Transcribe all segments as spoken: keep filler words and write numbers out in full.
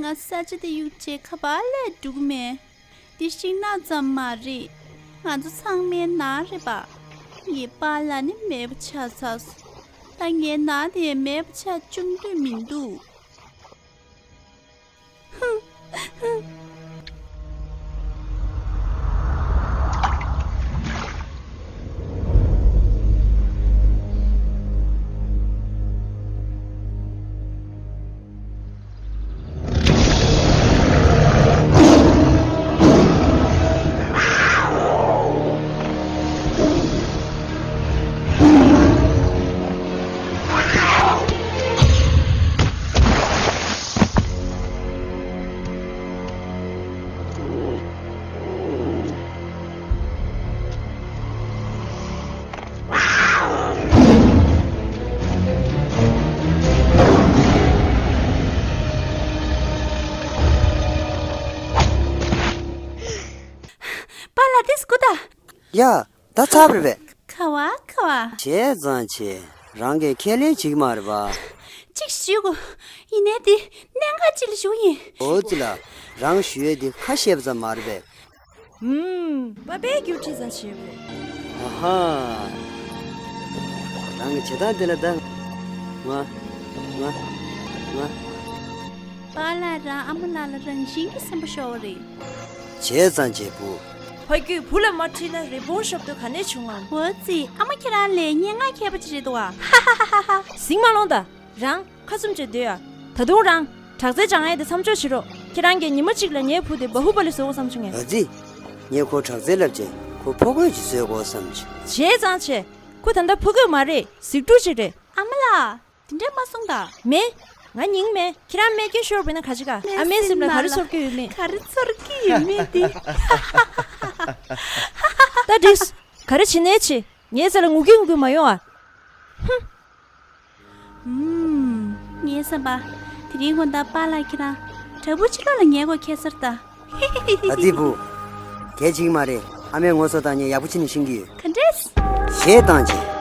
ང་ས་ཆ་དེ་གཡུག་བྱས་ག་པར་ལས་འགྲོ་གི་མེད། འདི་ཤིང་ནགས་ཙམ་མ་རེད། ང་ཚོ་ཚང་མའི་ནགས་རེད་པ། ངའི་པཱ་ལགས་ནི་མེད་པ་ཆགས་ཚར་སོང་། ད་ངའི་ནགས་དེ་མེད་པ་ཆགས་བཅུག་འདོད་མི་འདུག། པཱ་ལགས་དེ་སྐུ་ད། ཡ། ད་ཚར་བ་རེད་པས། ཁ་བ་ཁ་བ། བྱས་ཙང་བྱས། རང་གིས་ཁས་ལེན་བྱེད་ཀྱི་མ་རེད་པ། ཅིག་ཞུ་གོ། ཡིན་ནའི་དེ་གནད་འགག་ཅིག་ལ་ཞུ་ཡིན། འོ་ཙི་ལ། རང་ཞུ་ཡས་དེ་ཁ་བཤད་པ་ཙམ་མ་རེད་པས། ཧུམ། པ་ཕའི་རྒྱུ་ཁྲིད་ཙམ་བྱས་པ་རེད། ཨ་ཧ། རང་གི་བྱེད་སྟངས་དེ་ལ་ད། ང་། ང་། ང་། པཱ་ལགས་རང་ཨ་མ་ལགས་ལ་རང་བཞིན་གྱིས་སེམས་པ་ཤོར་བ་རེད། བྱས་ཙང་བྱས་བུ། ཕ་རྒྱུད་བུ་ལ་མ་ཁྲིད་ན་རི་བོང་ཞབས་ཏོག་ག་ནས་བྱུང་ངམ། འོ་ཙི། ཨ་མ་ཁྱེད་རང་ལས་སྙན་ངག་མཁས་པ་ཅིག་རེད་འདུག་ཨ། ཧ་ཧ་ཧ་ཧ། ཟིང་མ་སློང་ད། རང་ཁ་བཙུམ་བྱས་སྡོད་ཨ། ད་དུང་རང་དྲག་རྩལ་སྦྱང་ཡས་དེ་མཚམས་འཇོག་བྱེད་རོགས། ཁྱེད་རང་གིས་ཉི་མ་གཅིག་ལ་ངའི་བུ་དེ་བ་ཧུ་པ་ལི་བཟོ་དགོས་བསམ་བྱུང་ངས། ཨ་ཙི། ངས་ཁོ་དྲག་རྩལ་བསླབ་བྱས་ཁོ་ཕོ་རྒོད་ཅིག་བཟོས་དགོས་བསམ་བྱུང་། བྱས་ཙང་བྱས། ཁོ་ད་ལྟ་ཕོ་རྒོད་མ་རེད། གཟིག་ཕྲུག་ཅིག་རེད། ཨ་མ་ལགས། དེ་འདྲ་མ་གསུངས་ད། མེད། ང་སྙིང་མེད། ཁྱེད་རང་རྨས་སྐྱོན་ཤོར་བས་ན་ག་ཅི་ག། ཨ་མའི་སེམས་ལ་ག་རེ་ཚོར་གྱི་ཡོད་མེད། ག་རེ་ཚོར་གྱི་ཡོད་མེད་དེ། ད་འགྲིགས། ག་རེ་བྱེད་ནའི་བྱེད། ངའི་རྩ་ལ་ངུ་གི་ངུ་གི་མ་ཡོང་ཨ། ཧུམ། ངའི་བསམ་པ། དེ་རིང་དགོང་དག་པཱ་ལགས་ཁྱེད་རང་དྲ་འབུ་ཕྱི་ལོགས་ལ་ཉལ་དགོས་ཁེལ་ཚར་ད། ཨ་ཙི་བུ། གལ་ཆེ་གི་མ་རེད། ཨ་མས་ངོ་སོ་བཏང་ཉེན་ཡག་པོ་བྱས་ནས་ཤེས་ཀྱི་ཡོད། ག་འདྲས། ཞེས་བཏང་བྱས།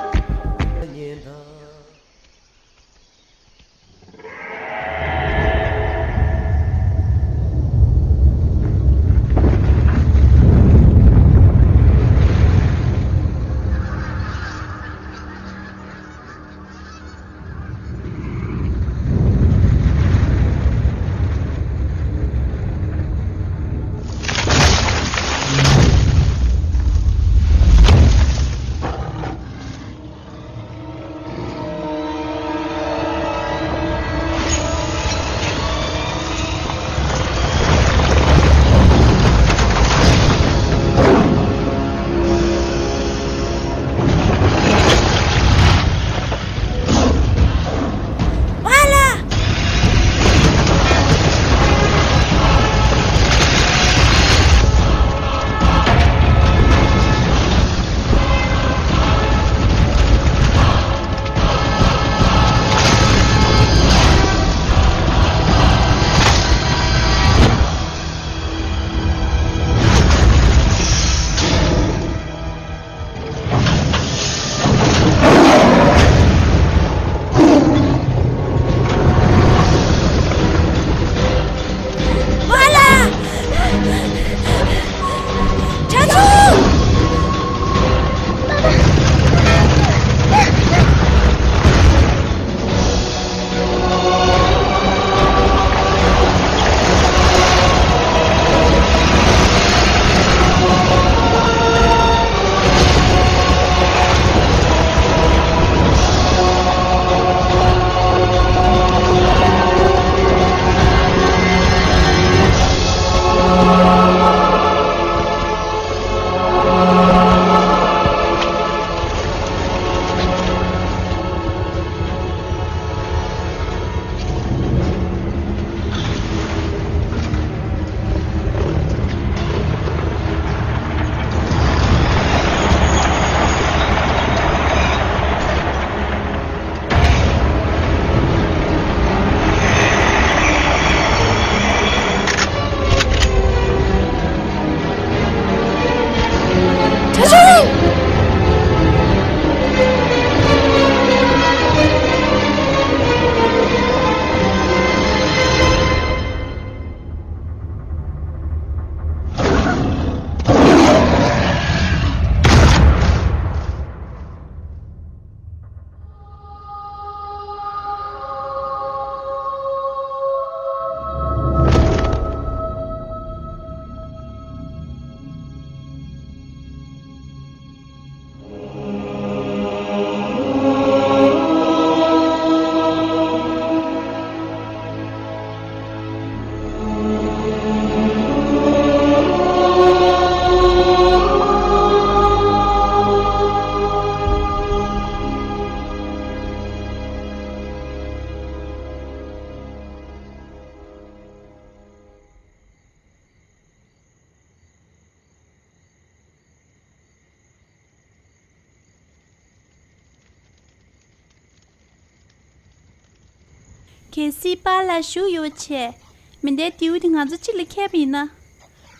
གལ་སྲིད་པཱ་ལགས་བཞུགས་ཡོད་བྱས། མེ་མདའི་མདེའུ་དེ་ང་ཚོ་གཅིག་ལ་ཁེལ་བ་ཡིན་ན།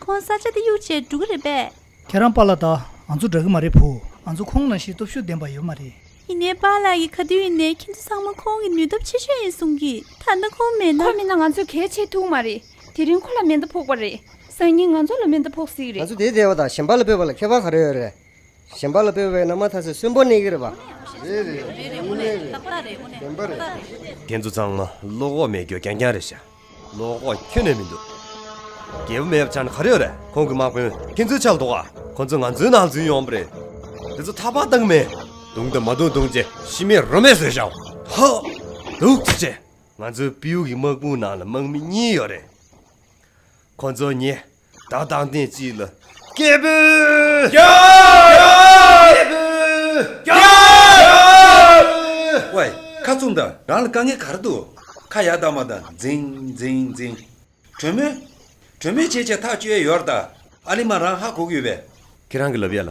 ཁོང་ས་ཆ་དེ་གཡུག་བྱས་འགྲོ་གི་རེད་པས། ཁྱེད་རང་པཱ་ལགས་དང་ང་ཚོ་འདྲ་གི་མ་རེད་བུ། ང་ཚོ་ཁོང་ནང་བཞིན་སྟོབས་ཤུགས་ལྡན་པ་ཡོད་མ་རེད། ཡིན་ནའི་པཱ་ལགས་ཀྱིས་ག་དུས་ཡིན་ནའི་ཁྱེད་ཚོ་ཚང་མ་ཁོང་གི་ནུས་སྟོབས་ཆེ་ཤོས་ཡིན་གསུང་གི། ད་ལྟ་ཁོང་མེད་ན། ཁོང་མེད་ན་ང་ཚོས་གལ་ཆེ་ཐུབ་མ་རེད། དེ་རིང་ཁོ་ལ་མེ་མདའ་ཕོག་པ་རེད། སང་ཉིན་ང་ཚོ་ལ་མེ་མདའ་ཕོག་སྲིད་ཀྱི་རེད། ང་ཚོ་དེ་བསྡད་པ་དང་གཞན་པ་ལ་སྤོས་པ་ལ་ཁྱད་པར་ག་རེ་ཡོད་རེད། གཞན་པ་ལ་སྤོས་པས་ན་མ་ཐག་ཚད་གསོན་པོ་གནས་ཀྱི་རེད་པ། རེད་རེད། དངོས་གནས་རེད། བདེན་པ་རེད། ཁྱེད་ཚོ་ཚང་མ་བློ་ཁོག་མེད་རྒྱུ་རྐྱང་རྐྱང་རེད་ཤག་བློ་ཁོག་ཁྱོན་ནས་མི་འདུག་རྒྱལ་པོ་མེད་པ་ཆགས་ན་ག་རེ་ཡོད་རེད། ཁོང་གི་དམག་དཔོན་ཁྱེད་ཚོའི་ཆ་ལ་འདུག་ག་ཁོང་ཚོ་ང་ཚོའི་ནང་འཛུལ་ཡོང་བ་རེད། དེ་ཚོ་ཐག་པ་བཏང་མེད། བརྡུང་དང་མ་བརྡུང་བརྡུང་བྱས་ཤི་མེད་རོ་མེད་བཟོས་བཞག་ཧ། འདུག་ཅེ། ང་ཚོའི་སྤྲེའུ་གི་དམག་དཔུང་ནང་ལ་དམག་མི་གཉིས་ཡོད་རེད། ཁོ་ཚོ་ངས་བདག་བདག་འདེད་ཅིག་ལ། སྐྱེས་བུ། སྐྱེས་བུ། སྐྱེས་བུ། ཝེ། ཁ་བཙུམ་དང་། རང་ལ་དཀའ་ངལ་ག་རེ་འདུག་ཁ་ཡར་བཏང་མ་དང་འཛིང་འཛིང་འཛིང་། གྲོས་མོལ། གྲོས་མོལ་བྱེད་ཆེད་ཐག་གཅོད་ཡོད་རེད་ད། ཨ་ལི་མ་རང་ཧ་གོ་གི་ཡོད་པས། ཁྱེད་རང་གི་ལབ་ཡ་ལ།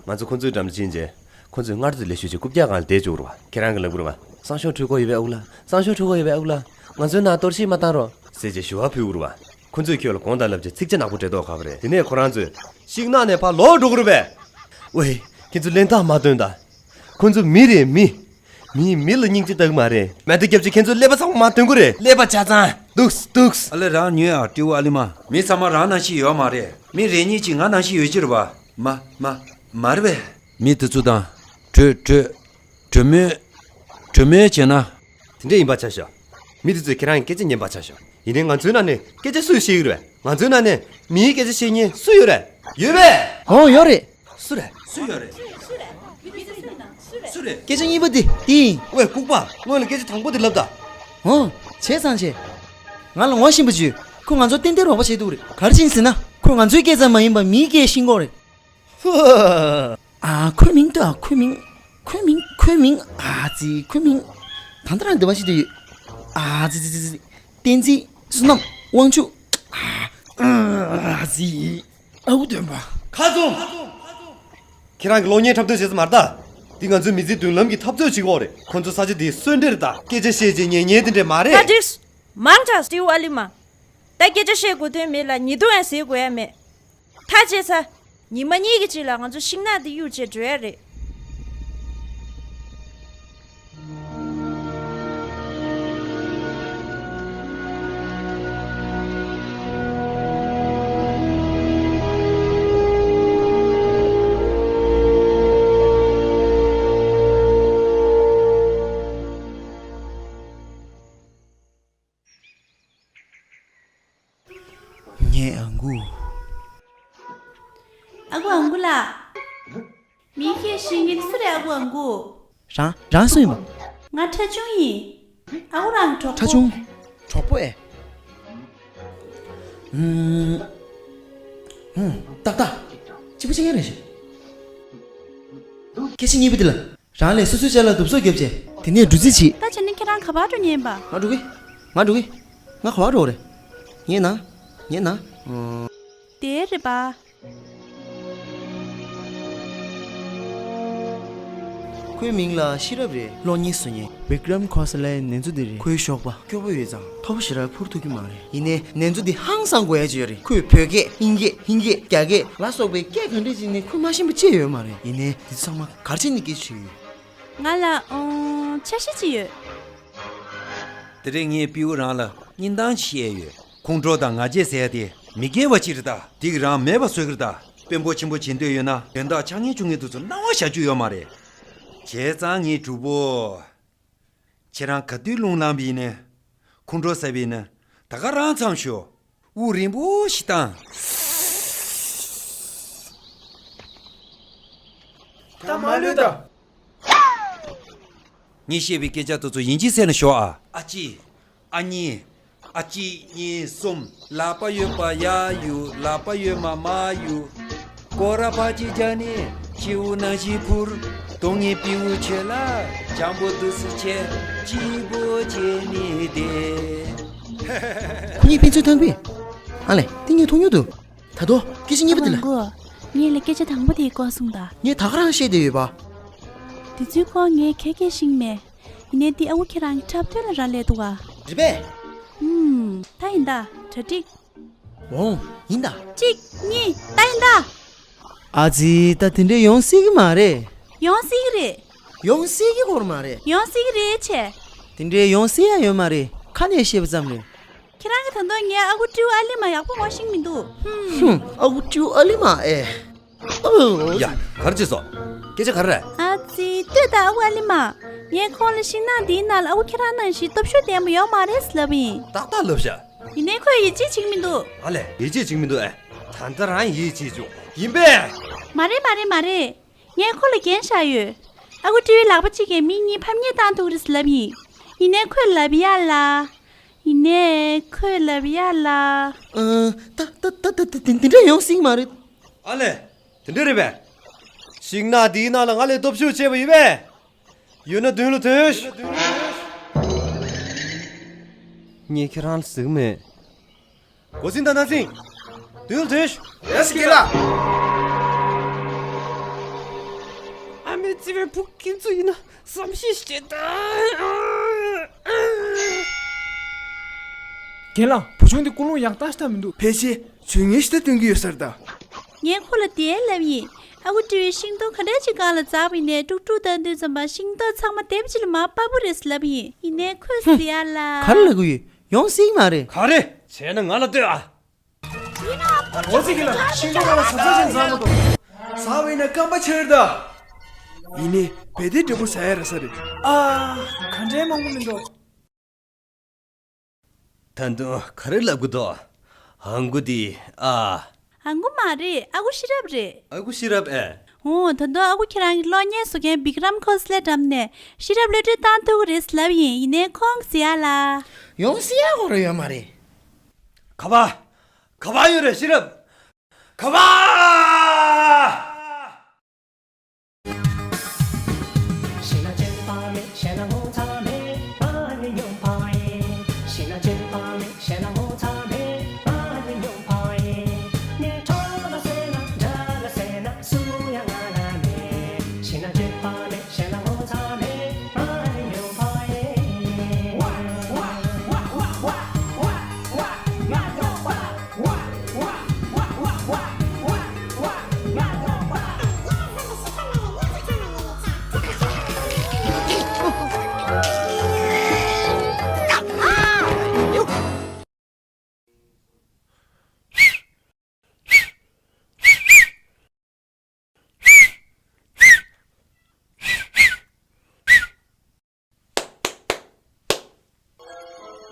ང་ཚོ་ཁོ་ཚོའི་འགྲམ་ལ་ཕྱིན་རྗེས། ཁོ་ཚོས་སྔར་དུ་ལས་ཞུ་ཆེད་རྐུབ་བཀྱག་སྒང་ལ་བསྡད་བཅུག་རུ་བ། ཁྱེད་རང་གི་ལབ་དགོས་རུ་བ། སང་ཞོགས་འཕྲོད་སྐོར་ཡོད་པས་ཨུ་ལ། སང་ཞོགས་འཕྲོད་སྐོར་ཡོད་པས་ཨུ་ལ། ང་ཚོའི་ནང་གཏོར་བཤིག་མ་བཏང་རོགས། ཟེར་རྗེས་ཞུ་བ་ཕུལ་དགོས་རུ་བ། ཁོ་ཚོས་ཁྱོད་ལ་དགོངས་དག་ལབ་རྗེས་ཚིག་ཆ་ནག་པོ་འདྲ་ཐོག་ག་བ་རེད། དེ་ནས་ཁོ་རང་ཚོས་ཤིང་ནགས་ནས་ཕར་ལོག་འགྲོ་གི་རེད་པས། ཝེ། ཁྱེད་ཚོ་གླེན་རྟགས་མ་སྟོན་ད། ཁོ་ཚོ་མི་རེད་མི། མིས་མི་ལ་སྙིང་རྗེ་ལྟ་གི་མ་རེད། མེ་མདའ་བརྒྱབ་བྱས་ཁྱེད་ཚོ་ཀླད་པ་ཚང་མ་མར་འདོན་གི་རེད། ཀླད་པ་ཆ་ཚང་། འདུག་འདུག་ཨ་ལེ་རང་ཉོན་ཨ་སྤྲེའུ་ཨ་ལི་མ། མི་ཚང་མ་རང་ནང་བཞིན་ཡོད་མ་རེད། མི་རེ་གཉིས་ཅིག་ང་ནང་བཞིན་ཡོད་ཀྱི་རེད་པ། མ་མ་མ་རེད་པས། མི་དེ་ཚོ་དང་། གྲོས་གྲོས། གྲོས་མོལ། གྲོས་མོལ་བྱས་ན། དེ་འདྲ་ཡིན་པ་ཆ་བཞག་མི་དེ་ཚོས་ཁྱེད་རང་གི་སྐད་ཆ་ཉན་པ་ཆ་བཞག་ཡིན་ནའི་ང་ཚོའི་ནང་ནས་སྐད་ཆ་སུས་བཤད་ཀྱི་རེད། ང་ཚོའི་ནང་ནས་མིའི་སྐད་ཆ་བཤད་མཁན་སུ་ཡོད་རེད། ཡོད་པས། ཨོ་ཡོད་རེད། སུ་རེད། སུ་ཡོད་རེད། སུ་རེད། སྐད་ཆ་གཉིས་པ་དེ་དེ་ཡིན། ཝེ་ལྐུགས་པ། སྔོན་ལ་སྐད་ཆ་དང་པོ་དེ་ལབ་ད། ཨོ། བྱས་ཙང་བྱས། ང་ལ་ངོ་ཤེས་པ་ཅིག་ཁོས་ང་ཚོ་ཏན་ཏན་རོགས་པ་བྱེད་ཐུབ་རེད། ག་རེ་བྱས་ཟེར་ན། ཁོས་ང་ཚོའི་སྐད་ཙམ་མ་ཡིན་པར་མིའི་སྐད་ཤེས་ཀྱི་ཡོད་རེད། ཧུ། ཨ། ཁོའི་མིང་ལྟོས་ཨ། ཁོའི་མིང་། ཁོའི་མིང་། ཁོའི་མིང་། ཨ་ཙི། ཁོའི་མིང་། ད་ལྟ་རང་འདི་མ་ཤེས་དུས་ཡོད། ཨ་ཙི་ཙི་ཙི་ཙི། བསྟན་འཛིན། བསོད་ནམས། དབང་ཕྱུག་ཨ་ཙི། ཨའུ་སྟོན་པ། ཁ་བཙུམ། ཁྱེད་རང་གི་གློག་བརྙན་འཁྲབ་སྟོན་བྱེད་ས་མ་རེད་ད། འདི་ང་ཚོའི་མི་ཚེའི་མདུན་ལམ་གྱི་འཐབ་རྩོད་བྱེད་ཀྱི་ཡོད་རེད། ཁོ་ཚོ་ས་ཆ་འདིའི་གསོལ་འདྲེ་རེད་ད། སྐད་ཆ་བཤད་བྱས་ཉན་ཉན་དེ་འདྲས་མ་རེད། ད་འགྲིགས། མང་དྲགས་སྤྲེའུ་ཨ་ལི་མ། ད་སྐད་ཆ་བཤད་དགོས་དོན་མེད་ལ་ཉེས་རྡུང་ཡང་ཟེར་དགོས་ཡ་མེད། ཐག་བཅད་ཚར། ཉི་མ་གཉིས་ཀྱི་རྗེས་ལ་ང་ཚོ་ཤིང་ནགས་འདི་གཡུག་བྱས་འགྲོ་ཡ་རེད། ངའི་ཨ་ཁུ། ཨ་ཁུ། ཨ་ཁུ་ལགས། མིང་སྐད་ཤེས་མཁན་སུ་རེད། ཨ་ཁུ། ཨ་ཁུ། རང་། རང་སུ་ཡིན་པ། ང་ཁྲ་ཆུང་ཡིན། ཨ་ཁུ་རང་གི་གྲོགས་པོ། ཁྲ་ཆུང་། གྲོགས་པོ་ཨེ། ཨུམ། ཧུམ། ཏག་ཏག་གཅིག་པ་གཅིག་རྐྱང་རེད་ཤག་སྐད་ཆ་གཉིས་པ་འདི་ལ། རང་ལས་སོ་སོའི་ཅ་ལག་གདུབ་གསོག་བརྒྱབ་བྱས། དེ་ནས་འགྲོ་རྩིས་བྱེད། ད་བྱས་ན་ཁྱེད་རང་ག་པར་འགྲོ་མཁན་ཡིན་པ། ང་འགྲོ་གི། ང་འགྲོ་གི། ང་ག་པར་འགྲོ་དགོས་རེད། ངའི་ནང་། ངའི་ནང་། ཨོ། དེ་རེད་པ། ཁོའི་མིང་ལ་ཤེས་རབ་རེད། གློག་བརྙན་བཟོ་མཁན་བི་ཀྲམ་ཁོ་ས་ལའི་ནེ་ཙོ་འདི་རེད། ཁོའི་ཞོགས་པ་སྐྱོ་པོ་ཡོད་ཙང་མཐོ་པོ་ཞེ་དྲག་འཕུར་ཐུབ་ཀྱི་མ་རེད། ཡིན་ནའི་ནེ་ཙོ་འདི་ཧང་སང་དགོས་ཡ་ཅིག་ཡོད་རེད། ཁོས་བོད་སྐད། དབྱིན་སྐད། ཧིན་སྐད། རྒྱ་སྐད་ལ་སོགས་པའི་སྐད་ག་འདྲས་ཅིག་ནི་ཁོས་མ་ཤེས་པ་ཅི་ཡོད་མ་རེད། ཡིན་ནའི་འདི་ཚོ་ཚང་མ་ག་རེ་བྱས་ནས་སྐད་ཆ་བཤད་ཀྱི་ཡོད། ང་ལ་ཨོ་འཆར་གཞི་ཅིག་ཡོད། དེ་རིང་ངས་སྤྲེའུ་རང་ལ་བརྙན་ཐུང་ཅིག་བཤད་ཡོད། ཁོང་ཁྲོ་དང་ང་རྒྱལ་ཟེར་ཡ་དེ་མི་དགེ་བ་ཅིག་རེད་ད། དེ་གིས་རང་མེད་པ་བཟོ་གི་རེད་ད། དཔོན་པོ་ཆེན་པོ་བྱེད་འདོད་ཡོད་ན་དོན་དག་ཆགས་ངན་བྱུང་མཁན་དེ་ཚོ་སྣང་བ་བཞག་རྒྱུ་ཡོད་མ་རེད། བྱས་ཙང་ངའི་གྲོགས་པོ། ཁྱེད་རང་ག་དུས་རླུང་ལངས་པ་ཡིན་ནའི། ཁོང་ཁྲོ་ཟ་བ་ཡིན་ན། ད་ག་རང་མཚམས་ཞོག་དབུགས་རིང་པོ་ཞིག་བཏང་། ད་མ་ལུས་ད། ངས་བཤད་པའི་སྐད་ཆ་དེ་ཚོ་ཡིན་གཅིག་མཚན་ལ་ཞོག་ཨ། ཨ་ཅེ། ཨ་མྱེས། ཨ་གཅིག་གཉིས་གསུམ། ལག་པ་གཡས་པ་གཡས་གཡུག་ལག་པ་གཡོན་མ་མར་གཡུག་སྐོར་ར་ཕར་གཅིག་རྒྱག་ནས་སྤྱི་བོ་ནང་བཞིན་འཕུར། སྟོང་ཉིད་སྤྲེའུ་ཁྱོད་ལ་འཇམ་པོ་འདུག་སེ་བྱས་སྐྱིད་པོ་བྱས་ནས་བསྡད། ཁོ་གཉིས་ཕན་ཚུན་ཐང་པས། ཨ་ལས། དེ་ངས་མཐོང་མྱོང་འདུག་ད་དོ། སྐད་ཆ་གཉིས་པ་དེ་ལ། ཨ་མ་ལགས། ངས་ལ་སྐད་ཆ་དང་པོ་དེའི་སྐོར་གསུངས་དང་། ངས་ད་ག་རང་བཤད་བསྡད་ཡོད་པ། དེ་ཚོའི་སྐོར་ངས་ཁ་སྐད་ཤེས་མེད། ཡིན་ནའི་དེ་ཨ་ཁུ་ཁྱེད་རང་གི་འཁྲབ་སྟོན་ལ་རག་ལས་འདུག་ག་རེད་པས། ཧུམ། ད་ཡིན་ད། གྲ་སྒྲིག་འོང་། ཡིན་ད། གཅིག་གཉིས། ད་ཡིན་ད། ཨ་ཙི། ད་དེ་འདྲས་ཡོང་སྲིད་ཀྱི་མ་རེད། ཡོང་སྲིད་ཀྱི་རེད། ཡོང་སྲིད་ཀྱི་སྐོར་མ་རེད། ཡོང་སྲིད་ཀྱི་རེད་ཆེ། དེ་འདྲས་ཡོང་སྲིད་ཡ་ཡོད་མ་རེད། ཁ་ནས་བཤད་པ་ཙམ་རེད། ཁྱེད་རང་གིས་ད་དུང་ངའི་ཨ་ཁུ་སྤྲེའུ་ཨ་ལི་མ་ཡག་པོ་ངོ་ཤེས་མི་འདུག་ཧུམ། ཧུམ། ཨ་ཁུ་སྤྲེའུ་ཨ་ལི་མ་ཨེ། ཨོ། ཡ། ག་རེ་བྱས་སོང་། སྐད་ཆ་ག་རེ་རེད། ཨ་ཙི། ལྟོས་དང་ཨ་ཁུ་ཨ་ལི་མ། ངས་ཁོང་ལ་ཤིང་ནགས་འདིའི་ནང་ལ་ཨ་ཁུ་ཁྱེད་རང་ནང་བཞིན་སྟོབས་ཤུགས་ལྡན་པ་ཡོད་མ་རེད་ཟེར་ལབ་ཡིན། ཏག་ཏག་ལབ་ཤག་ཡིན་ནའི་ཁོས་ཡིད་ཆེས་བྱེད་ཀྱི་མི་འདུག་ཨ་ལས། ཡིད་ཆེས་བྱེད་ཀྱི་མི་འདུག་ཨེ། ད་ལྟ་རང་ཡིད་ཆེས་བྱུང་། ཡིན་པས། མ་རེད་མ་རེད་མ་རེད། ངས་ཁོ་ལ་འགན་བཞག་ཡོད། ཨ་ཁུ་སྤྲེའུའི་ལག་པ་གཅིག་གིས་མི་གཉིས་ཕམ་ཉེས་བཏང་ཐུབ་ཀྱི་རེད་ཟེར་ལབ་ཡིན། ཡིན་ནའི་ཁོས་ལབ་ཡ་ལ། ཡིན་ནའི་ཁོས་ལབ་ཡ་ལ། ཨ། ད་ད་ད་ད་དེ་དེ་འདྲ་ཡོང་སྲིད་མ་རེད། ཨ་ལས། དེ་འདྲ་རེད་པས། ཤིང་ནགས་འདིའི་ནང་ལ་ང་ལས་སྟོབས་ཤུགས་ཆེ་བ་ཡོད་པས། ཡོད་ན་མདུན་ལ་ཐོན། ངས་ཁྱེད་རང་ལ་ཟེར་གི་མེད། འགོ་འཛིན་དང་སྣ་འཛིན། མདུན་ལ་ཐོན། ཡ་སི་ཀེ་ལ། ཨ་མའི་བརྩེ་བའི་བུ་ཁྱེད་ཚོ་ཡིན་ན་བསམ་ཤེས་བྱེད་དང་། རྒན་ལགས། བུ་ཆུང་འདི་ཀུན་སློང་ཡག་ཏག་ཞིག་མི་འདུག་ཕལ་ཆེར་ཇུས་ངན་ཞིག་ད་སྟོན་གྱི་ཡོད་ས་རེད་ད། ངས་ཁོ་ལ་དེ་ལབ་ཡིན། ཨ་ཁུ་སྤྲེའུས་ཤིང་སྡོང་ག་འདྲ་ཅིག་སྒང་ལ་འཛེགས་པ་ཡིན་ནའི་དཀྲུག་དཀྲུག་བཏང་དུས་ཙམ་པ་ཤིང་སྡོང་ཚང་མ་དེབ་ཅིག་ལ་མར་ཕབ་པ་རེད་ཟེར་ལབ་ཡིན། ཡིན་ནའི་ཁོས་ཟེར་ཡ་ལ། ག་རེ་ལབ་དགོས་ཡོད། ཡོང་སྲིད་མ་རེད། ག་རེ་བྱས་ན་ང་ལ་ལྟོས་ཨ། འོ་ཙི་གི་ལ་ཤིང་སྡོང་ལ་ཟབ་ཟབ་ཅན་འཛེགས་མ་གཏོགས། ཟ་བས་ན་སྐམ་པ་ཆགས་རེད་ད། ཡིན་ནའི་བལ་དེ་འདྲ་པོ་ཟ་ཡ་ར་ས་རེད། ཨ། ག་འདྲའི་མང་པོ་མི་འདུག་ད་དུང་ག་རེ་ལབ་དགོས་འདུག་ཧང་གོ་དེ་ཨ། ཧང་གོ་མ་རེད། ཨ་ཁུ་ཤེས་རབ་རེད། ཨ་ཁུ་ཤེས་རབ་ཨེ། འོ། ད་དུང་ཨ་ཁུ་ཁྱེད་རང་གི་གློག་བརྙན་བཟོ་མཁན་བི་ཀ་རམ་ཁོ་སི་ལའི་འགྲམ་ནས་ཤེས་རབ་གློད་གྲོལ་བཏང་ཐུབ་ཀྱི་རེད་ལབ་ཡིན། ཡིན་ནའི་ཁོང་གིས་ཟེར་ཡ་ལ། ཡོང་སྲིད་ཡ་ཁོ་རང་ཡོད་མ་རེད། ག་པ། ག་པ་ཡོད་རེད་ཤེས་རབ། ག་པ།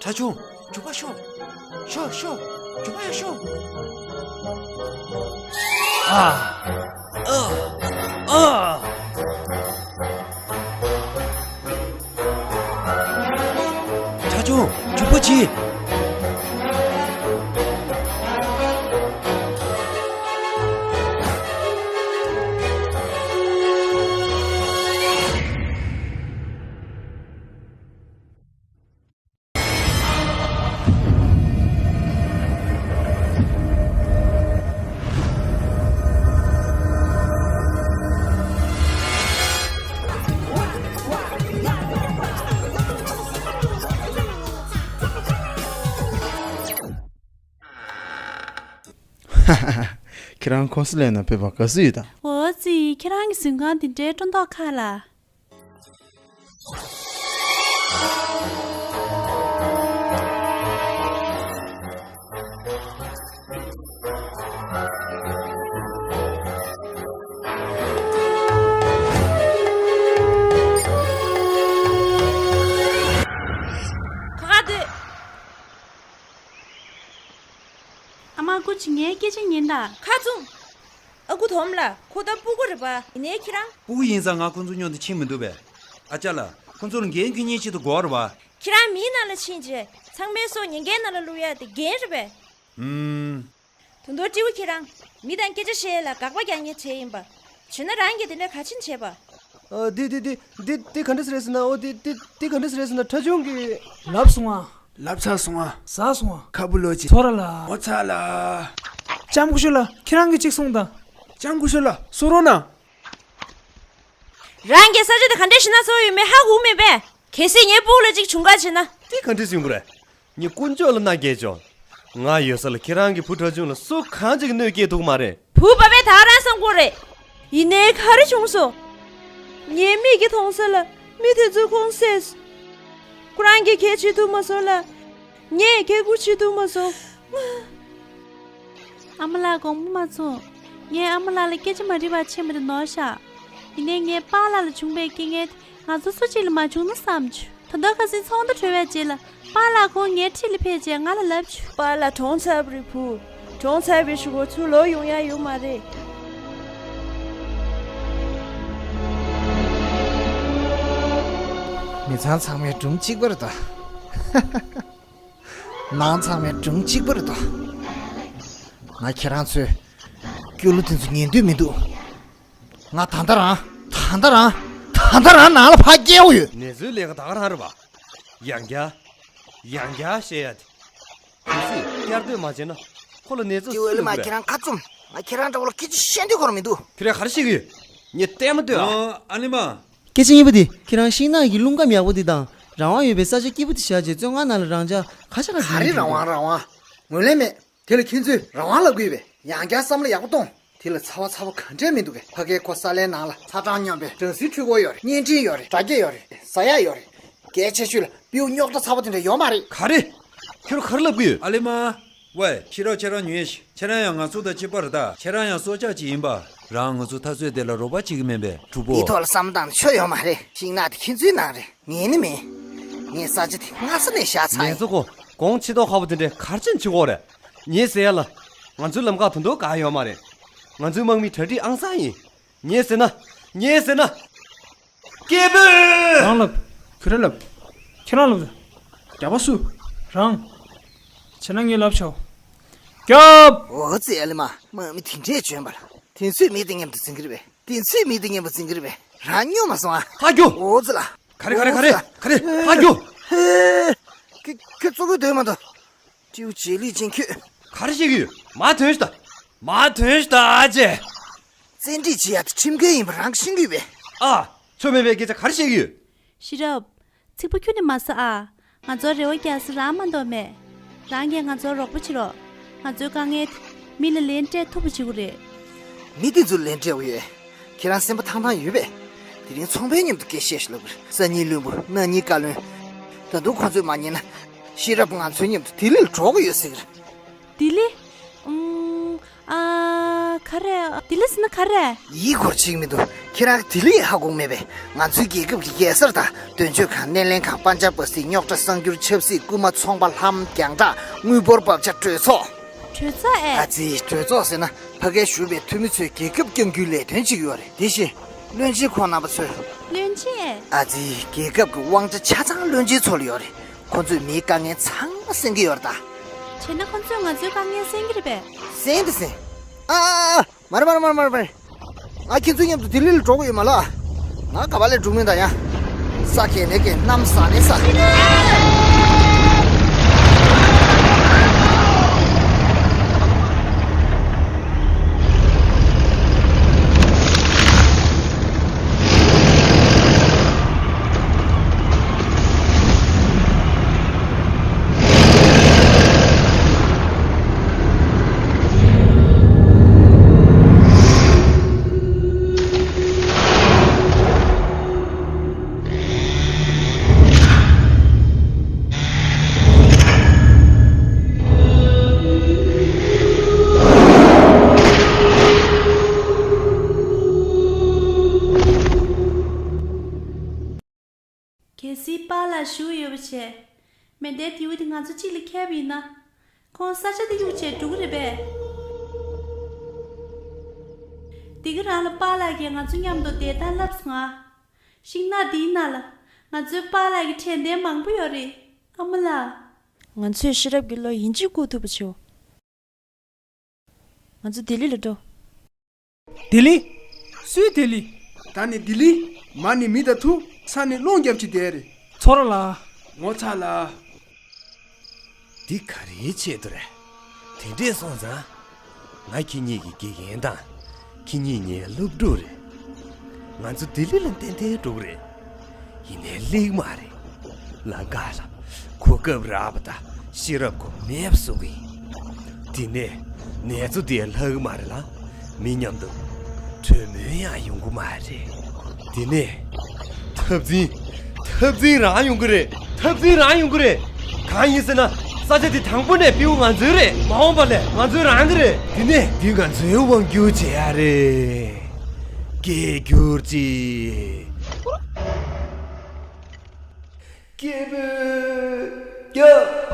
ཁྲ་ཆུང་། རྒྱུག་པ་ཤོག་ཤོག་ཤོག་རྒྱུག་པ་ཡ་ཤོག་ཨ། ཨ། ཨ། ཁྲ་ཆུང་། རྒྱུག་པ་གྱིས། ཁྱེད་རང་ཁོང་སི་ལེན་ན་ཕེབས་པ་དགའ་བསུ་ཡོད་དམ། འོ་ཙི། ཁྱེད་རང་གི་གཟིམ་ཁང་འདི་འདྲའི་སྤྲོ་མདོག་ཁ་ལ། ཁ་ཁ་སྡོད། ཨ་མ། སྐུ་མཁྱེན། ངའི་སྐད་ཆ་ཉན་དང་། ཁ་བཙུམ། ཨ་ཁུ་དོམ་ལགས། ཁོ་ད་སྤུ་གུ་རེད་པ། ཡིན་ནའི་ཁྱེད་རང་། སྤུ་གུ་ཡིན་ཙང་ང་ཁོ་ཚོའི་མཉམ་དུ་ཕྱིན་མི་འདུག་པས། ཨ་ཅག་ལགས། ཁོ་ཚོ་ལ་འགན་ཁུར་མཁན་ཅིག་ཏུ་དགོས་རེད་པ། ཁྱེད་རང་མིའི་ནང་ལ་ཕྱིན་རྗེས་ཚང་མའི་སྲོག་ཉེན་ཁའི་ནང་ལ་བླུག་ཡ་དེ་འགན་རེད་པས། ཨུམ། ད་དུང་སྤྲེའུ་ཁྱེད་རང་། མི་དང་སྐད་ཆ་བཤད་ཡ་ལ་དགག་པ་རྒྱག་མཁན་བྱས་ཡིན་པ། བྱས་ན་རང་གིས་དེ་འདྲ་ག་ཕྱིན་བྱས་པ། ཨ། དེ་དེ་དེ་དེ་དེ་ག་འདྲ་ཟེར་ཟེར་ན། འོ་དེ་དེ་དེ་ག་འདྲ་ཟེར་ཟེར་ན། ཁྲ་ཆུང་གིས། ལབ་སོང་ཨ། ལབ་ཚར་སོང་ཨ། ཟ་སོང་ཨ། ཁ་སྤུ་ལོག་ཅིག་ཚོར་ལ། ངོ་ཚ་ལ། ལྕམ་སྐུ་ཞབས་ལགས། ཁྱེད་རང་གིས་གཅིག་གསུངས་དང་། ལྕམ་སྐུ་ཞབས་ལགས། གསུང་རོགས་གནང་། རང་གིས་ས་ཆ་དེ་ག་འདྲ་ཞིག་ན་ཚོར་ཡོད་མེད་ཧ་གོ་མེད་པས། གལ་སྲིད་ངའི་སྤུ་གུ་ལ་གཅིག་བྱུང་ཁ་བྱས་ན། དེ་ག་འདྲས་ཡོང་གི་རེད། ངས་དཀོན་མཆོག་ལ་མནའ་བསྐྱལ་ཆོག་ང་ཡོད་ས་ལ་ཁྱེད་རང་གི་བུ་གྲྭ་ཆུང་ལ་སུ་གང་ཅིག་གིས་གནོད་སྐྱེལ་ཐུབ་ཀྱི་མ་རེད། བུ་བབས་པས་ད་རང་བསམ་དགོས་རེད། ཡིན་ནའི་ག་རེ་བྱུང་སོང་། ངའི་མིག་གིས་མཐོང་ས་ལ་མི་དེ་ཚོས་ཁོང་བསད་སོང་། ཁོ་རང་གིས་གལ་བྱེད་ཐུབ་མ་སོང་ལ། ངས་གལ་ཁུར་བྱེད་ཐུབ་མ་སོང་། ཨ་མ་ལགས་དགོངས་པ་མ་ཚོམས། ངས་ཨ་མ་ལགས་ལ་སྐད་ཆ་མ་དྲིས་པར་ཕྱིན་པ་དེ་ནོར་ཤག་ཡིན་ནའི་ངའི་པཱ་ལགས་ལ་བྱུང་བའི་རྐྱེན་ངན་དེ་ང་ཚོ་སུ་གཅིག་ལ་མ་བྱུང་ན་བསམ་བྱུང་། ད་ལྟ་ཁ་སང་ཚོང་བརྡ་གྲོལ་བའི་རྗེས་ལ་པཱ་ལགས་ཁོང་ངའི་འཁྲིས་ལ་ཕེབས་རྗེས་ང་ལ་ལབ་བྱུང་། པཱ་ལགས་གྲོངས་ཚར་བ་རེད་བུ། གྲོངས་ཚར་བའི་གཞུག་གུ་ཚུར་ལོག་ཡོང་ཡ་ཡོད་མ་རེད། མི་ཚང་ཚང་མའི་སྒྲུང་གཅིག་པ་རེད་ད། ནང་ཚང་མའི་སྒྲུང་གཅིག་པ་རེད་དོ། ང་ཁྱེད་རང་ཚོའི་སྐྱོ་གླུ་དེ་ཚོ་ཉན་འདོད་མི་འདུག་ང་ད་ལྟ་རང་ད་ལྟ་རང་ད་ལྟ་རང་ནང་ལ་ཕར་སྐྱེལ་འོ་ཡོད། ནེ་ཙོའི་ལས་ཀ་ད་ག་རང་རེད་པ། ཡང་བསྐྱར་ཡང་བསྐྱར་བཤད་ཡ་དེ། གལ་སྲིད་བསྐྱར་ཟློས་མ་བྱས་ན་ཁོ་ལ་ནེ་ཙོ་སུས་ལབ་ཀྱི་རེད། ཁྱེད་རང་ཁ་བཙུམ། ང་ཁྱེད་རང་འདྲ་བོ་ལ་སྐད་ཆ་བཤད་འདོད་ཁོ་རང་མི་འདུག་དེ་རིང་ག་རེ་བཤད་ཀྱི་ཡོད། ངས་བལྟས་མ་ལྟོས་ཨ། ཨ་ལེ་མ། སྐད་ཆ་གཉིས་པ་དེ་ཁྱེད་རང་ཤིང་ནགས་ཀྱི་རླུང་ཁམས་ཡག་པོ་དེ་དང་རང་དབང་ཡོད་པའི་ས་ཆ་སྐྱིད་པོ་དེ་བཞག་རྗེས་བཙོན་ཁང་ནང་ལ་རང་འཇགས་ག་ཤ་ག་ག་རེ་རང་དབང་རང་དབང་། ངོས་ལེན་མེད། དེ་ལ་ཁྱེད་ཚོས་རང་དབང་ལབ་ཀྱི་ཡོད་པས། ཡང་བསྐྱར་བསམ་བློ་ཡག་པོ་གཏོང་། དེ་ལ་ཚ་བ་ཚ་པོ་ག་འདྲས་མི་འདུག་གས། ཕ་གའི་ཁོ་ས་ལའི་ནང་ལ་ཚ་གྲང་སྙོམས་པའི་སྦྲང་རྩིའི་འཕྲུལ་འཁོར་ཡོད་རེད། བརྙན་འཕྲིན་ཡོད་རེད། སྒྲ་སྐྱེད་ཡོད་རེད། ཟ་ཡག་ཡོད་རེད། གལ་ཆེ་ཤོས་ལ་སྤྲེའུ་རྙོག་དྲ་ཚ་པོ་དེ་འདྲ་ཡོད་མ་རེད། ག་རེ། ཁྱོད་རང་ག་རེ་ལབ་ཀྱི་ཡོད། ཨ་ལེ་མ། ཝེ། ཤེས་རབ་ཁྱེད་རང་ཉོན་ཞིག་ཁྱེད་རང་ཡང་ང་ཚོ་དང་གཅིག་པ་རེད་ད། ཁྱེད་རང་ཡང་སྲོག་ཆགས་ཅིག་ཡིན་པ། རང་ང་ཚོ་འཐབ་རྩོད་དེ་ལ་རོགས་པ་བྱེད་ཀྱི་མིན་པས། གྲུ་པོ། དེའི་ཐོག་ལ་བསམ་བློ་བཏང་ན་ཆོ་ཡོད་མ་རེད། ཤིང་ནགས་དེ་ཁྱེད་ཚོའི་ནང་རེད། ངའི་ནི་མིན། ངས་ས་ཆ་དེ་སྔ་ས་ནས་བཞག་ཚར་ཡིན། ངེད་ཚོ་ཁོ་གོང་ཆེ་མདོག་ཁ་པོ་དེ་འདྲའི་གར་ཆེན་བྱེད་དགོས་རེད། ངས་ཟེར་ཡ་ལ། ང་ཚོའི་ལམ་ཁ་དོན་དུ་གང་ཡོད་མ་རེད། ང་ཚོའི་དམག་མི་གྲ་སྒྲིག་ཨང་གསར་ཡིན། ངས་ཟེར་ན། ངས་ཟེར་ན། སྐྱེས་བུ། རང་ལབ། ཁྱོད་རང་ལབ། ཁྱེད་རང་ལབ། རྒྱབ་པ་སུ། རང་། བྱས་ན་ངས་ལབ་ཆོག་རྒྱབ། འོ་ཙི་ཨ་ལེ་མ། དམག་མི་དེ་འདྲས་བྱོན་པ་ལ། དེ་ཚོས་མི་དེ་མཉམ་དུ་འཛིང་གི་རེད་པས། དེ་ཚོས་མི་དེ་མཉམ་པོ་འཛིང་གི་རེད་པས། རང་སྨྱོ་མ་སོང་ཨ། ཧ་རྒྱུ། འོ་ཙི་ལ། ག་རེ་ག་རེ་ག་རེ་ག་རེ། ཧ་རྒྱུ། ཧེ། ཁྱོད་ཁྱོད་ཙོག་གི་སྡོད་མ་འདུག་སྤྲེའུ་རྗེས་ལུས་ཅན་ཁྱོད། ག་རེ་བཤད་ཀྱི་ཡོད། མ་ཐོན་ཤི་ད། མ་ཐོན་ཤི་ད་ཨ་ཅེ། བཙན་ཁྲིད་བྱེད་ཡ་དེ་ཁྲིམས་འགལ་ཡིན་པ་རང་གིས་ཤེས་ཀྱི་ཡོད་པས། ཨ། ཆོ་མེད་པའི་སྐད་ཆ་ག་རེ་བཤད་ཀྱི་ཡོད། ཤེས་རབ། ཚིག་པ་ཁྱོན་ནས་མ་ཟ་ཨ། ང་ཚོར་རེ་བ་རྒྱག་ས་རང་མ་གཏོགས་མེད། རང་གིས་ང་ཚོར་རོགས་པ་བྱེད་རོགས། ང་ཚོའི་དཀའ་ངལ་དེ་མི་ལ་ལན་སྤྲད་ཐུབ་པ་བྱེད་དགོས་རེད། མི་དེ་ཚོར་ལན་སྤྲད་དགོས་ཡོད། ཁྱེད་རང་སེམས་པ་ཐང་ཐང་ཡོད་པས། དེ་རིང་ཚོང་དཔོན་མཉམ་དུ་སྐད་བཤད་ཤིག་ལབ་གི་རེད། སང་ཉིན་བློན་པོ་གནངས་ཉིན་བཀའ་བློན། ད་དུང་ཁོ་ཚོས་མ་ཉན་ན། ཤེས་རབ་ང་ཚོའི་མཉམ་དུ་ལྡི་ལི་ལ་འགྲོ་གི་ཡོད་ཟེར་གི་རེད། ལྡི་ལི། ཨུམ། ཨ། ག་རེ། ལྡི་ལི་ཟེར་ན་ག་རེ། ཡིད་སྐོར་བྱེད་མི་འདུག་ཁྱེད་རང་ལྡི་ལི་ཧ་གོ་མེད་པས། ང་ཚོའི་རྒྱལ་ཁབ་ཀྱི་རྒྱལ་ས་རེད་ད། དོན་གཅོད་ཁང་། སྣེ་ལེན་ཁང་། པན་ཇབ་པ་སི། རྙོག་དྲ་གསར་འགྱུར། ཆབ་སྲིད། རྐུན་མ། ཚོང་པ། ལྷམ། རྒྱང་བསྒྲགས། དངུལ་འབོར། བབ་ཆགས། གྲོས་ཚོགས། གྲོས་ཚོགས་ཨེ། ཨ་ཙི། གྲོས་ཚོགས་ཟེར་ན་ཕ་གིའི་ཞུ་བའི་འཐུས་མི་ཚོས་རྒྱལ་ཁབ་སྐྱོང་རྒྱུའི་ལས་དོན་བྱེད་ཀྱི་ཡོད་རེད། དེ་བཞིན་བློན་ཆེན་ཁོང་རྣམ་པ་ཚོས། བློན་ཆེན་ཨེ། ཨ་ཙི། རྒྱལ་ཁབ་ཀྱི་དབང་ཆ་ཆ་ཚང་བློན་ཆེན་ཚོ་ལ་ཡོད་རེད། ཁོ་ཚོས་མིའི་དཀའ་ངལ་ཚང་མ་སེལ་གྱི་ཡོད་རེད་ད། བྱས་ན་ཁོ་ཚོས་ང་ཚོའི་དཀའ་ངལ་སེལ་གྱི་རེད་པས། སེལ་འདི་སེལ། ཨ་ཨ་ཨ། མ་རེད་མ་རེད་མ་རེད་མ་རེད། ང་ཁྱེད་ཚོའི་མཉམ་དུ་ལྡི་ལི་ལ་འགྲོ་གི་ཡོད་མ་ལགས། ང་ག་པ་ལས་འགྲོ་མིན་ད་ཡ། ས་ཁེ་ནས་ཀྱི་གནམ་ས་ནས་ས། གལ་སྲིད་པཱ་ལགས་བཞུགས་ཡོད་པ་བྱས། མེ་མདའི་མདེའུ་དེ་ང་ཚོ་གཅིག་ལ་ཁེལ་བ་ཡིན་ན། ཁོང་ས་ཆ་དེ་གཡུག་བྱས་འགྲོ་གི་རེད་པས། འདི་ག་རང་ལ་པཱ་ལགས་ཀྱིས་ང་ཚོ་མཉམ་དུ་བསྡད་སྟངས་ལབ་སོང་ང་། ཤིང་ནགས་འདིའི་ནང་ལ་ང་ཚོའི་པཱ་ལགས་ཀྱི་དྲན་རྟེན་མང་པོ་ཡོད་རེད། ཨ་མ་ལགས། ང་ཚོས་ཤེས་རབ་ཀྱི་བློ་ཡིན་གཅིག་བཀུག་ཐུབ་པ་བྱེད། ང་ཚོ་ལྡི་ལི་ལ་འགྲོ། ལྡི་ལི། སུའི་ལྡི་ལི། ད་ནི་ལྡི་ལི། མར་ནི་མི་དང་ཐུག་ས་ནི་རླུང་རྒྱབ་ཀྱི་བསྡད་རེད། ཚོར་ལ། ངོ་ཚ་ལ། འདི་ག་རེའི་ཆེད་དུ་རེད། དེ་འདྲས་སོང་ཙང་། ང་ཁྱེད་གཉིས་ཀྱི་དགེ་རྒན་དང་། ཁྱེད་གཉིས་ངའི་སློབ་ཕྲུག་རེད། ང་ཚོ་ལྡི་ལི་ལ་ཏན་ཏན་འགྲོ་གི་རེད། ཡིན་ནའི་ལེགས་མ་རེད། ལམ་ཁ་ལ་ཁོ། གོ་སྐབས་རག་པ་དང་ཤེས་རབ་ཁོ་མེད་པ་བཟོ་གི་ཡིན། དེ་ནས་ནེ་ཙོ་དེ་ལྷག་གི་མ་རེད་ལ། མི་མཉམ་དུ་གྲོས་མོལ་ཡང་ཡོང་གི་མ་རེད། དེ་ནས་འཐབ་འཛིང་། འཐབ་འཛིང་རང་ཡོང་གི་རེད། འཐབ་འཛིང་རང་ཡོང་གི་རེད། གང་ཡིན་ཟེར་ན། ས་ཆ་དེ་དང་པོ་ནས་སྤྲེའུ་ང་ཚོའི་རེད། མ་འོངས་པ་ལས་ང་ཚོའི་རང་གི་རེད། དེ་ནས་འདི་ང་ཚོའི་དབང་བསྒྱུར་བྱེད་ཡ་རེད། སྐད་སྒྱུར་ཅིག་སྐད་འབོད་རྒྱབ།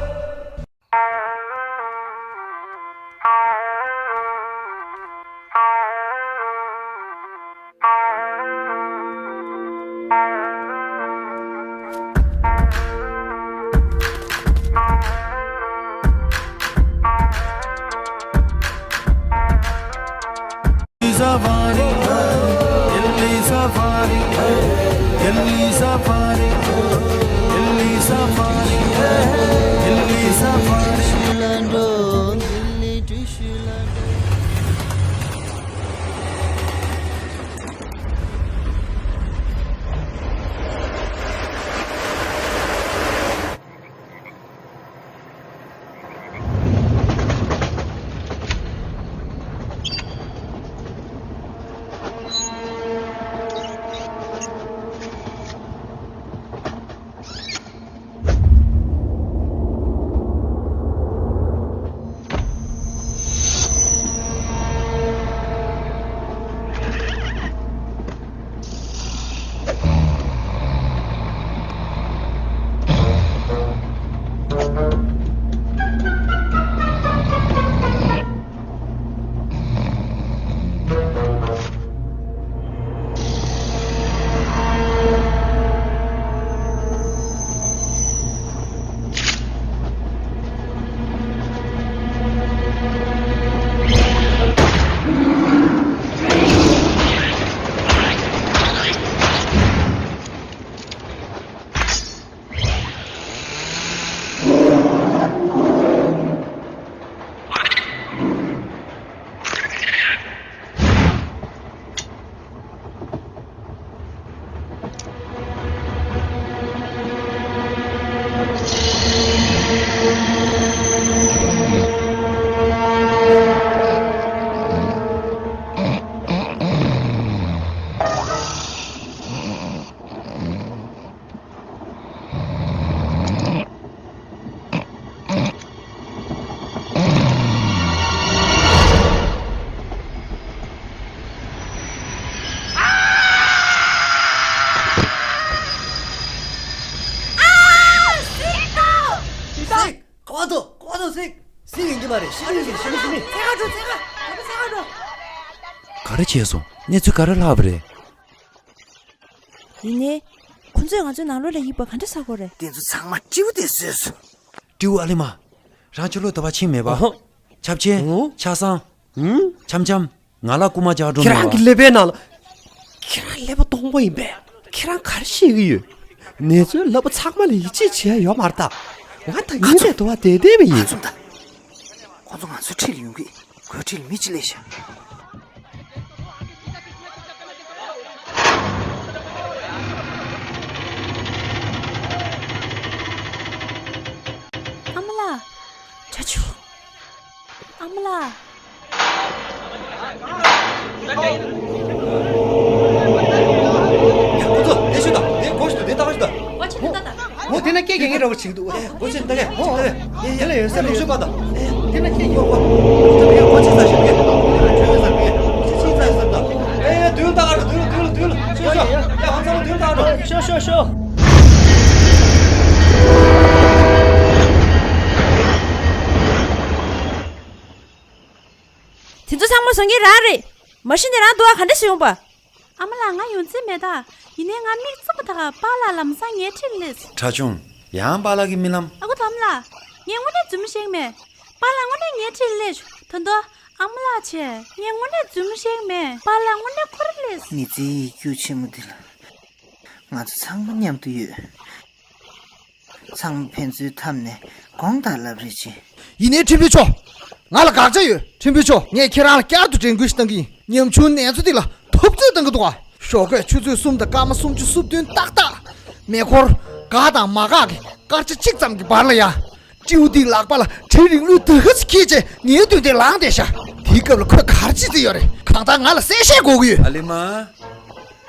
ག་བ་དོ། ག་བ་དོ། སིག་སིག་ཡིན་གྱི་མ་རེད། ཤི་ནི་ཡིན་གྱི། ཤི་ནི། ཤི་ནི། ཚེ་ག་འགྲོ། ཚེ་ག་འགྲོ། ཚེ་ག་འགྲོ། ག་རེ་བྱས་སོང་། གནས་ཚུལ་ག་རེ་ལྷག་པ་རེད། ཡིན་ནའི། ཁོ་ཚོས་ང་ཚོའི་ནང་ལོགས་ལ་ཡིབ་པ་ག་འདྲ་ཟ་དགོས་རེད། དེ་ཚོ་ཚང་མ་སྤྲེའུ་དེ་བཟོས་སོང་། སྤྲེའུ་ཨ་ལེ་མ། རང་ཕྱི་ལོགས་ལྟ་བ་ཕྱིན་མེད་པ། ཨོ་ཧོ། ཆབ་ཆེན། ཨོ། ཆ་ཚང་། ཨུམ། འཆམ་འཆམ། ང་ལ་རྐུ་མ་རྒྱག་འགྲོ་ཁྱེད་མེད་རང་པ། གི་ཀླད་པའི་ནང་ལ། ཁྱེད་རང་ཀླད་པ་སྟོང་པ་ཡིན་པས། ཁྱེད་རང་ག་རེ་ཤེས་ཀྱི་ཡོད། ནེ་ཙོས་ལབ་པ་ཚང་མ་ལ་ཡིད་ཆེས་བྱས་ཡོད་མ་རེད་ད། ང་ད་ཡིན་ནས་དུ་བ་དེ་བསྡད་པ་ཡིན། ཁ་ཚུམ་ད། ཁོ་ཚོ་ང་ཚོའི་འཁྲིས་ལ་ཡོང་གི། ཁོའི་འཁྲིས་ལ་མི་གཅིག་སླེབས་ཤག་ཨ་མ་ལགས། ཁྲ་ཆུ། ཨ་མ་ལགས། ཡ། ཁོ་ཚོ་དེ་ཤོད་དང་། དེ་སྒོ་ཤོད་དང་། དེ་ལྟ་ཤོད་དང་། འོ་དེ་ན་སྐད་རྒྱག་མཁན་འདྲ་པོ་ཅིག་འདུག་ཨེ། སྒོ་ཕྱེ་ལྟ་གས། ཕྱེ་ལྟ་གས། ཨེ། དེ་ལ་ཡོད་ས་ལུག་ཤོད་པ་དང་། ཨེ། དེ་ན་སྐད་རྒྱག་པ། ཁོ་ཚོ་མིའི་སྒོ་ཕྱེ་ས་ཞིག་གས། ཁྱོད་ཡོད་ས་གས། ཕྱེ་ཕྱིན་ས་ཞིག་ས་དང་། ཨེ། མདུན་ལྟ་ག་རུ། མདུན་ལ། མདུན་ལ། མདུན་ལ། ཤོད་ཤོད། ཡ། ཧང་སང་མདུན་ལྟ་ག་རུ། ཤོད་ཤོད་ཤོད། དེ་ཚོ་ཚང་མ་བཟོ་མཁན་རང་རེད། མ་གཞི་ནས་རང་འདུག་ཨ། ག་འདྲ་བཟོས་ཡོང་པ། ཨ་མ་ལགས། ང་ཡོང་རྩིས་མེད་ད། ཡིན་ནའི་ང་མིག་བཙུམ་པ་ད་ག་པཱ་ལགས་ལམ་སང་ངའི་འཁྲིས་སླེབས། ཁྲ་ཆུང་། ཡང་པཱ་ལགས་ཀྱི་རྨི་ལམ། ཨ་ཁུ་ཨ་མ་ལགས། ངས་དངོས་གནས་རྫུན་མ་བཤད་ཀྱི་མེད། པཱ་ལགས་དངོས་གནས་ངའི་འཁྲིས་སླེབས། ད་དུང་ཨ་མ་ལགས་བྱས། ངས་དངོས་གནས་རྫུན་མ་བཤད་ཀྱི་མེད། པཱ་ལགས་དངོས་གནས་ཁོ་རང་སླེབས། མི་ཚེའི་ཡིག་རྒྱུགས་ཆེན་མོ་འདི་ལ་ང་ཚོ་ཚང་མ་མཉམ་དུ་ཡོད། ཚང་མ་ཕན་ཚུན་འཐམས་ནས་དགོངས་དག་ལབ་རེས་བྱེད། ཡིན་ནའི་ཁྲིམས་དཔོན་མཆོག་ང་ལ་དགག་བྱ་ཡོད། ཁྲིམས་དཔོན་མཆོག་ངས་ཁྱེད་རང་ལ་བསྐྱར་དུ་དྲན་སྐུལ་ཞིག་བཏང་གི་ཡིན། ཉམ་ཆུང་ནེ་ཙོ་འདི་ལ་ཐུབ་ཚོད་བཏང་གི་འདུག་ག་ཞོགས་ཀས་ཆུ་ཚོད་གསུམ་དང་སྐར་མ་སུམ་ཅུ་སོ་བདུན་ཏག་ཏག་མེ་འཁོར་དགའ་དང་མ་དགའ་གི་ སྐར་ཆ་གཅིག་ཙམ་གྱི་བར་ལ་ཡ། སྤྲེའུ་དེའི་ལག་པ་ལ་གྲི་རིང་ལུས་དུ་ཧ་ཅི་ཁྱེར་བྱས་ངའི་མདུན་དེ་ལངས་བསྡད་ཤག་དེའི་སྐབས་ལ་ཁོས་ག་རེ་བྱེད་རྩིས་ཡོད་རེད། གང་ལྟར་ང་ལ་གསལ་བཤད་དགོས་ཀྱི་ཡོད། ཨ་ལི་མ།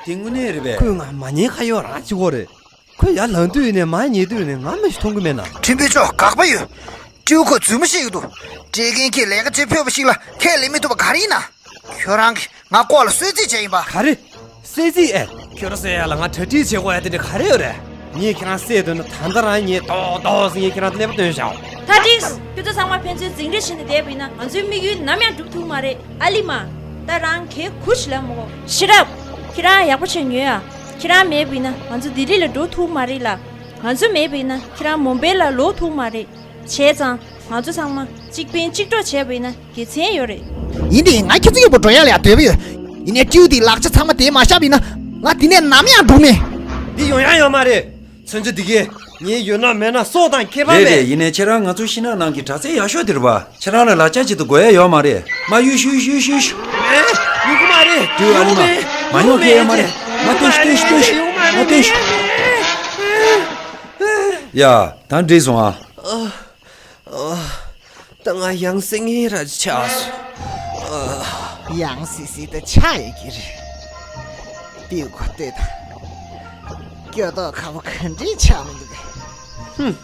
དེ་དངོས་གནས་རེད་པས། ཁོས་ང་མ་ཉན་ཁ་གཡོག་རང་བྱེད་ཀྱི་ཡོད་རེད། ཁོས་ཡར་ལངས་དུས་ནས་མར་ཉལ་དུས་ནས་ང་མི་ཞིག་མཐོང་གི་མེད་ན། ཁྲིན་པོའི་ཕྱོགས་དགག་པ་ཡོད། སྤྲེའུ་ཁོས་རྫུན་མ་བཤད་ཀྱི་འདུག་སྤྲེལ་རྒན་གྱིས་ལས་ཀ་བྱེད་ཕོད་པ་ཞིག་ལ་ཁས་ལེན་མི་ཐུབ་པ་ག་རེ་ཡིན་ན། ཁྱོད་རང་གིས་ང་ལྐོག་ལ་གསོད་རྩིས་བྱས་ཡིན་པ། ག་རེ། གསོད་རྩིས་ཨེ། ཁྱོད་རང་གསོད་ཡ་ལ་ང་གྲ་སྒྲིག་བྱེད་དགོས་ཡ་དེ་འདྲ་ག་རེ་ཡོད་རེད། ངས་ཁྱེད་རང་བསད་འདོད་ན་ད་ལྟ་རང་ངས་ཏོག་ཏོག་ཟེར་ངས་ཁྱེད་རང་ཀླད་པ་བཏོན་བཞག་ད་ཁྲིགས། ཁྱོད་ཚོ་ཚང་མ་ཕན་ཚུན་འཛིང་རེས་བྱས་ནས་བསྡད་པ་ཡིན་ན་ང་ཚོའི་དམིགས་ཡུལ་ནམ་ཡང་འགྲུབ་ཐུབ་མ་རེད། ཨ་ལི་མ། ད་རང་གད་ཁུ་ཞིག་ལབ་མི་དགོས། ཤི་རབ། ཁྱེད་རང་ཡག་པོ་བྱས་ཉོན་ཨ། ཁྱེད་རང་མེད་པ་ཡིན་ན་ང་ཚོ་ལྡི་ལི་ལ་འགྲོ་ཐུབ་མ་རེད་ལ། ང་ཚོ་མེད་པ་ཡིན་ན་ཁྱེད་རང་མུམ་བེ་ལ་ལོག་ཐུབ་མ་རེད། བྱས་ཙང་ང་ཚོ་ཚང་མ་གཅིག་ཕན་གཅིག་གྲོགས་བྱས་པ་ཡིན་ན་དགེ་མཚན་ཡོད་རེད། ཡིན་དེ་ང་ཁྱེད་ཚོ་མཉམ་པོ་འགྲོ་ཡ་ལ་ཡ་འདོད་པ་ཡོད། ཡིན་ནའི་སྤྲེའུ་དེའི་ལག་ཆ་ཚང་མ་དེ་མ་བཞག་པ་ཡིན་ན་ང་འདི་ནས་ནམ་ཡང་འགྲོ་མེད། འདི་ཡོང་ཡ་ཡོད་མ་རེད། ཚོན་ཆུ་འདི་གས་ངའི་ཡོད་ན་མེད་ན་སྲོག་དང་ཁྱད་པར་རེད་མེད། རེད། ཡིན་ནའི་ཁྱེད་རང་ང་ཚོའི་ཤིང་ནགས་ནང་གི་དྲག་རྩལ་ཡག་ཤོས་དེ་རེད་པ། ཁྱེད་རང་ལ་ལག་ཆ་ཅིག་ཏུ་དགོས་ཡ་ཡོད་མ་རེད། མ་གཡུག་གཡུག་གཡུག་གཡུག་ཡོང་གི་མ་རེད། མ་གཡུག་གཡུག་ཡོང་གི་མ་རེད། མ་ལྟོས་ཤིག་ལྟོས་ཤིག་ལྟོས་ཤིག་མ་ལྟོས་ཤིག་ཡ། ད་འགྲིག་སོང་ཨ། ཨ། ད་ང་ཡང་སེ་ངེ་ར་ཆགས་སོང་། ཨ། ཡང་སེ་སེ་ད་ཆགས་ཡོད་ཀྱི་རེད། ལྟོས་གོ་ལྟོས་དང་། སྐྱོ་མདོག་ཁ་པོ་ག་འདྲས་ཆགས་མི་འདུག་གས། ཧུམ།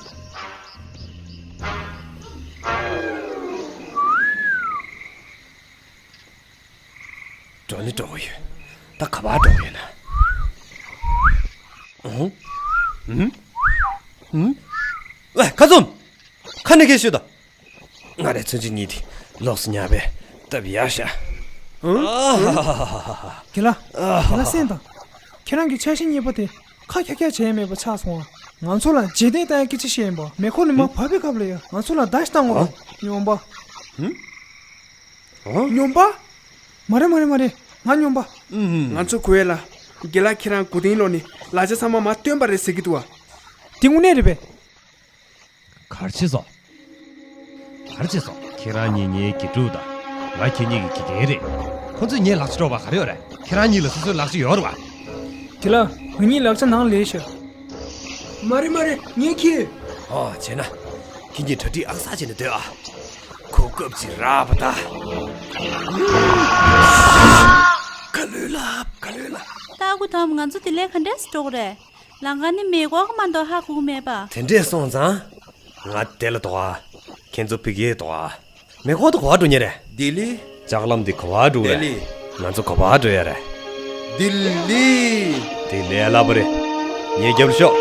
འགྲོ་ནི་འགྲོ་གི་ཡོད། ད་ག་པར་འགྲོ་གི་ཡོད་ན། ཨང་། ཨུམ། ཨུམ། ཨུམ། ཝེ་ཁ་ཙུམ། ཁ་ནས་སྐད་ཤོད་དང་། ང་རའི་ཚོན་ཆུ་གཉིས་དེ་ལོགས་སུ་ཉར་བས་སྟབས་ཡག་ཤག་ཨང་། ཨ་ཧ་ཧ་ཧ་ཧ། རྒན་ལགས། ཨ་ཧ་ཧ། རྒན་ལགས་གསན་དང་། ཁྱེད་རང་གི་ཆ་ཤས་གཉིས་པོ་དེ་ཁ་ཁྱག་ཁྱག་བྱས་མེད་པ་ཆགས་སོང་ཨ། ང་ཚོ་ལ་རྗེས་བསྟན་ལྟ་ཡ་སྐད་ཆ་བཤད་ཡིན་པ། མེ་འཁོར་ནས་མར་བབས་པའི་སྐབས་ལ་ཡ་ང་ཚོ་ལ་བརྡ་ཞིག་བཏང་དགོས་པ། སྨྱོན་པ། ཨང་། སྨྱོན་པ། མ་རེད་མ་རེད་མ་རེད། ང་སྨྱོན་པ། ཨུམ། ང་ཚོ་གོ་ཡ་ལ། རྒན་ལགས་ཁྱེད་རང་མགོ་རྟིང་སློག་ནས་ལག་ཆ་ཚང་མ་མར་བཏོན་པ་རེད་ཟེར་གྱི་འདུག་བ། དེ་དངོས་གནས་རེད་པས། ག་རེ་བྱས་སོང་། ག་རེ་བྱས་སོང་། ཁྱེད་རང་གཉིས་ངའི་དགེ་ཕྲུག་དང་། ང་ཁྱེད་གཉིས་ཀྱི་དགེ་རྒན་རེད། ཁོ་ཚོས་ངའི་ལག་ཆ་དཀྲོགས་པ་ག་རེ་ཡོད་རེད། ཁྱེད་རང་གཉིས་ལ་སོ་སོའི་ལག་ཆ་ཡོད་རེད་བ། དེ་ལ་ང་གཉིས་ལག་ཆ་ནང་ལས་ཤག་མ་རེད་མ་རེད། ངས་ཁྱེད། ཨོ་བྱས་ན། ཁྱེད་གཉིས་གྲ་སྒྲིག་ཨང་གསར་བྱས་ནས་སྡོད་ཨ། གོ་སྐབས་ཅིག་རག་པ་ད། ག་ལོས་ལབ་ག་ལོས་ལབ། ཏ་གུ་དམ། ང་ཚོ་དེ་ལས་ག་འདྲས་སེ་འགྲོ་གི་རེད། ལམ་ཁ་ནི་མེ་འཁོར་གྱིས་མ་གཏོགས་ཧ་གོ་གི་མེད་པ། དེ་འདྲས་སོང་ཙང་། ང་དེ་ལ་འདུག་ཨ། ཁྱེད་ཚོ་ཕ་གིར་འདུག་ཨ། མེ་འཁོར་དེ་ག་པར་འགྲོ་མཁན་རེད། ལྡི་ལི། ལྕགས་ལམ་དེ་ག་པར་འགྲོ་གི་རེད། ལྡི་ལི། ང་ཚོ་ག་པར་འགྲོ་ཡ་རེད། ལྡི་ལི། དེ་ལས་སླ་པོ་རེད། ངའི་རྒྱབ་ལ་ཤོག་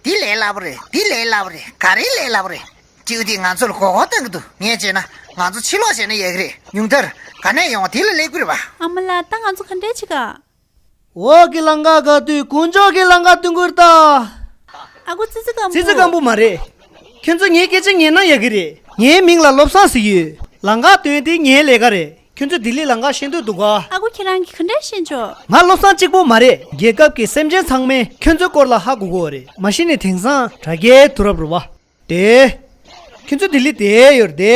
འདི་ལས་སླ་པོ་རེད། འདི་ལས་སླ་པོ་རེད། ག་རེ་ལས་སླ་པོ་རེད། སྤྲེའུ་འདིས་ང་ཚོ་ལ་མགོ་སྐོར་གཏོང་གི་འདུག་ངས་བྱས་ན་ང་ཚོ་ཕྱིར་ལོག་བྱས་ན་ཡག་གི་རེད། ཉུང་མཐར་ག་ནས་ཡོང་བ་དེ་ལ་སླེབས་ཀྱི་རེད་པ། ཨ་མ་ལགས། ད་ང་ཚོ་ག་འདྲས་བྱེད་ག་འོག་གི་ལམ་ཁ་བཀག་དུས་དཀོན་མཆོག་གི་ལམ་ཁ་སྟོན་གྱི་རེད་ད། ཨ་ཁུ་ཙི་ཙི་སྐམ་པོ། ཙི་ཙི་སྐམ་པོ་མ་རེད། ཁྱོད་ཚོ་ངའི་སྐད་ཆ་ཉན་ན་ཡག་གི་རེད། ངའི་མིང་ལ་བློ་བཟང་ཟེར་གྱི་ཡོད། ལམ་ཁ་སྟོན་དེ་ངའི་ལས་ཀ་རེད། ཁྱོད་ཚོ་ལྡི་ལི་ལམ་ཁ་ཤེས་འདོད་འདུག་ག་ཨ་ཁུ་ཁྱེད་རང་གིས་ག་འདྲས་ཤེས་ཆོག་ང་བློ་བཟང་གཅིག་པོ་མ་རེད། རྒྱལ་ཁབ་ཀྱི་སེམས་ཅན་ཚང་མས་ཁྱོད་ཚོའི་སྐོར་ལ་ཧ་གོ་གི་ཡོད་རེད། མ་གཞི་ནས་དེང་སང་དྲ་རྒྱའི་དུས་རབས་རེད་པ། དེ། ཁྱོད་ཚོ་ལྡི་ལི་བསྡད་ཡོད་རེད་དེ།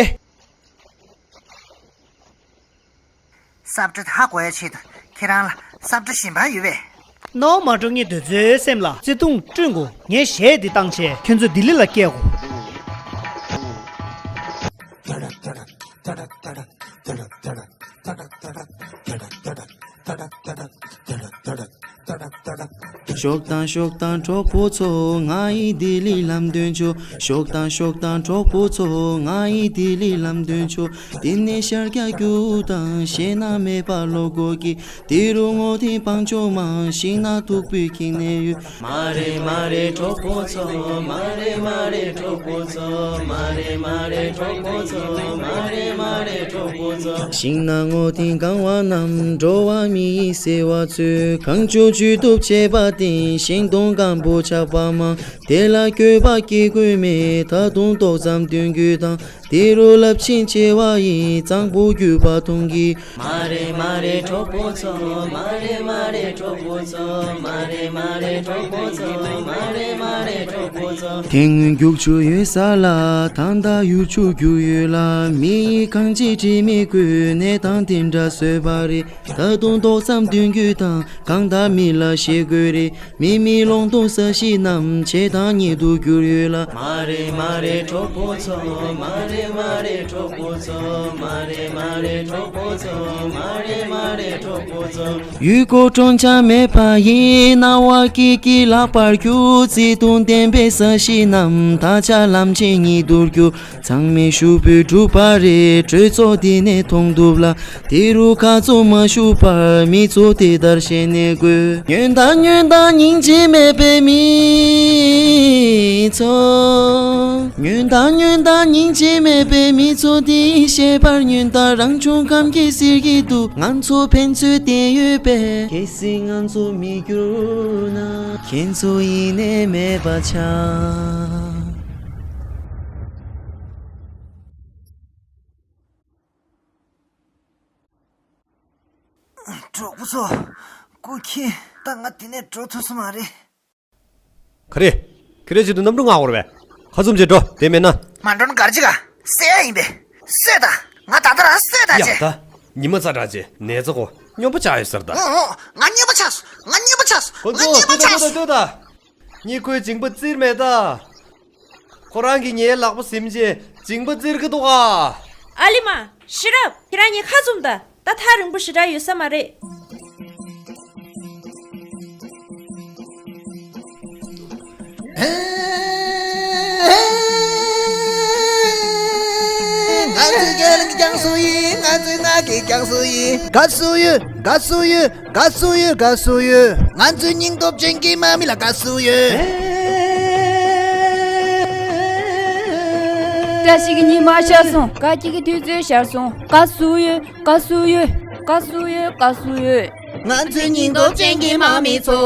སབ་ཁྲ་ཧ་གོ་ཡ་ཆེད་དུ་ཁྱེད་རང་ལ་སབ་ཁྲ་གཞན་པ་ཡོད་པས། རྣ་བ་མ་འགྲོ་མཁན་དེ་ཚོའི་སེམས་ལ་བརྩེ་དུང་བསྐྲུན་དགོས། ངས་གཞས་འདི་བཏང་བྱས་ཁྱོད་ཚོ་ལྡི་ལི་ལ་སྐྱེལ་དགོས། ཤོག་དང་ཤོག་དང་གྲོགས་པོ་ཚོ། ང་ཡི་ལྡི་ལི་ལམ་སྟོན་ཆོག་ཤོག་དང་ཤོག་དང་གྲོགས་པོ་ཚོ། ང་ཡི་ལྡི་ལི་ལམ་སྟོན་ཆོག་འདི་ནས་ཤར་རྒྱག་རྒྱུག་དང་ཞེད་སྣང་མེད་པར་ལོག་དགོས་ཀྱི། དེ་རུ་སྔོ་ཐིང་སྤང་ལྗོངས་མ། ཤིང་ནགས་སྟུག་པོའི་ཁྱིམ་ནས་ཡོད། མ་རེད་མ་རེད་གྲོགས་པོ་ཚོ། མ་རེད་མ་རེད་གྲོགས་པོ་ཚོ། མ་རེད་མ་རེད་གྲོགས་པོ་ཚོ། མ་རེད་མ་རེད་གྲོགས་པོ་ཚོ། ཤིང་ནགས་སྔོ་ཐིང་གང་བ་རྣམས། འགྲོ་བ་མི་ཡི་བརྩེ་བ་ཚོས། གངས་ལྗོངས་བཅུད་གཏུབ་བྱས་པ་དེ། ཤིང་སྡོང་སྐམ་པོ་ཆགས་པ་མང་། དེ་ལ་སྐྱོ་བ་སྐྱེ་དགོས་མེད། ད་དུང་ཏོག་ཙམ་འདོན་རྒྱུ་དང་། དེ་རུ་རླབས་ཆེན་བྱེ་བ་ཡིས། གཙང་པོ་བརྒྱུད་པ་དུང་གི་མ་རེད་མ་རེད་གྲོགས་པོ་ཚོ། མ་རེད་མ་རེད་གྲོགས་པོ་ཚོ། མ་རེད་མ་རེད་གྲོགས་པོ་ཚོ། མ་རེད་མ་རེད་གྲོགས་པོ་ཚོ། དེ་སྔོན་རྒྱུག་ཆུ་ཡོད་ས་ལ། ད་ལྟ་ཡུལ་ཆུ་རྒྱུག་ཡོད་ལ། མི་ཡི་གང་བྱེད་དྲི་མི་དགོས། གནས་སྟངས་དེ་འདྲ་བཟོས་པ་རེད། ད་དུང་ཏོག་ཙམ་འདོན་རྒྱུ་དང་། གང་ལྟར་མི་ལ་ཞེད་དགོས་རེད། མི་མེད་ལུང་སྟོང་ས་གཞི་རྣམས། བྱེ་ཐང་ཉིད་དུ་གྱུར་ཡོད་ལ། མ་རེད་མ་རེད་གྲོགས་པོ་ཚོ། མ་རེད་མ་རེད་གྲོགས་པོ་ཚོ། མ་རེད་མ་རེད་གྲོགས་པོ་ཚོ། མ་རེད་མ་རེད་གྲོགས་པོ་ཚོ། ཡུལ་སྐོར་འགྲོ་འཆར་མེད་པ་ཡིན། སྣང་བ་སྐྱིད་སྐྱིད་ལག་པར་རྒྱུག་བརྩེ་དུང་ལྡན་པའི་ས་གཞི་རྣམས། ད་ཆ་ལམ་ཆེན་ཉིད་དུ་གྱུར། ཚང་མས་ཞུ་འབོད་བསྒྲུབས་པ་རེད། གྲོས་ཚོགས་འདི་ནས་མཐོང་ཐུབ་ལ། དེ་རུ་ཁ་རྩོད་མ་ཞུགས་པར། མི་ཚོ་དེ་ལྟར་ཤེས་ནས་དགོས། ཉོན་དང་ཉོན་དང་སྙིང་རྗེ་མེད་པའི་མི་ཚོ། ཉོན་དང་ཉོན་དང་སྙིང་རྗེ་མེད་པའི་མི་ཚོ། དེ་ཤེས་པར་ཉོན་དང་། རང་བྱུང་ཁམས་ཀྱིས་ཟེར་གྱི་འདུག་ང་ཚོ་ཕན་ཚུན་བརྟེན་ཡོད་པས། གལ་སྲིད་ང་ཚོ་མི་འགྱུར་ན། ཁྱེད་ཚོ་ཡེ་ནས་མེད་པ་ཆགས། གྲོགས་པོ་ཚོ། སྐུ་མཁྱེན། ད་ང་འདི་ནས་འགྲོ་ཐུབ་ས་མ་རེད། ག་རེ། ཁྱེད་རང་ཆེད་དུ་གནམ་གྲུ་མངགས་དགོས་རེད་པས། ཁ་བཙུམ་བྱས་འགྲོ། དེ་མེད་ན། མ་འགྲོ་ན་ག་རེ་བྱེད་ག་བསད་ཡ་ཡིན་པས། བསད་ད། ང་ད་ལྟ་རང་བསད་ད་ཡ་བྱས། ད། ཉི་མ་ཙག་དྲགས་བྱས་ནད་ཚ་གོ། སྨྱོན་པ་ཆགས་ཡོད་ས་རེད་ད། འོ་འོ། ང་སྨྱོན་པ་ཆགས་སོང་། ང་སྨྱོན་པ་ཆགས་སོང་། ཁོ་ང་ཚོ་སྨྱོན་པ་ལྟོས་ད་ཆགས་སོང་། ལྟོས་ད། གཉིད་ཁུག་མཇིང་པ་བཙིར་མེད་ད། ཁོ་རང་གིས་ངའི་ལག་པ་ཟིན་བྱས་མཇིང་པ་བཙིར་གྱི་འདུག་ག་ཨ་ལི་མ། ཤི་རབ། ཁྱེད་རང་གཉིས་ཁ་བཙུམ་ད། ད་ཐག་རིང་པོ་ཞེ་དྲག་ཡོད་ས་མ་རེད། ང་ཚོའི་རྒྱལ་གླིང་གི་རྒྱང་སྲིང་ཡིན། ང་ཚོའི་ངག་གི་རྒྱང་སྲིང་ཡིན། དགའ་བསུ་ཡོད། དགའ་བསུ་ཡོད། དགའ་བསུ་ཡོད། དགའ་བསུ་ཡོད། ང་ཚོའི་སྙིང་སྟོབས་ཅན་གྱི་དམག་མི་ལ་དགའ་བསུ་ཡོད། བཀྲ་ཤིས་ཀྱི་ཉི་མ་ཤར་སོང་། དགའ་སྐྱིད་ཀྱི་དུས་ཚོད་ཤར་སོང་། དགའ་བསུ་ཡོད། དགའ་བསུ་ཡོད། དགའ་བསུ་ཡོད། དགའ་བསུ་ཡོད། དགའ་བསུ་ཡོད། ང་ཚོའི་སྙིང་སྟོབས་ཅན་གྱི་དམག་མི་ཚོ།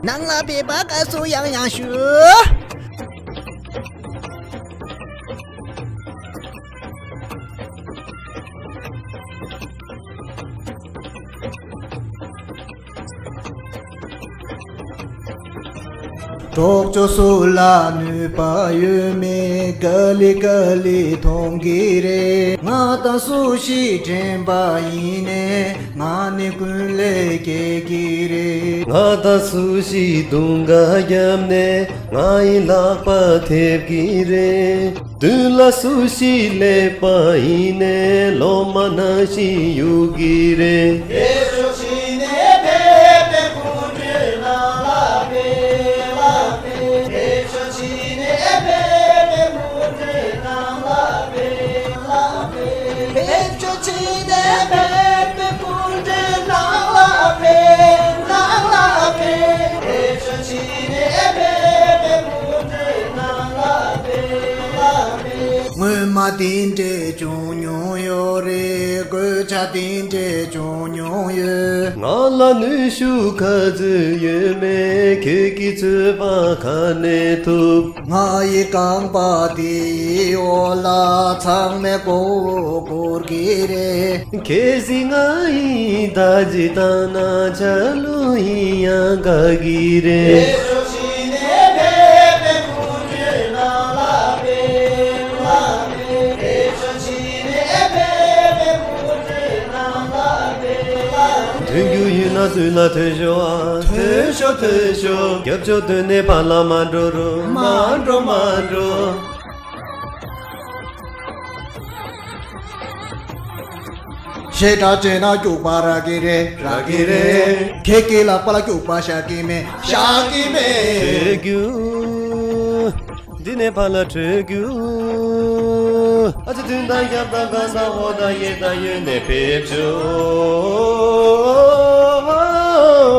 ནང་ལ་ཕེབས་པར་དགའ་བསུ་ཡང་ཡང་ཞུ། གྲོགས་པོ་སུ་ལ་ནུས་པ་ཡོད་མེད་ག་ལེ་ག་ལེ་མཐོང་གི་རེད། ང་དང་སུ་ཞིག་འགྲན་པ་ཡིན་ནས། ང་ནི་ཀུན་ལེགས་སྐྱེ་གི་རེད། ང་དང་སུ་ཞིག་དུང་ཁ་བརྒྱབ་ནས། ང་ཡི་ལག་པ་ཐེབས་ཀྱི་རེད། མདུན་ལ་སུ་ཞིག་སླེབས་པ་ཡིན་ནས། ལོ་མ་ནང་བཞིན་གཡུག་གི་རེད། ཕེབས་ཤོག་ཕྱི་ནས་ཕེབས་པའི་སྐུ་མགྲོན་རྣམས་ལ་ཕེབས་ལ་ཕེབས། ཕེབས་ཤོག་ཕྱི་ནས་ཕེབས་པའི་སྐུ་མགྲོན་རྣམས་ལ་ཕེབས་ལ་ཕེབས། ཕེབས་ཤོག་ཕྱི་ནས་ཕེབས་པའི་སྐུ་མགྲོན་རྣམས་ལ་ཕེབས་རྣམས་ལ་ཕེབས། ཕེབས་ཤོག་ཕྱི་ནས་ཕེབས་པའི་སྐུ་མགྲོན་རྣམས་ལ་ཕེབས་ལ་ཕེབས། སྔོན་མ་དེ་འདྲས་བྱུང་མྱོང་ཡོད་རེད། གོད་ཆག་དེ་འདྲས་བྱུང་མྱོང་ཡོད། ང་ལ་ནུས་ཤུགས་ག་ཚོད་ཡོད་མེད་ཁྱེད་ཀྱིས་ཚོད་དཔག་ག་ནས་ཐུབ། ང་ཡི་རྐང་པ་དེ་ཡི་འོག་ལ་ཚང་མས་མགོ་བོ་སྒུར་གྱི་རེད། གལ་སྲིད་ང་ཡིས་ད་ཅི་བཏང་ན་ཆ་ལུགས་ཡིན་ཡང་དགའ་གི་རེད། ཕེབས་ཤོག་ཕྱི་ནས་ཕེབས་པའི་སྐུ་མགྲོན་རྣམས་ལ་ཕེབས་ལ་ཕེབས། ཕེབས་ཤོག་ཕྱི་ནས་ཕེབས་པའི་སྐུ་མགྲོན་རྣམས་ལ་ཕེབས་ལ་ཕེབས། ཐོན་རྒྱུ་ཡིན་ན་ཚུར་ལ་ཐོན་ཤོག་ཨ། ཐོན་ཤོག་ཐོན་ཤོག་རྒྱབ་ཕྱོགས་སྟོན་ནས་ཕར་ལ་མ་འགྲོ་རོགས། མ་འགྲོ་མ་འགྲོ། ཞེ་དྲག་བྱས་ན་སྐྱུག་པ་རག་གི་རེད། རག་གི་རེད། ཁྱེད་ཀྱི་ལག་པ་ལ་སྐྱུག་པ་བཞག་གི་མེད། བཞག་གི་མེད། བྲོས་རྒྱུག་འདི་ནས་ཕར་ལ་བྲོས་རྒྱུག་ཨ་ཙི་མདུན་དང་རྒྱབ་དང་སྒང་དང་འོག་དང་གཡས་དང་གཡོན་ནས་ཕེབས་ཤོག་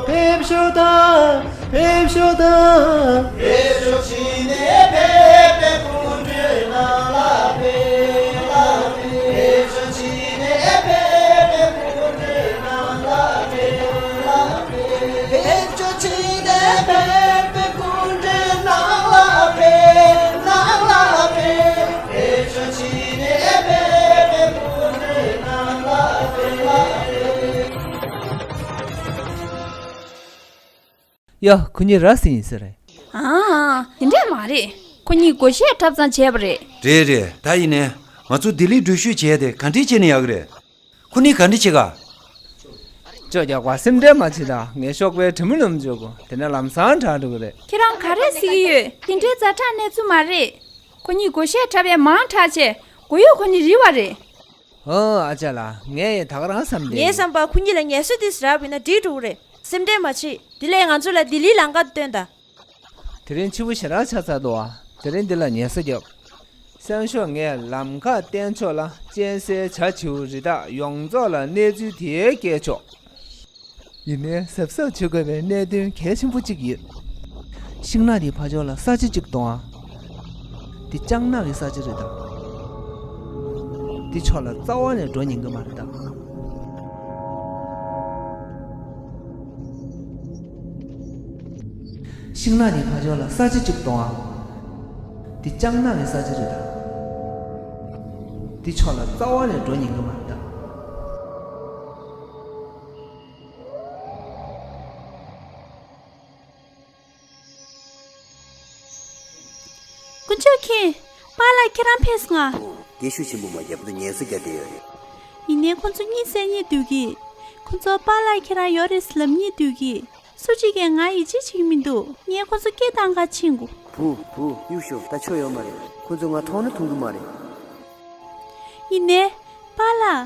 ཕེབས་ཤོག་དང་། ཕེབས་ཤོག་དང་། ཕེབས་ཤོག་ཕྱི་ནས་ཕེབས་པའི་སྐུ་མགྲོན་རྣམས་ལ་ཕེབས་ལ་ཕེབས། ཕེབས་ཤོག་ཕྱི་ནས་ཕེབས་པའི་སྐུ་མགྲོན་རྣམས་ལ་ཕེབས་ལ་ཕེབས། ཕེབས་ཤོག་ཕྱི་ནས་ཕེབས་པའི་སྐུ་མགྲོན་རྣམས་ལ་ཕེབས་རྣམས་ལ་ཕེབས། ཕེབས་ཤོག་ཕྱི་ནས་ ཡ། ཁོ་གཉིས་ར་སྲིང་ཡིན་ས་རེད། ཨང་། དེ་འདྲས་མ་རེད། ཁོ་གཉིས་བགོ་བཤའ་འཁྲབ་ཙང་བྱས་པ་རེད། རེད་རེད། ད་ཡིན་ནའི་ང་ཚོ་ལྡི་ལི་འགྲུལ་བཞུད་བྱས་ཏེ་ག་འདྲས་བྱས་ནས་ཡག་གི་རེད། ཁོ་གཉིས་ག་འདྲས་བྱེད་ག་ཅོ་རྒྱག་པ་སེམས་ཁྲལ་མ་བྱེད་དང་། ངས་ཤོག་པའི་དྲི་མ་ལོམ་འཇོག་གོ། དེ་ནས་ལམ་སང་དྲག་འགྲོ་གི་རེད། ཁྱེད་རང་ག་རེ་ཟེར་གི་ཡོད། དེ་འདྲའི་ཛ་དྲག་གནས་ཚུལ་མ་རེད། ཁོ་གཉིས་བགོ་བཤའ་འཁྲབ་ཡས་མང་དྲགས་བྱས། མགོ་གཡོག་ཁོ་གཉིས་རིལ་བ་རེད། ཨོ། ཨ་ཅག་ལགས། ངས་ད་ག་རང་བསམ་སྟེ། ངའི་བསམ་པར་ཁོ་གཉིས་ལ་ངལ་གསོ་དེ་ཟེར་བ་ཡིན་ན་འགྲིག་འགྲོ་གི་རེད། སེམས་ཁྲལ་མ་བྱེད། དེ་ལས་ང་ཚོ་ལ་ལྡི་ལིའི་ལམ་ཁ་སྟོན་དང་། དེ་རིང་ཕྱི་པོ་ཞེ་དྲག་ཆགས་ཚར་འདུག་ཨ། དེ་རིང་འདི་ལ་ཉལ་ས་རྒྱབ། སང་ཞོགས་ངས་ལམ་ཁ་བསྟན་ཕྱོགས་ལ་གཅན་གཟན་བྱ་བྱིའུ་རི་དྭགས་ཡོངས་རྫོགས་ལ་གནས་ཚུལ་དེ་སྐྱེལ་ཆོག་ཡིན་ནའི་གཟབ་གཟབ་བྱེད་དགོས་པའི་གནད་དོན་གལ་ཆེན་པོ་གཅིག་ཡོད། ཤིང་ནགས་དེའི་ཕར་ཕྱོགས་ལ་ས་ཆ་གཅིག་མཐོང་ཨ། དེ་ལྕགས་ནག་གི་ས་ཆ་རེད་ད། དེ་ཕྱོགས་ལ་རྩ་བ་ནས་འགྲོ་ཉན་གི་མ་རེད་ད། ཤིང་ནགས་དེའི་ཕར་ཕྱོགས་ལ་ས་ཆ་གཅིག་མཐོང་ཨ། དེ་ལྕགས་ནག་གི་ས་ཆ་རེད་ད། དེ་ཕྱོགས་ལ་རྩ་བ་ནས་འགྲོ་ཉན་གི་མ་རེད་ད། དཀོན་མཆོག་མཁྱེན། པཱ་ལགས་ཁྱེད་རང་ཕེབས་སོང་ང་། སྐད་ཤུགས་ཆེན་པོ་མ་རྒྱབ། ད་ཉལ་ས་རྒྱག་བསྡད་ཡོད་རེད། ཡིན་ནའི་ཁོང་ཚོ་གཉིད་སད་སྙིང་འདོད་ཀྱི། ཁོང་ཚོ་པཱ་ལགས་ཁྱེད་རང་ཡོད་རེད་ལབ་སྙིང་འདོད་ཀྱི། སུ་གཅིག་གིས་ང་ཡིད་ཆེས་བྱེད་ཀྱི་མི་འདུག་ངས་ཁོང་ཚོ་སྐད་བཏང་ག་ཕྱིན་དགོས། བུ། བུ། གཡུག་ཤོག་ད་ཆོ་ཡོད་མ་རེད། ཁོང་ཚོ་ང་མཐོང་ན་མཐོང་གི་མ་རེད། ཡིན་ནའི། པཱ་ལགས།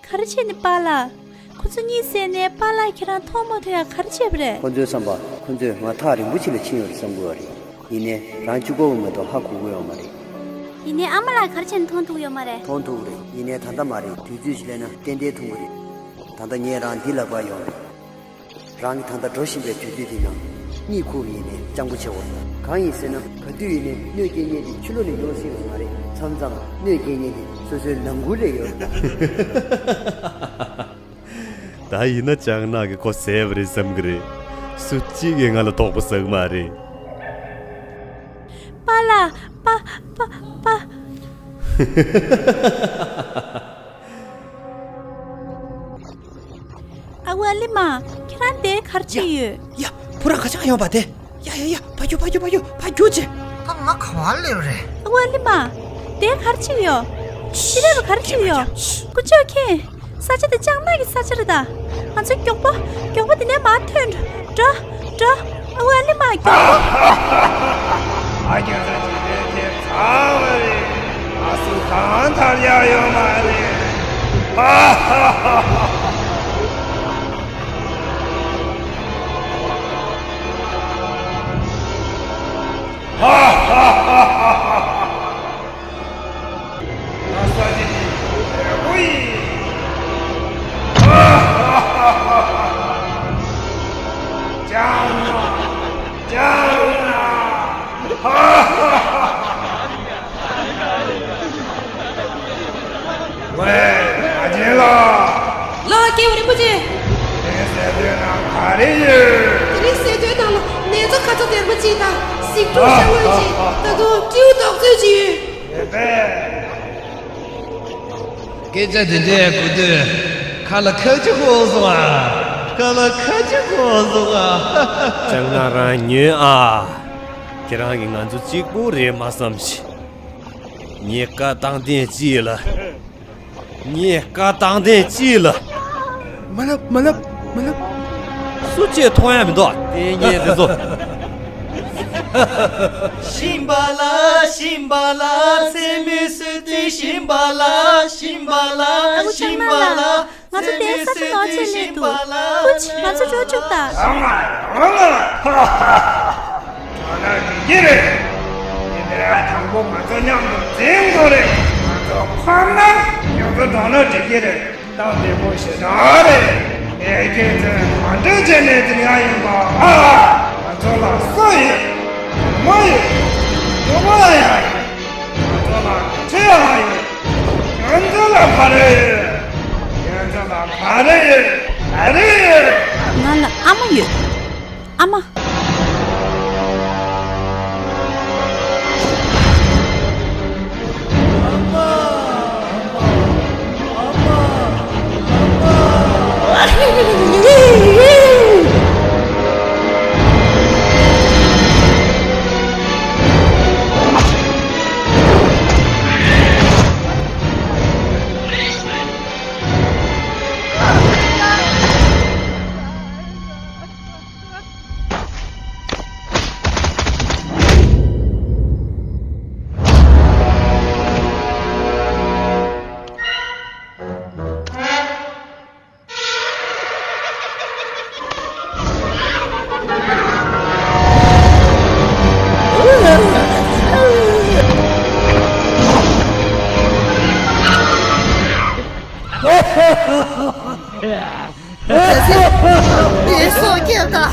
ག་རེ་བྱས་ནས་པཱ་ལགས། ཁོ་ཚོ་གཉིད་སད་ནས་པཱ་ལགས་ཁྱེད་རང་མཐོང་མ་ཐུབ་ཡ་ག་རེ་བྱས་པ་རེད། ཁོ་ཚོའི་བསམ་པ་ཁོ་ཚོས་ང་ཐག་རིང་པོ་ཕྱི་ལ་ཕྱིན་ཡོད་རེད་བསམ་གྱི་ཡོད་རེད། ཡིན་ནའི་རང་གཅིག་པོ་བ་མ་གཏོགས་ཧ་གོ་གི་ཡོད་མ་རེད། ཡིན་ནའི་ཨ་མ་ལགས་ག་རེ་བྱས་ནས་མཐོང་ཐུབ་ཡོད་མ་རེད། མཐོང་ཐུབ་རེད། ཡིན་ནའི་ད་ལྟ་མ་རེད། དུས་ཚོད་ཞིག་སླེབས་ན་ཏན་ཏན་མཐོང་གི་རེད། ད་ལྟ་ངས་རང་འདི་ལ་བབས་ཡོང་རེད། རང་གི་ད་ལྟ་འགྲོ་བཞིན་པའི་དུས་ཚོད་འདི་ནང་གཉིད་ཁུག་ཡིན་ནའི་སྤྱང་པོ་བྱེད་དགོས། གང་ཡིན་ཟེར་ན། ག་དུས་ཡིན་ནའི་གནོད་སྐྱེལ་མཁན་དེ་ཕྱི་ལོགས་ནས་ཡོང་སྲིད་པ་མ་རེད། མཚམས་མཚམས་གནོད་སྐྱེལ་མཁན་དེ་སོ་སོའི་ནང་ཁུལ་ལ་ཡོད་རེད། ད་ཡིན་ན་ལྕགས་ནག་གིས་ཁོ་བསད་པ་རེད་བསམ་གི་རེད། སུ་གཅིག་གིས་ང་ལ་དོགས་པ་ཟ་གི་མ་རེད། པཱ་ལགས། པཱ། པཱ། པཱ། ཨ་ཁུ་ཨ་ལི་མ། ཁྱེད་རང་འདིར་ག་རེ་བྱེད་ཡོད། ཡ། བུ་རང་ག་ཅག་ཡོང་པ་དེ། ཡ་ཡ་ཡ། ཕར་རྒྱུག་ཕར་རྒྱུག་ཕར་རྒྱུག་ཕར་རྒྱུག་ཅེ། ད་ང་ག་བ་སླེབས་རེད། ཨ་ཁུ་ཨ་ལི་མ། འདིར་ག་རེ་བྱེད་ཡོད། ཕྱི་རབས་ག་རེ་བྱེད་ཡོད། དཀོན་མཆོག་མཁྱེན། ས་ཆ་དེ་ལྕགས་ནག་གི་ས་ཆ་རེད་ད། ང་ཚོ་མགྱོགས་པོ། མགྱོགས་པོ་འདི་ནས་མར་ཐོན་འགྲོ། འགྲོ། འགྲོ། ཨ་ཁུ་ཨ་ལི་མ་མགྱོགས་པོ། ཨ་ཁྱོད་ཚོ་ཇི་འདྲའི་ཁྱད་མཚར་བ་རེད། ང་སུ་གང་ཐར་ཡག་ཡོད་མ་རེད། ཧ་ཧ་ཧ་ཧ། ཧ་ཧ་ཧ་ཧ་ཧ། ང་ས་ཆ་འདི་བདེ་པོ་ཡིན། ཧ་ཧ་ཧ་ཧ་ཧ། ལྕགས་ནག་ལྕགས་ནག་ཧ་ཧ་ཧ་ཧ། ཝེ། ཨ་ཅེ་ལགས། ལགས། རྒྱལ་བ་རིན་པོ་ཆེ། དེ་ཟེར་དུས་ན་ག་རེ་ཡོད། དེ་རིང་ཟས་ཐོའི་ནང་ལ་ནེ་ཙོ་ཁ་ཚ་དེ་རིང་ཅིག་དང་། གཟིག་ཕྲུག་ཤ་དངོས་ཅིག་ད་དུང་སྤྲེའུ་རྡོག་བཙོས་ཅིག་ཡོད། རེད་པས། སྐད་ཆ་དེ་འདྲས་གོ་དུས་ཁ་ལ་ཁ་ཆུ་ཤོར་སོང་ཨ། ཁ་ལ་ཁ་ཆུ་ཤོར་སོང་ཨ། ལྕགས་ནག་རང་ཉོན་ཨ། ཁྱེད་རང་གིས་ང་ཚོ་གཅིག་པུ་རེད་མ་བསམ་ཞིག་ངས་བཀའ་བཏང་དོན་ཅི་ལ། ངས་བཀའ་བཏང་དོན་ཅི་ལ། མ་ལབ། མ་ལབ། མ་ལབ། སུ་གཅིག་མཐོང་ཡ་མི་འདུག་དེ་ངས་དེ་ཚོ། ཤིང་པ་ལ། ཤིང་པ་ལ། མཚན་མོའི་བསོད་བདེ། ཤིང་པ་ལ། ཤིང་པ་ལ། ཨ་ཁུ་ལྕགས་ནག་ལགས། ང་ཚོ་དེ་ས་ཆ་ནོར་ཆེད་སླེབས་འདུག་ཀུན་གྱིས་ང་ཚོ་འགྲོ་བཅུག་དང་། ཡོང་ང་། ཡོང་ང་། ཧ་ཧ་ཧ། འགྲོ་ན་འགྲིག་གི་རེད། དེ་ནས་དང་པོ་ང་ཚོ་མཉམ་དུ་འཛིང་དགོས་རེད། ང་ཚོ་ཁོ་ན་ཡོང་ཚོ་འགྲོ་ན་འགྲིག་གི་རེད། གཏམ་བདེ་པོ་ཞེ་དྲག་རེད། ངས་ཁྱེད་ཚོས་གང་འདྲ་བྱས་ནས་འཛིང་ཡ་ཡིན་པ། ཨ། ང་ཚོ་ལ་སོ་ཡོད། མོ་ཡོད། ནུ་མོ་ཡང་ཡོད། ང་ཚོ་ལ་ཁྲེ་ཡང་ཡོད། ང་ཚོ་ལ་བ་རེ་ཡོད། ང་ཚོ་ལ་བ་རེ་ཡོད། བ་རེ་ཡོད། ང་ལ་ཨ་མ་ཡོད། ཨ་མ།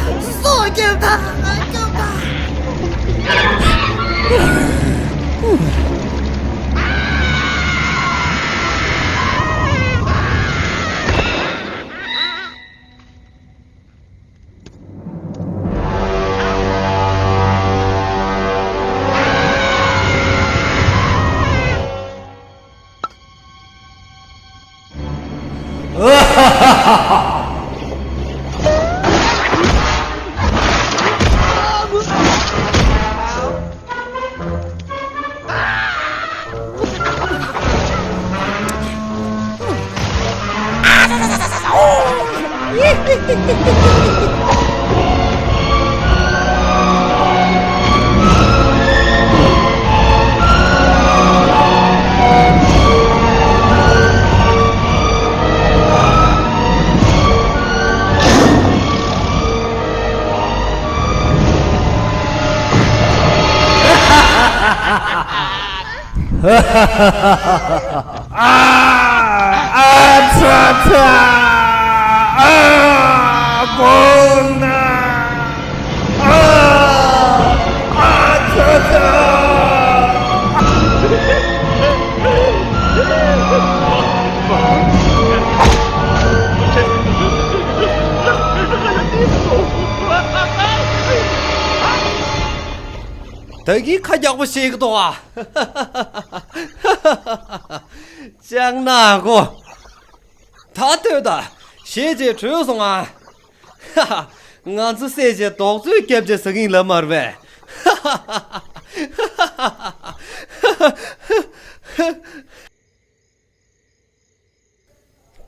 སྲོག་སྐྱོབ་དང་། སྐྱོབ་དང་། ཨ། ཨ་ཚ་ཚ། ཨ། དགོངས་དག། ཨ། ཨ་ཚ་ཚ། ད་གིན་ཁ་རྒྱག་པོ་བྱེད་ཀྱི་འདུག་ཨ། ལྕགས་ནག་གོ། ད་ལྟོས་དང་། ཞེད་ཅེས་བྲོས་སོང་ཨ། ང་ཚོ་བསད་བྱས་རྡོག་བཙོས་རྒྱབ་བྱས་ཟ་གིན་ལབ་མ་རེད་པས།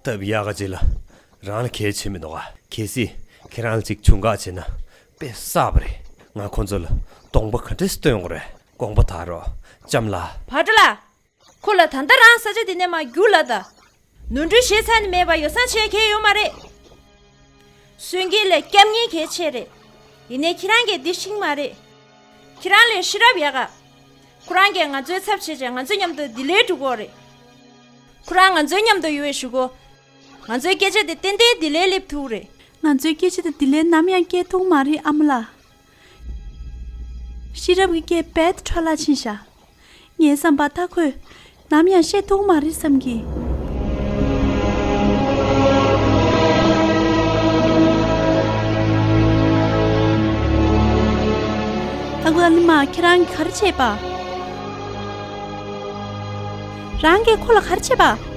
སྟབས་ཡག་ག་ཅིག་ལ། རང་ལ་གལ་ཆེ་མི་འདུག་ག་གལ་སྲིད་ཁྱེད་རང་ལ་ཅིག་བྱུང་ག་བྱས་ན་དཔེ་བསགས་པ་རེད། ང་ཁོ་ཚོ་ལ་གདོང་པ་ག་འདྲས་སྟོན་དགོས་རེད། དགོངས་པ་དག་རོགས། ལྕམ་ལགས། བྷ་ཏྲ་ལགས། ཁོ་ལ་ད་ལྟ་རང་ས་ཆ་འདི་ནས་མར་རྒྱུགས་ལབ་དང་། ནོར་འཁྲུལ་བྱས་ཚར་ནས་མེད་པ་ཡོ་བསྲང་བྱས་གལ་ཡོད་མ་རེད། གསོན་དཀའ་ལས་སྐྱོབ་མཁན་གལ་ཆེ་རེད། ཡིན་ནའི་ཁྱེད་རང་གིས་འདི་ཤེས་ཀྱི་མ་རེད། ཁྱེད་རང་ལ་ཤེས་རབ་ཡོད་ག་ཁོ་རང་གིས་ང་ཚོའི་ཚབ་བྱས་བྱས་ང་ཚོའི་མཉམ་དུ་ལྡི་ལིར་འགྲོ་གི་ཡོད་རེད། ཁོ་རང་ང་ཚོའི་མཉམ་དུ་ཡོད་པའི་གཞུག་གུ། ང་ཚོའི་སྐད་ཆ་དེ་ཏན་ཏན་ལྡི་ལིར་སླེབས་ཐུབ་རེད། ང་ཚོའི་སྐད་ཆ་དེ་ལྡི་ལིར་ནམ་ཡང་སྐྱེལ་ཐུབ་མ་རེད་ཨ་མ་ལགས། ཤེས་རབ་ཀྱི་སྐད་རྦད་འཕྲོ་བརླག་ཕྱིན་ཤག་ངའི་བསམ་པར་ད་ཁོས་ནམ་ཡང་བཤད་ཐུབ་མ་རེད་བསམ་གི། ཨ་ཁུ་ཨ་ལི་མ། ཁྱེད་རང་གིས་ག་རེ་བྱས་པ། རང་གིས་ཁོ་ལ་ག་རེ་བྱས་པ།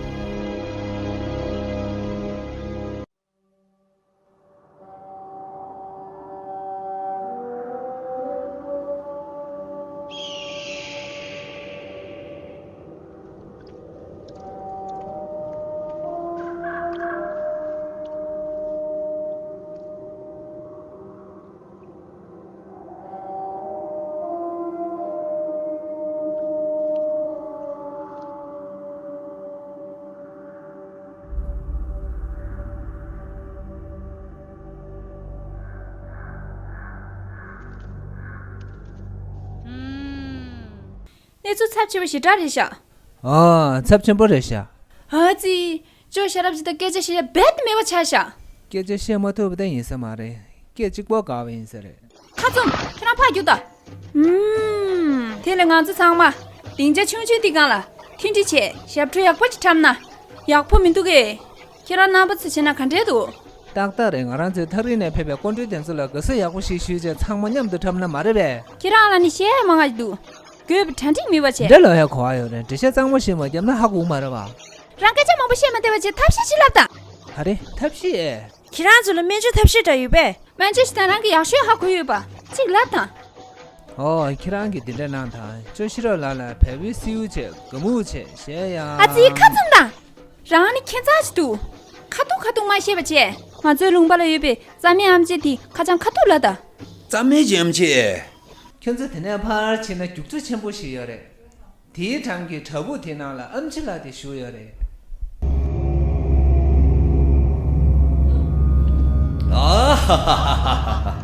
གནས་ཚུལ་ཚབས་ཆེ་བ་ཞེ་དྲག་རེད་ཤག་ཨ། ཚབས་ཆེན་པོ་རེད་ཤག་ཨ་ཙི། ཅོ་ཤ་རབ་ཅིག་དང་སྐད་ཆ་བཤད་ཡ་རྦད་དེ་མེད་པ་ཆགས་ཤག་སྐད་ཆ་བཤད་མ་ཐུབ་པ་དེ་ཡིན་ས་མ་རེད། སྐད་གཅིག་པོ་དགའ་བ་ཡིན་ས་རེད། ཁ་བཙུམ། ཁྱེད་རང་ཕར་རྒྱུགས་དང་། ཨུམ། དེ་ལས་ང་ཚོ་ཚང་མ་སྡིངས་ཆ་ཆུང་ཆུང་འདི་སྒང་ལ་མཐུན་སྒྲིལ་བྱས་ཞབས་བྲོ་ཡག་པོ་ཅིག་འཁྲབ་ན་ཡག་པོ་མི་འདུག་གས། ཁྱེད་རང་རྣམ་པ་ཚོས་བྱས་ན་ག་འདྲས་འདུག་ཏག་ཏག་རེད། ང་རང་ཚོའི་ཐག་རིང་ནས་ཕེབས་པའི་སྐུ་མགྲོན་དེ་ཚོ་ལ་དགའ་བསུ་ཡག་པོ་ཞིག་ཞུས་བྱས་ཚང་མ་མཉམ་དུ་འཁྲབ་ན་མ་རེད་པས། ཁྱེད་རང་ལ་ནི་བཤད་ཡ་མང་བ་ཞིག་འདུག་དགོས་པ་གྲ་འགྲིག་མེད་པ་བྱས། འདྲ་ལོ་ཡ་གོ་བ་ཡོད་རེད། འགྲེལ་བཤད་གཙང་མ་ཞིག་མ་བརྒྱབ་ན་ཧ་གོ་གི་མ་རེད་བ། རང་སྐད་ཆ་མང་པོ་བཤད་མ་བདེ་བ་བྱས། ཐབས་ཤེས་ཅིག་ལབ་དང་། ག་རེ་ཐབས་ཤེས། ཁྱེད་རང་ཚོ་ལ་སྨན་བཅོས་ཐབས་ཤེས་འདྲ་ཡོད་པས། སྨན་བཅོས་ཤིག་དང་རང་གི་ཡག་ཤོས་ཧ་གོ་ཡོད་པ་ཅིག་ལབ་དང་། ཨོ། ཁྱེད་རང་གིས་འདི་འདྲ་གནང་དང་། ཅོ་ཤི་རོ་ལགས་ལ་བལ་པོའི་སེའུ་བྱས། དགའ་མོ་བྱས་ཞེས་ཡ། ཨ་ཙི། ཁ་བཙུམ་དང་། རང་ནི་ཁྱད་མཚར་ཅིག་འདུག་ཁ་ཐུག་ཁ་ཐུག་མ་བཤད་པ་བྱས། ང་ཚོའི་ལུང་པ་ལ་ཡོད་པའི་རྩྭ་སྨན་ཨམ་ཆི་དེ་ཁ་བྱང་ཁ་ཐུག་ལབ་དང་། རྩྭ་སྨན་གྱི་ཨམ་ཆི། ཁྱོད་ཚོ་དེ་ནས་ཕར་ཕྱིན་ན་རྒྱུག་ཆུ་ཆེན་པོ་ཞིག་ཡོད་རེད། དེའི་འགྲམ་གྱི་བྲག་ཕུག་དེའི་ནང་ལ་ཨམ་ཆི་ལགས་དེ་བཞུགས་ཡོད་རེད། ཨ་ཧ་ཧ་ཧ་ཧ།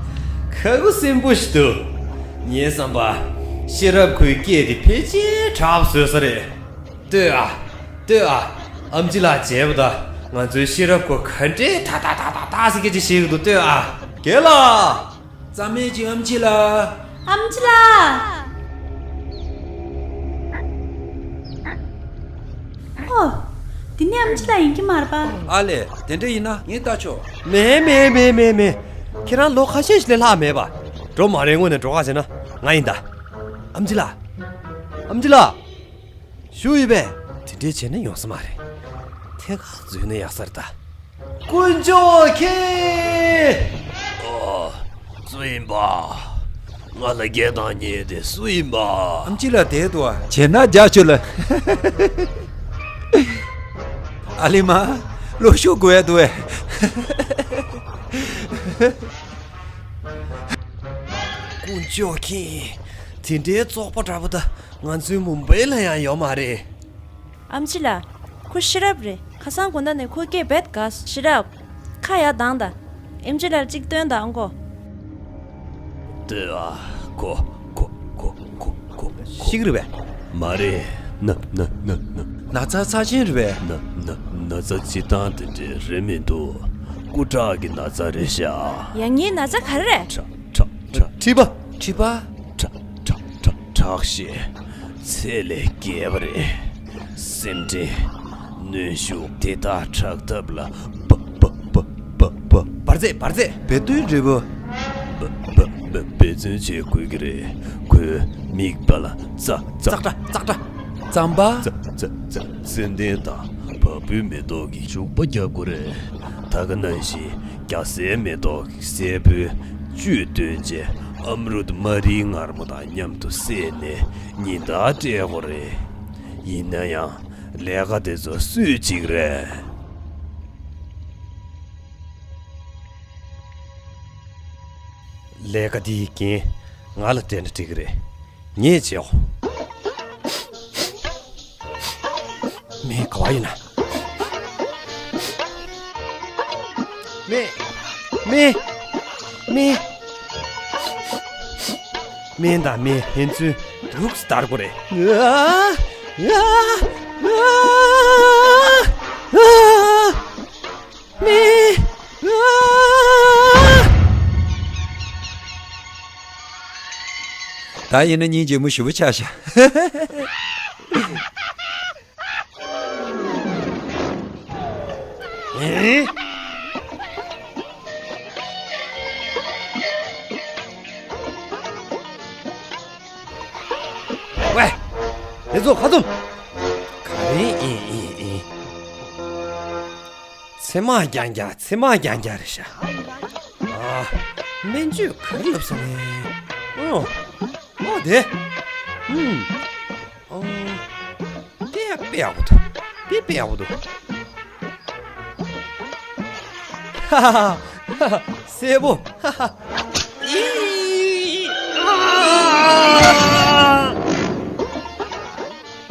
ཁ་ཁུ་སིམ་པོ་ཞིག་འདུག་ངའི་བསམ་པ། ཤེས་རབ་ཁོའི་སྐད་དེ་ཕལ་ཆེར་དྲག་པོ་བཟོས་ས་རེད། ལྟོས་ཨ། ལྟོས་ཨ། ཨམ་ཆི་ལགས་མཇལ་བ་དང་ང་ཚོའི་ཤེས་རབ་ཁོ་ག་འདྲའི་ཐག་ཐག་ཐག་ཐག་ཐག་ཟེར་སྐད་ཆ་བཤད་ཀྱི་འདུག་ལྟོས་ཨ། རྒན་ལགས། རྩ་མེད་ཀྱི་ཨམ་ཆི་ལགས། ཨམ་ཆི་ལགས། ཨོ། འདི་ནི་ཨམ་ཆི་ལགས་ཡིན་གྱི་མ་རེད་པ། ཨ་ལས། དེ་འདྲ་ཡིན་ན་ངས་ལྟ་ཆོག་མེད་མེད་མེད་མེད་མེད། ཁྱེད་རང་ལོ་ཁ་ཤས་ཤིག་ལས་ལྷག་མེད་པ། འགྲོ་མ་རེད། དངོས་གནས་འགྲོ་ཁ་ཟེར་ན་ང་ཡིན་ད། ཨམ་ཆི་ལགས། ཨམ་ཆི་ལགས། བཞུགས་ཡོད་པས། དེ་འདྲས་བྱས་ན་ཡོང་ས་མ་རེད། ཐད་ཀར་འཛུལ་ན་ཡག་ས་རེད་ད། དཀོན་མཆོག་མཁྱེན། ཨོ། སུ་ཡིན་པ། ང་ལ་སྐད་བཏང་མཁན་དེ་སུ་ཡིན་པ། ཨམ་ཆི་ལགས་བསྡད་འདུག་ཨ། བྱས་ན་རྒྱག་ཆོག་ལ། ཨ་ལི་མ། ལོ་ཤུགས་དགོས་ཡ་འདུག་ཨེ། དཀོན་མཆོག་མཁྱེན། དེ་འདྲའི་བཙོག་པ་འདྲ་པོ་ད་ང་ཚོའི་མུམ་བེ་ལ་ཡང་ཡོད་མ་རེད། ཨམ་ཆི་ལགས། ཁོ་ཤེས་རབ་རེད། ཁ་སང་དགོང་དག་ནས་ཁོ་སྐད་རྦད་འགགས། ཤེས་རབ། ཁ་ཡར་གདངས་དང་། ཨེམ་ཆི་ལགས་གཅིག་སྟོན་དང་ཨང་ཀོ། ལྟོས་ཨ། ཁོ། ཁོ། ཁོ། ཁོ། ཤི་གི་རེད་པས། མ་རེད། ན། ན། ན། ན། ན་ཚ་ཚ་ཅན་རེད་པས། ན། ན། ན་ཚ་སྤྱིར་བཏང་དེ་འདྲས་རེད་མི་འདུག་སྐུ་དྲག་གི་ན་ཚ་རེད་ཤག་ཡ། ངའི་ན་ཚ་ག་རེ་རེད། ཁྲག་ཁྲག་ཁྲག་མཁྲིས་པ། མཁྲིས་པ། ཁྲག་ཁྲག་ཁྲག་ཁྲག་ཤེད་ཚད་ལས་བརྒལ་བ་རེད། སེམས་ཁྲལ། གནོན་ཤུགས་དེ་དག་དྲག་ཐབས་ལ་འབ་འབ་འབ་འབ་འབ། འབར་རྫས། འབར་རྫས། བེ་ཏུའི་འབྲས་བུ། འབ་འབ་འབ་འབད་བརྩོན་བྱེད་དགོས་ཀྱི་རེད། ཁོའི་མིག་པ་ལ་ཙག་ཙག་ཙག་སྒྲ། ཙག་སྒྲ། རྩམ་པ། ཙ་ཙ་ཙ། ཙན་དན་དང་བ་སྤུའི་མེ་ཏོག་གི་བྱུག་པ་རྒྱག་དགོས་རེད། ད་ག་ནང་བཞིན་རྒྱ་སེར་མེ་ཏོག་གི་སྲད་བུའི་བཅུད་བཏོན་རྗེས་ཨ་མ་རུ་དི་མ་རིའི་མངར་མོ་དང་མཉམ་དུ་བསྲེས་ནས་ཉིན་ལྟར་སྤྲད་དགོས་རེད། ཡིན་ན་ཡང་ལས་ཀ་དེ་ཚོ་སུས་བྱེད་ཀྱི་རེད། ལས་ཀ་འདིའི་འགན་ང་ལ་སྤྲད་ན་འགྲིག་གི་རེད། ངས་བྱེད་འོ། མེ་ག་བ་ཡིན་ན། མེ། མེ། མེ། མེ་དང་མེ་ཕན་ཚུན་འདུག་སེ་བརྡར་དགོས་རེད། ཨ། ཨ། ཨ། ཨ། མེ། ཨ། ད་ཡིན་ན་སྙིང་རྗེ་མོ་ཞེ་པོ་ཆགས་ཤག་ཨེ། ཝེ། དེ་ཚོ་ཁ་ཚུམ། ག་རེ་ཨེ་ཨེ་ཨེ། ཚེར་མ་རྐྱང་རྐྱང་། ཚེར་མ་རྐྱང་རྐྱང་རེད་ཤག་ཨ། སྨན་བཅོས་ག་རེ་ལབ་སོང་ངས། ཨོ། ཨོ་དེ། ཨུམ། ཨོ། དེ་ཡང་དཔེ་ཡག་པོ་འདུག་དེ་དཔེ་ཡག་པོ་འདུག་ཧ་ཧ་ཧ་ཧ། གསལ་པོ། ཧ་ཧ། ཨི། ཨ།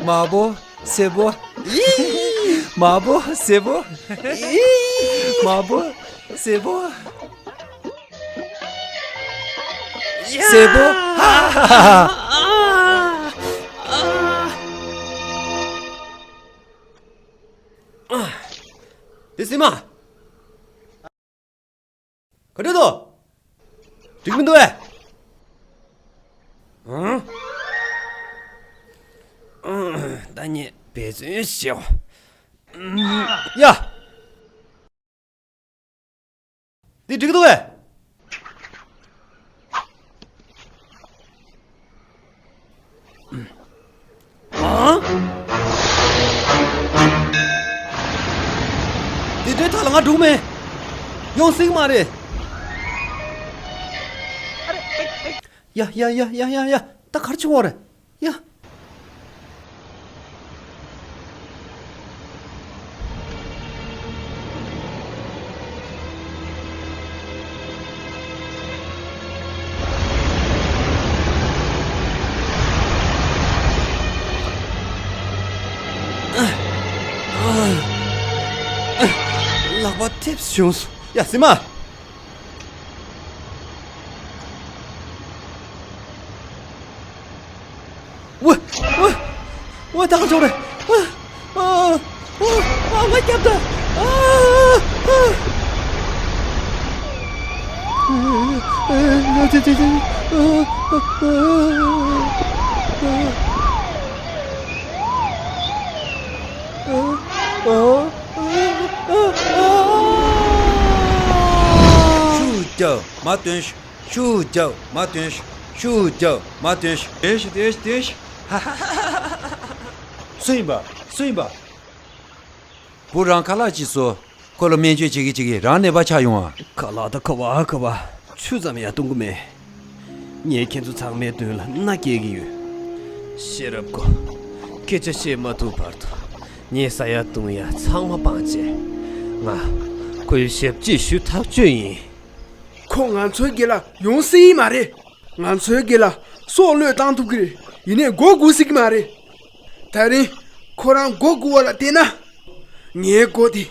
དམར་པོ། སེར་པོ། ཨི། དམར་པོ། སེར་པོ། ཨི། དམར་པོ། སེར་པོ། ཡ། སེར་པོ། ཧ་ཧ་ཧ་ཧ། ཨ། ཨ། དེ་སེམས་མ། ག་འདྲ་འདུག་འགྲིག་མི་འདུག་ཨེ། ཨང་། ཨང་། ད་ངས་འབད་བརྩོན་ཞིག་བྱེད་འོ། ཡ། འདི་འགྲིག་འདུག་ཨེ། ཨང་། འདི་འདྲའི་ཐག་ལ་ང་འགྲོ་གི་མེད། ཡོང་སྲིད་ཀྱི་མ་རེད། ཡ་ཡ་ཡ་ཡ་ཡ་ཡ། ད་ག་རེ་བྱུང་བ་རེད། ཡ། ལག་པ་ཐེབས་བྱུང་སོང་། ཡ། སེམས་མ། ཝེ། ཝེ། ཝེ། ད་ག་ཆོག་རེད། ཨ། ཨ། ཨ། ཨ། ང་སྐྱབས་ད། ཨ། ཨ། ཤུགས་རྒྱབ་མར་ཐོན་ཤིག་ཤུགས་རྒྱབ་མར་ཐོན་ཤིག་ཤུགས་རྒྱབ་མར་ཐོན་ཤིག་ཐོན་ཤིག་ཐོན་ཤིག་ཐོན་ཤིག་སུ་ཡིན་པ། སུ་ཡིན་པ། བུ་རང་ཁ་ལག་ཅིག་བཟོ། ཁོ་ལ་སྨན་བཅོས་བྱེད་ཀྱི་བྱེད་ཀྱི་རང་ནད་པ་ཆགས་ཡོང་ཨ། ཁ་ལག་ད་ཁ་བ་ཁ་བ། ཆུ་ཙམ་ཡང་བཏུང་གི་མེད། ངས་ཁྱེད་ཚོ་ཚང་མའི་མདུན་ལ་མནའ་སྐྱེལ་གྱི་ཡོད། ཤེས་རབ་ཀོ། སྐད་ཆ་བཤད་མ་ཐུབ་བར་དུ་ངས་ཟ་ཡ་བཏུང་ཡ་ཚང་མ་སྤངས་བྱས། ང་ཁོའི་ཞབས་ཕྱི་ཞུ་ཐག་གཅོད་ཡིན། ཁོ་ང་ཚོའི་སྒེར་ལ་ཡོང་སྲིད་མ་རེད། ང་ཚོའི་སྒེར་ལ་སྲོག་བློས་བཏང་ཐུབ་ཀྱི་རེད། ཡིན་ནའི་མགོ་སྒུར་སྲིད་ཀྱི་མ་རེད། ད་རིང་ཁོ་རང་མགོ་སྒུར་བ་ལ་བལྟས་ན། ངའི་མགོ་དེ།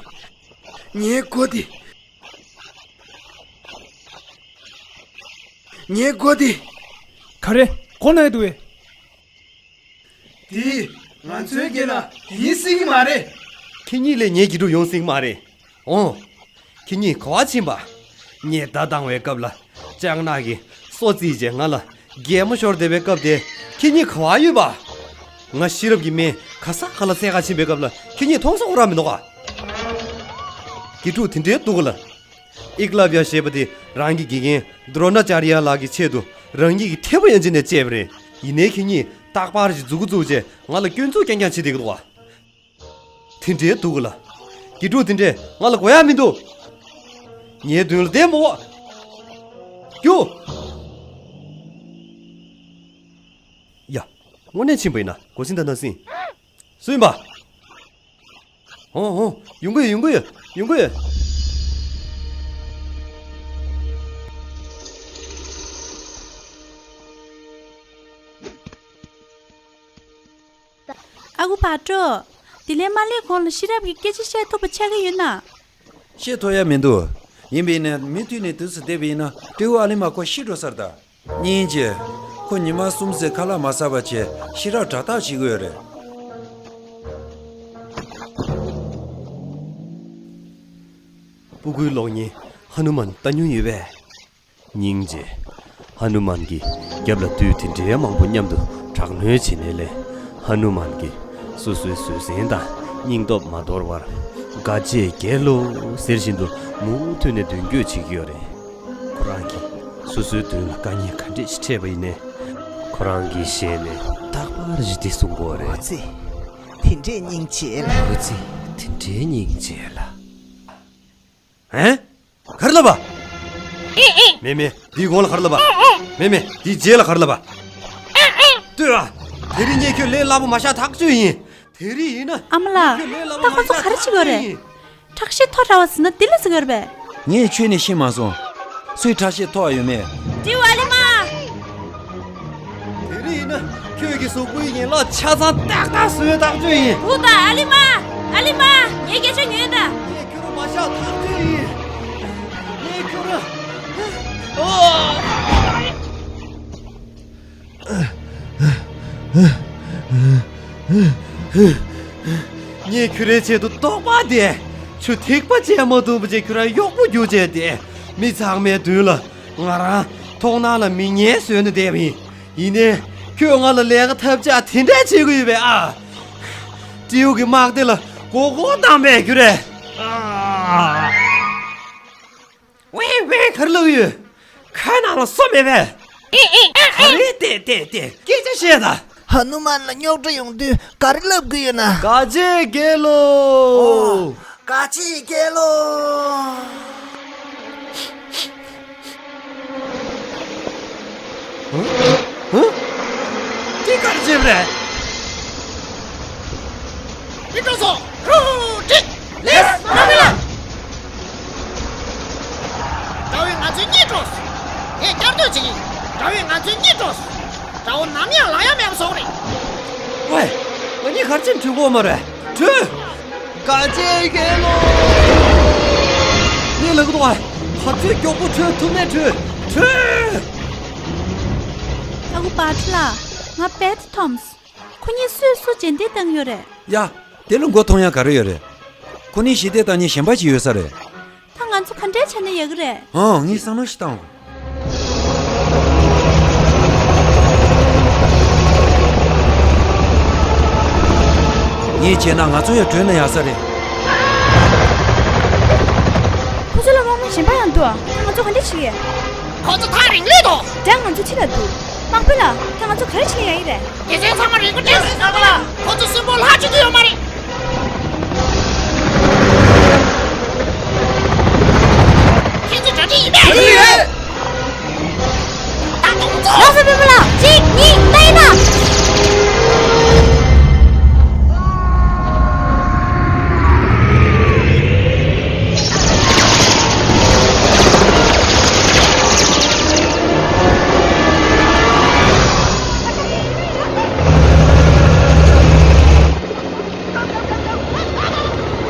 ངའི་མགོ་དེ། ངའི་མགོ་དེ། ག་རེ་མགོ་ན་ཡི་འདུག་གས། དེ་ང་ཚོའི་སྒེར་ལ་ཡིན་སྲིད་ཀྱི་མ་རེད། ཁྱེད་གཉིས་ལས་ངའི་དགེ་ཕྲུག་ཡོང་སྲིད་ཀྱི་མ་རེད། འོང་། ཁྱེད་གཉིས་ག་བ་ཕྱིན་པ། ངས་བརྡ་བཏང་བའི་སྐབས་ལ་ལྕགས་ནག་གིས་སོ་བརྩིས་བྱས་ང་ལ་གད་མོ་ཤོར་བསྡད་པའི་སྐབས་དེ་ཁྱེད་གཉིས་ག་བ་ཡོད་པ། ང་ཤེས་རབ་ཀྱི་སྨན་ག་ས་ག་ལ་བཙལ་ག་ཕྱིན་པའི་སྐབས་ལ་ཁྱེད་གཉིས་མཐོང་ས་ཁོ་རང་མི་འདུག་ག་དགེ་ཕྲུག་དེ་འདྲའི་འདུག་ག་ལ། ཨི་ཀ་ལབ་ཡ་ཞེས་པ་དེ་རང་གི་དགེ་རྒན་ཌྲོ་ན་ཅཱརྱ་ལགས་ཀྱི་ཆེད་དུ་རང་ཉིད་ཀྱི་ཐེ་བོ་ཡན་ཆད་ནས་སྤྲད་པ་རེད། ཡིན་ནའི་ཁྱེད་གཉིས་རྟག་པར་ཞིག་མཛུ་གུ་བཙུགས་བྱས་ང་ལ་སྐྱོན་འཛུགས་རྐྱང་རྐྱང་བྱེད་བསྡད་ཀྱི་འདུག་ག་དེ་འདྲའི་འདུག་ག་ལ། དགེ་ཕྲུག་དེ་འདྲས་ང་ལ་དགོས་ཡ་མི་འདུག་ངའི་མདུན་ལ་བསྡད་མི་དགོས། རྒྱུགས། ཡ། དངོས་གནས་ཕྱིན་པ་ཡིན་ན་མགོ་སྲིན་དང་སྣ་སྲིན། སུ་ཡིན་པ། ཧོ་ཧོ། ཡོང་གི་ཡོད། ཡོང་གི་ཡོད། ཡོང་གི་ཡོད། ཨ་ཁུ་བག་དྲོ། དེ་ལས་མ་སླེབས་གོང་ལ་ཤེས་རབ་ཀྱིས་སྐད་ཆ་བཤད་ཐུབ་པ་ཆགས་ཀྱི་ཡོད་ན། བཤད་ཐུབ་ཡ་མི་འདུག་ཡིན་པ་ཡིན་ན་མུ་མཐུད་ནས་དུས་སུ་བསྡད་པ་ཡིན་ན་སྤྲེའུ་ཨ་ལི་མ་ཁོ་ཤི་འགྲོ་ས་རེད་ད། སྙིང་རྗེ། ཁོ་ཉི་མ་གསུམ་ཙམ་ཁ་ལག་མ་ཟ་བ་བྱས་ཤེས་རབ་དྲག་ཐག་བྱེད་ཀྱི་ཡོད་རེད། སྤུ་གུའི་གློག་བརྙན་ཧ་ནུ་མན་ལྟ་མྱོང་ཡོད་པས། སྙིང་རྗེ། ཧ་ནུ་མན་གྱིས་རྒྱབ་ལ་བདུད་དེ་འདྲའི་མང་པོ་མཉམ་དུ་དྲག་གནོན་བྱེད་ནས་ལས། ཧ་ནུ་མན་གྱིས་སོ་སོའི་བཟོད་བསྲན་དང་སྙིང་སྟོབས་མ་དོར་བར། དགའ་བྱེད་རྒྱལ་ལོ་ཟེར་བཞིན་དུ་མུ་མཐུད་ནས་མདུན་སྐྱོད་བྱེད་ཀྱི་ཡོད་རེད། ཁོ་རང་གིས་སོ་སོའི་མདུན་ལ་དཀའ་ངལ་ག་འདྲས་ཤིག་འཕྲད་པ་ཡིན་ནའི། ཁོ་རང་གི་ཞལ་ནས་རྟག་པར་ཞི་བདེ་གསུང་གི་ཡོད་རེད། འོ་ཙི། དེ་འདྲས་སྙིང་རྗེ་ལ། འོ་ཙི། དེ་འདྲས་སྙིང་རྗེ་ལ། ཨེ། ག་རེ་ལབ་པ། མེ་མེ། འདིའི་གོང་ལ་ག་རེ་ལབ་པ། མེ་མེ། འདིའི་རྗེས་ལ་ག་རེ་ལབ་པ། ལྟོས་ཨ། དེ་རིང་ངས་ཁྱོད་ལས་སླ་པོ་མ་བཞག་ཐག་ཆོད་ཡིན། དེ་རིང་ཡིན་ན། ཨ་མ་ལགས། ངས་ཁྱོད་ལས་སླ་པོ་ད་ཁོ་མ་ཚོ་ག་རེ་བྱེད་ཀྱི་ཡོད་རེད། ཁྲག་ཤེད་མཐོ་དྲགས་པ་ཟེར་ན་དེ་ལ་ཟེར་གྱི་ཡོད་རེད་པས། ངས་ཁྱོད་ནས་ཤེས་མ་སོང་། སུའི་ཁྲག་ཤེད་མཐོ་བ་ཡོད་མེད། སྤྲེའུ་ཨ་ལི་མ། དེ་རིང་ཡིན་ན་ཁྱོད་ཀྱི་གཟུགས་པོའི་ཡན་ལག་ཆ་ཚང་ཏག་ཏག་བཟོས་ཐག་ཆོད་ཡིན། བུ་དང་ཨ་ལི་མ། ཨ་ལི་མ། ངས་སྐད་ཆ་ཉོན་དང་། ངས་ཁྱོད་རང་མ་བཞག་ཐག་ཆོད་ཡིན། ངས་ཁྱོད་རང་། ཨོ། ངས་ཁྱོད་རའི་ཆེད་དུ་ལྟོགས་པ་དེ། ཆུ་ཐིགས་པ་བཅད་མ་ཐུབ་པ་བྱས་ཁྱོད་རང་གཡོག་པོ་རྒྱུགས་བྱས་ཏེ། མི་ཚང་མའི་མདུན་ལ་ང་རང་མཐོང་སྣང་ལ་མི་ངན་བཟོས་ནས་བསྡད་པ་ཡིན། ཡིན་ནའི་ཁྱོད་ང་ལ་ལས་ཀ་ཐབས་ཆག་དེ་འདྲ་བྱེད་ཀྱི་ཡོད་པས་ཨ། སྤྲེའུ་གི་དམག་སྡེ་ལ་མགོ་སྐོར་བཏང་པས་ཁྱོད་རེད། ཨ། ཝེ་ཝེ། ག་རེ་ལབ་ཡོད། ཁ་ནང་ལ་སོ་མེད་པས། ག་རེ་བལྟས་བལྟས་བལྟས་སྐད་ཆ་བཤད་ད། ཧ་ནུ་མན་ལ་རྙོག་དྲ་ཡོང་དུས་ག་རེ་ལབ་དགོས་ཡོད་ན། དགའ་བྱེད་རྒྱལ་ལོ། ཨོ། དགའ་བྱེད་རྒྱལ་ལོ། ཧུ། ཧུ། འདི་ག་རེ་བྱས་པ་རེད། མི་འགྲོ་སོང་། རུ་ཏིག་ལེས་མ་མི་ལ། དགྲ་བོས་ང་ཚོའི་གཉིད་དཀྲོགས། ངས་བསྐྱར་ཟློས་བྱེད་ཀྱི། དགྲ་བོས་ང་ཚོའི་གཉིད་དཀྲོགས། དགྲ་བོ་ནམ་ཡང་ལག་ཡ་མེད་པ་བཟོ་གི་རེད། ཝེ། ང་གཉིས་ག་རེ་བྱས་ནས་བྲོས་ཀྱི་ཡོད་མ་རེད། བྲོས། དགའ་བྱེད་རྒྱལ་ལོ། ངས་ལབ་ཀྱི་འདུག་ཨ། ཕར་ཚུར་མགྱོགས་པོ་བྲོས། ཐུབ་མེད་བྲོས། བྲོས། ཨ་ཁུ་བག་ཁྲ་ལགས། ང་པེ་ཏི་ཐོམ་སི། ཁོ་གཉིས་སུས་སུ་རྗེས་འདེད་བཏང་ཡོད་རེད། ཡ། དེ་ལ་མགོ་འཐོམ་ཡ་ག་རེ་ཡོད་རེད། ཁོ་གཉིས་ཞི་བདེ་བཏང་མཁན་གཞན་པ་ཅིག་ཡོད་ས་རེད། ད་ང་ ཁོ་ཚོ་ག་འདྲའི་བྱས་ན་ཡག་གི་རེད། ཨང་། ངས་བསམ་བློ་ཞིག་བཏང་། ངས་བྱས་ན་ང་ཚོ་ཡང་བྲོས་ན་ཡག་ས་རེད། ཁོ་ཚོ་ལ་དམག་མི་གཞན་པ་ཡང་འདུག་ཨ། ད་ང་ཚོ་ག་འདྲ་བྱེད་ཀྱི། ཁོ་ཚོ་ཐག་རིང་ལོས་འདུག་དེ་ང་ཚོ་ཁྲིད་ལ་འདུག་དམག་དཔོན་ལགས། ད་ང་ཚོ་ག་རེ་བྱེད་ཀྱི་ཡག་ཡིན་རེད། སྡེ་ཚན་ཚང་མ་རེ་སྐུལ་བྱས། ཁོ་ཚོ་གསོན་པོ་ལྷག་བཅུག་གི་ཡོད་མ་རེད། ཁྱེད་ཚོ་གྲ་སྒྲིག་ཡིན་པས། ཡིན། ད་དུང་ཚོ། ལགས་སོ་དཔོན་པོ་ལགས། གཅིག་གཉིས་ལྟ་ཡིན་ན།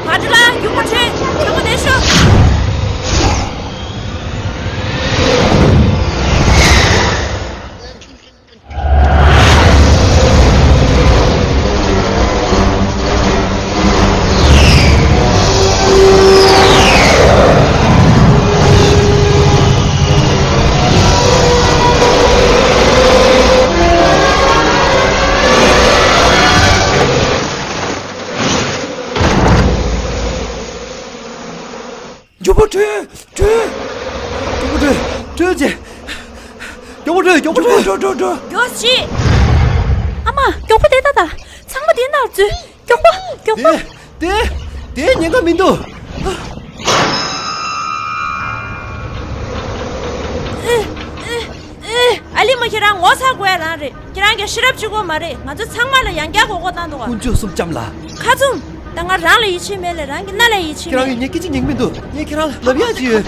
བ་ཏྲ་ལ་མགྱོགས་པོ་ཁྲིད། མགྱོགས་པོ་བསྡད་ཤོག་མགྱོགས་པོ་བྲོས། བྲོས། མགྱོགས་པོ་བྲོས། བྲོས་རྗེས། མགྱོགས་པོ་བྲོས། མགྱོགས་པོ་བྲོས། བྲོས། བྲོས། བྲོས། མགྱོགས་ཤིག་ཨ་མ། མགྱོགས་པོ་བསྡད་ད། ད་ཚང་མ་དེ་ནང་འཛུལ། མགྱོགས་པོ། མགྱོགས་པོ། དེ། དེ། དེ་ཉེན་ཁ་མི་འདུག་ཨེ། ཨེ། ཨེ། ཨ་ལི་མ། ཁྱེད་རང་ངོ་ཚ་དགོས་ཡ་རང་རེད། ཁྱེད་རང་གིས་ཤེས་རབ་བྱེད་དགོས་མ་རེད། ང་ཚོ་ཚང་མ་ལ་ཡང་བསྐྱར་མགོ་སྐོར་བཏང་འདུག་ག་དཀོན་མཆོག་གསུམ་ལྕམ་ལགས། ཁ་བཙུམ། ད་ང་རང་ལ་ཡིད་ཆེས་མེད་ལས་རང་གི་མནའ་ལ་ཡིད་ཆེས་མེད། ཁྱེད་རང་གིས་ངས་སྐད་ཆ་ཉན་གི་མི་འདུག་ངས་ཁྱེད་རང་ལ་ལབ་ཡག་ཅིག་ཡོད།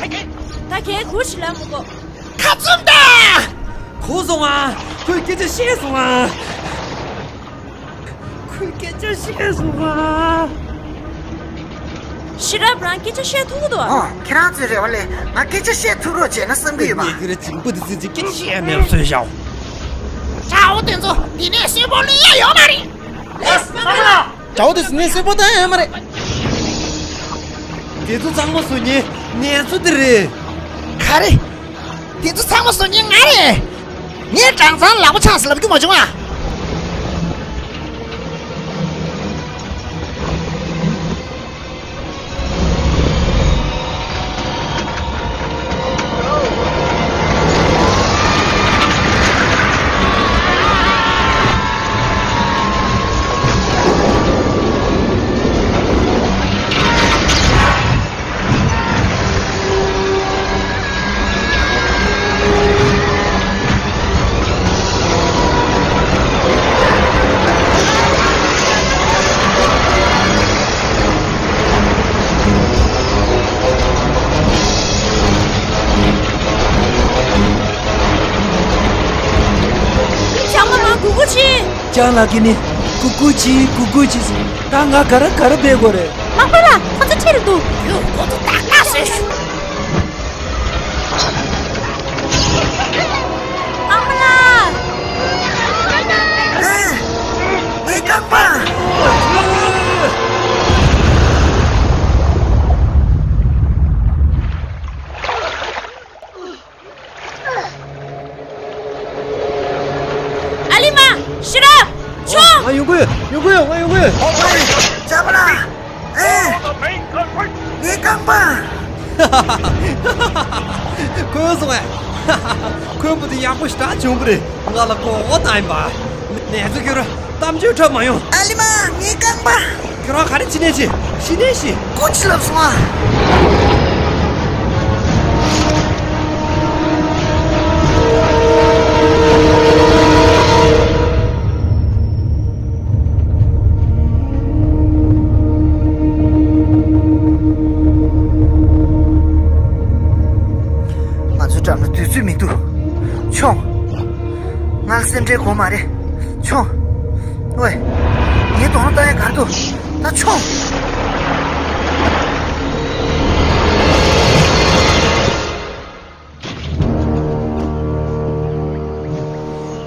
ད་གལ་གུ་ཞིག་ལབ་མི་དགོས། ཁ་བཙུམ་ད། གོ་སོང་ཨ། ཁོས་སྐད་ཆ་བཤད་སོང་ཨ། ཁོས་སྐད་ཆ་བཤད་སོང་ཨ། ཤེས་རབ། རང་སྐད་ཆ་བཤད་ཐུབ་ཀྱི་འདུག་ཨ། ཨོ། ཁྱེད་རང་ཚོའི་རེ་བ་ལས་ང་སྐད་ཆ་བཤད་ཐུབ་རོགས་བྱས་ན་བསམ་གྱི་ཡོད་པ། ངས་ཁྱེད་རང་སྦྱིན་པ་འདི་ཚོས་ཀྱི་སྐད་ཆ་བཤད་ནས་བཟོས་བཞག་དགྲ་བོ་དེ་ཚོ་འདི་ནས་གསོན་པོ་ལུས་ཡ་ཡོད་མ་རེད། ལགས་སོ། དགྲ་བོ་དེ་ཚོ་ནས་གསོན་པོ་བཏང་ཡ་ཡོད་མ་རེད། དེ་ཚོ་ཚང་མ་བཟོ་མཁན་ངེད་ཚོ་དེ་རེད། ག་རེ། དེ་ཚོ་ཚང་མ་བཟོ་མཁན་ང་རེད། ངས་སྦྲང་ཚང་ལག་པ་འཆང་ཟེར་ལབ་རྒྱུ་མ་བྱུང་ཨ། ལྕང་མ་མ་གུ་གུ་ཆི། ལྕང་ལགས་ཀྱིས་ནི་གུ་གུ་ཆི་གུ་གུ་ཆི་ཟེར། ད་ང་ག་རེ་ག་རེ་འབད་དགོས་རེད། མག་པ་ལགས། ཁོ་ཚོ་ཁྲིད་རུ་འདུག་ཡོ། ཁོ་ཚོ་ཏག་ཏག་བཟོས་ཤོག་མག་པ་ལགས། ཨེ། ངའི་རྐང་པ། ཨ་ལི་མ། ཤེས་རབ། མཆོང་། ང་ཡོང་གི་ཡོད། ཡོང་གི་ཡོད། ང་ཡོང་གི་ཡོད། ཨོ། ལྕང་མ་ལགས། ཨེ། ངའི་རྐང་པ། ཁོས་སོང་ངས། ཁོས་བུ་དེ་ཡག་པོ་ཞེ་དྲག་བྱུང་གི་རེད། ང་ལ་མགོ་སྐོར་བཏང་ཡིན་པ། ནེ་ཙོ་ཁྱོད་རང་གཏམ་བརྗོད་འཁྲབ་མ་ཡོང་། ཨ་ལི་མ། ངའི་རྐང་པ། ཁྱོད་རང་ག་རེ་བྱེད་ནས་ཤི། ཤི་ནས་ཤི། སྐུ་མཁྱེན་ལབ་སོང་ཨ། ང་ཚོའི་འགྲམ་ལ་སྡོད་ཚོད་མི་འདུག་མཆོང་། ང་ལ་སེམས་ཁྲལ་དགོས་མ་རེད། མཆོང་། ཝེ། ངའི་གདོང་ལ་ལྟ་ཡ་ག་རེ་འདུག་ད་མཆོང་།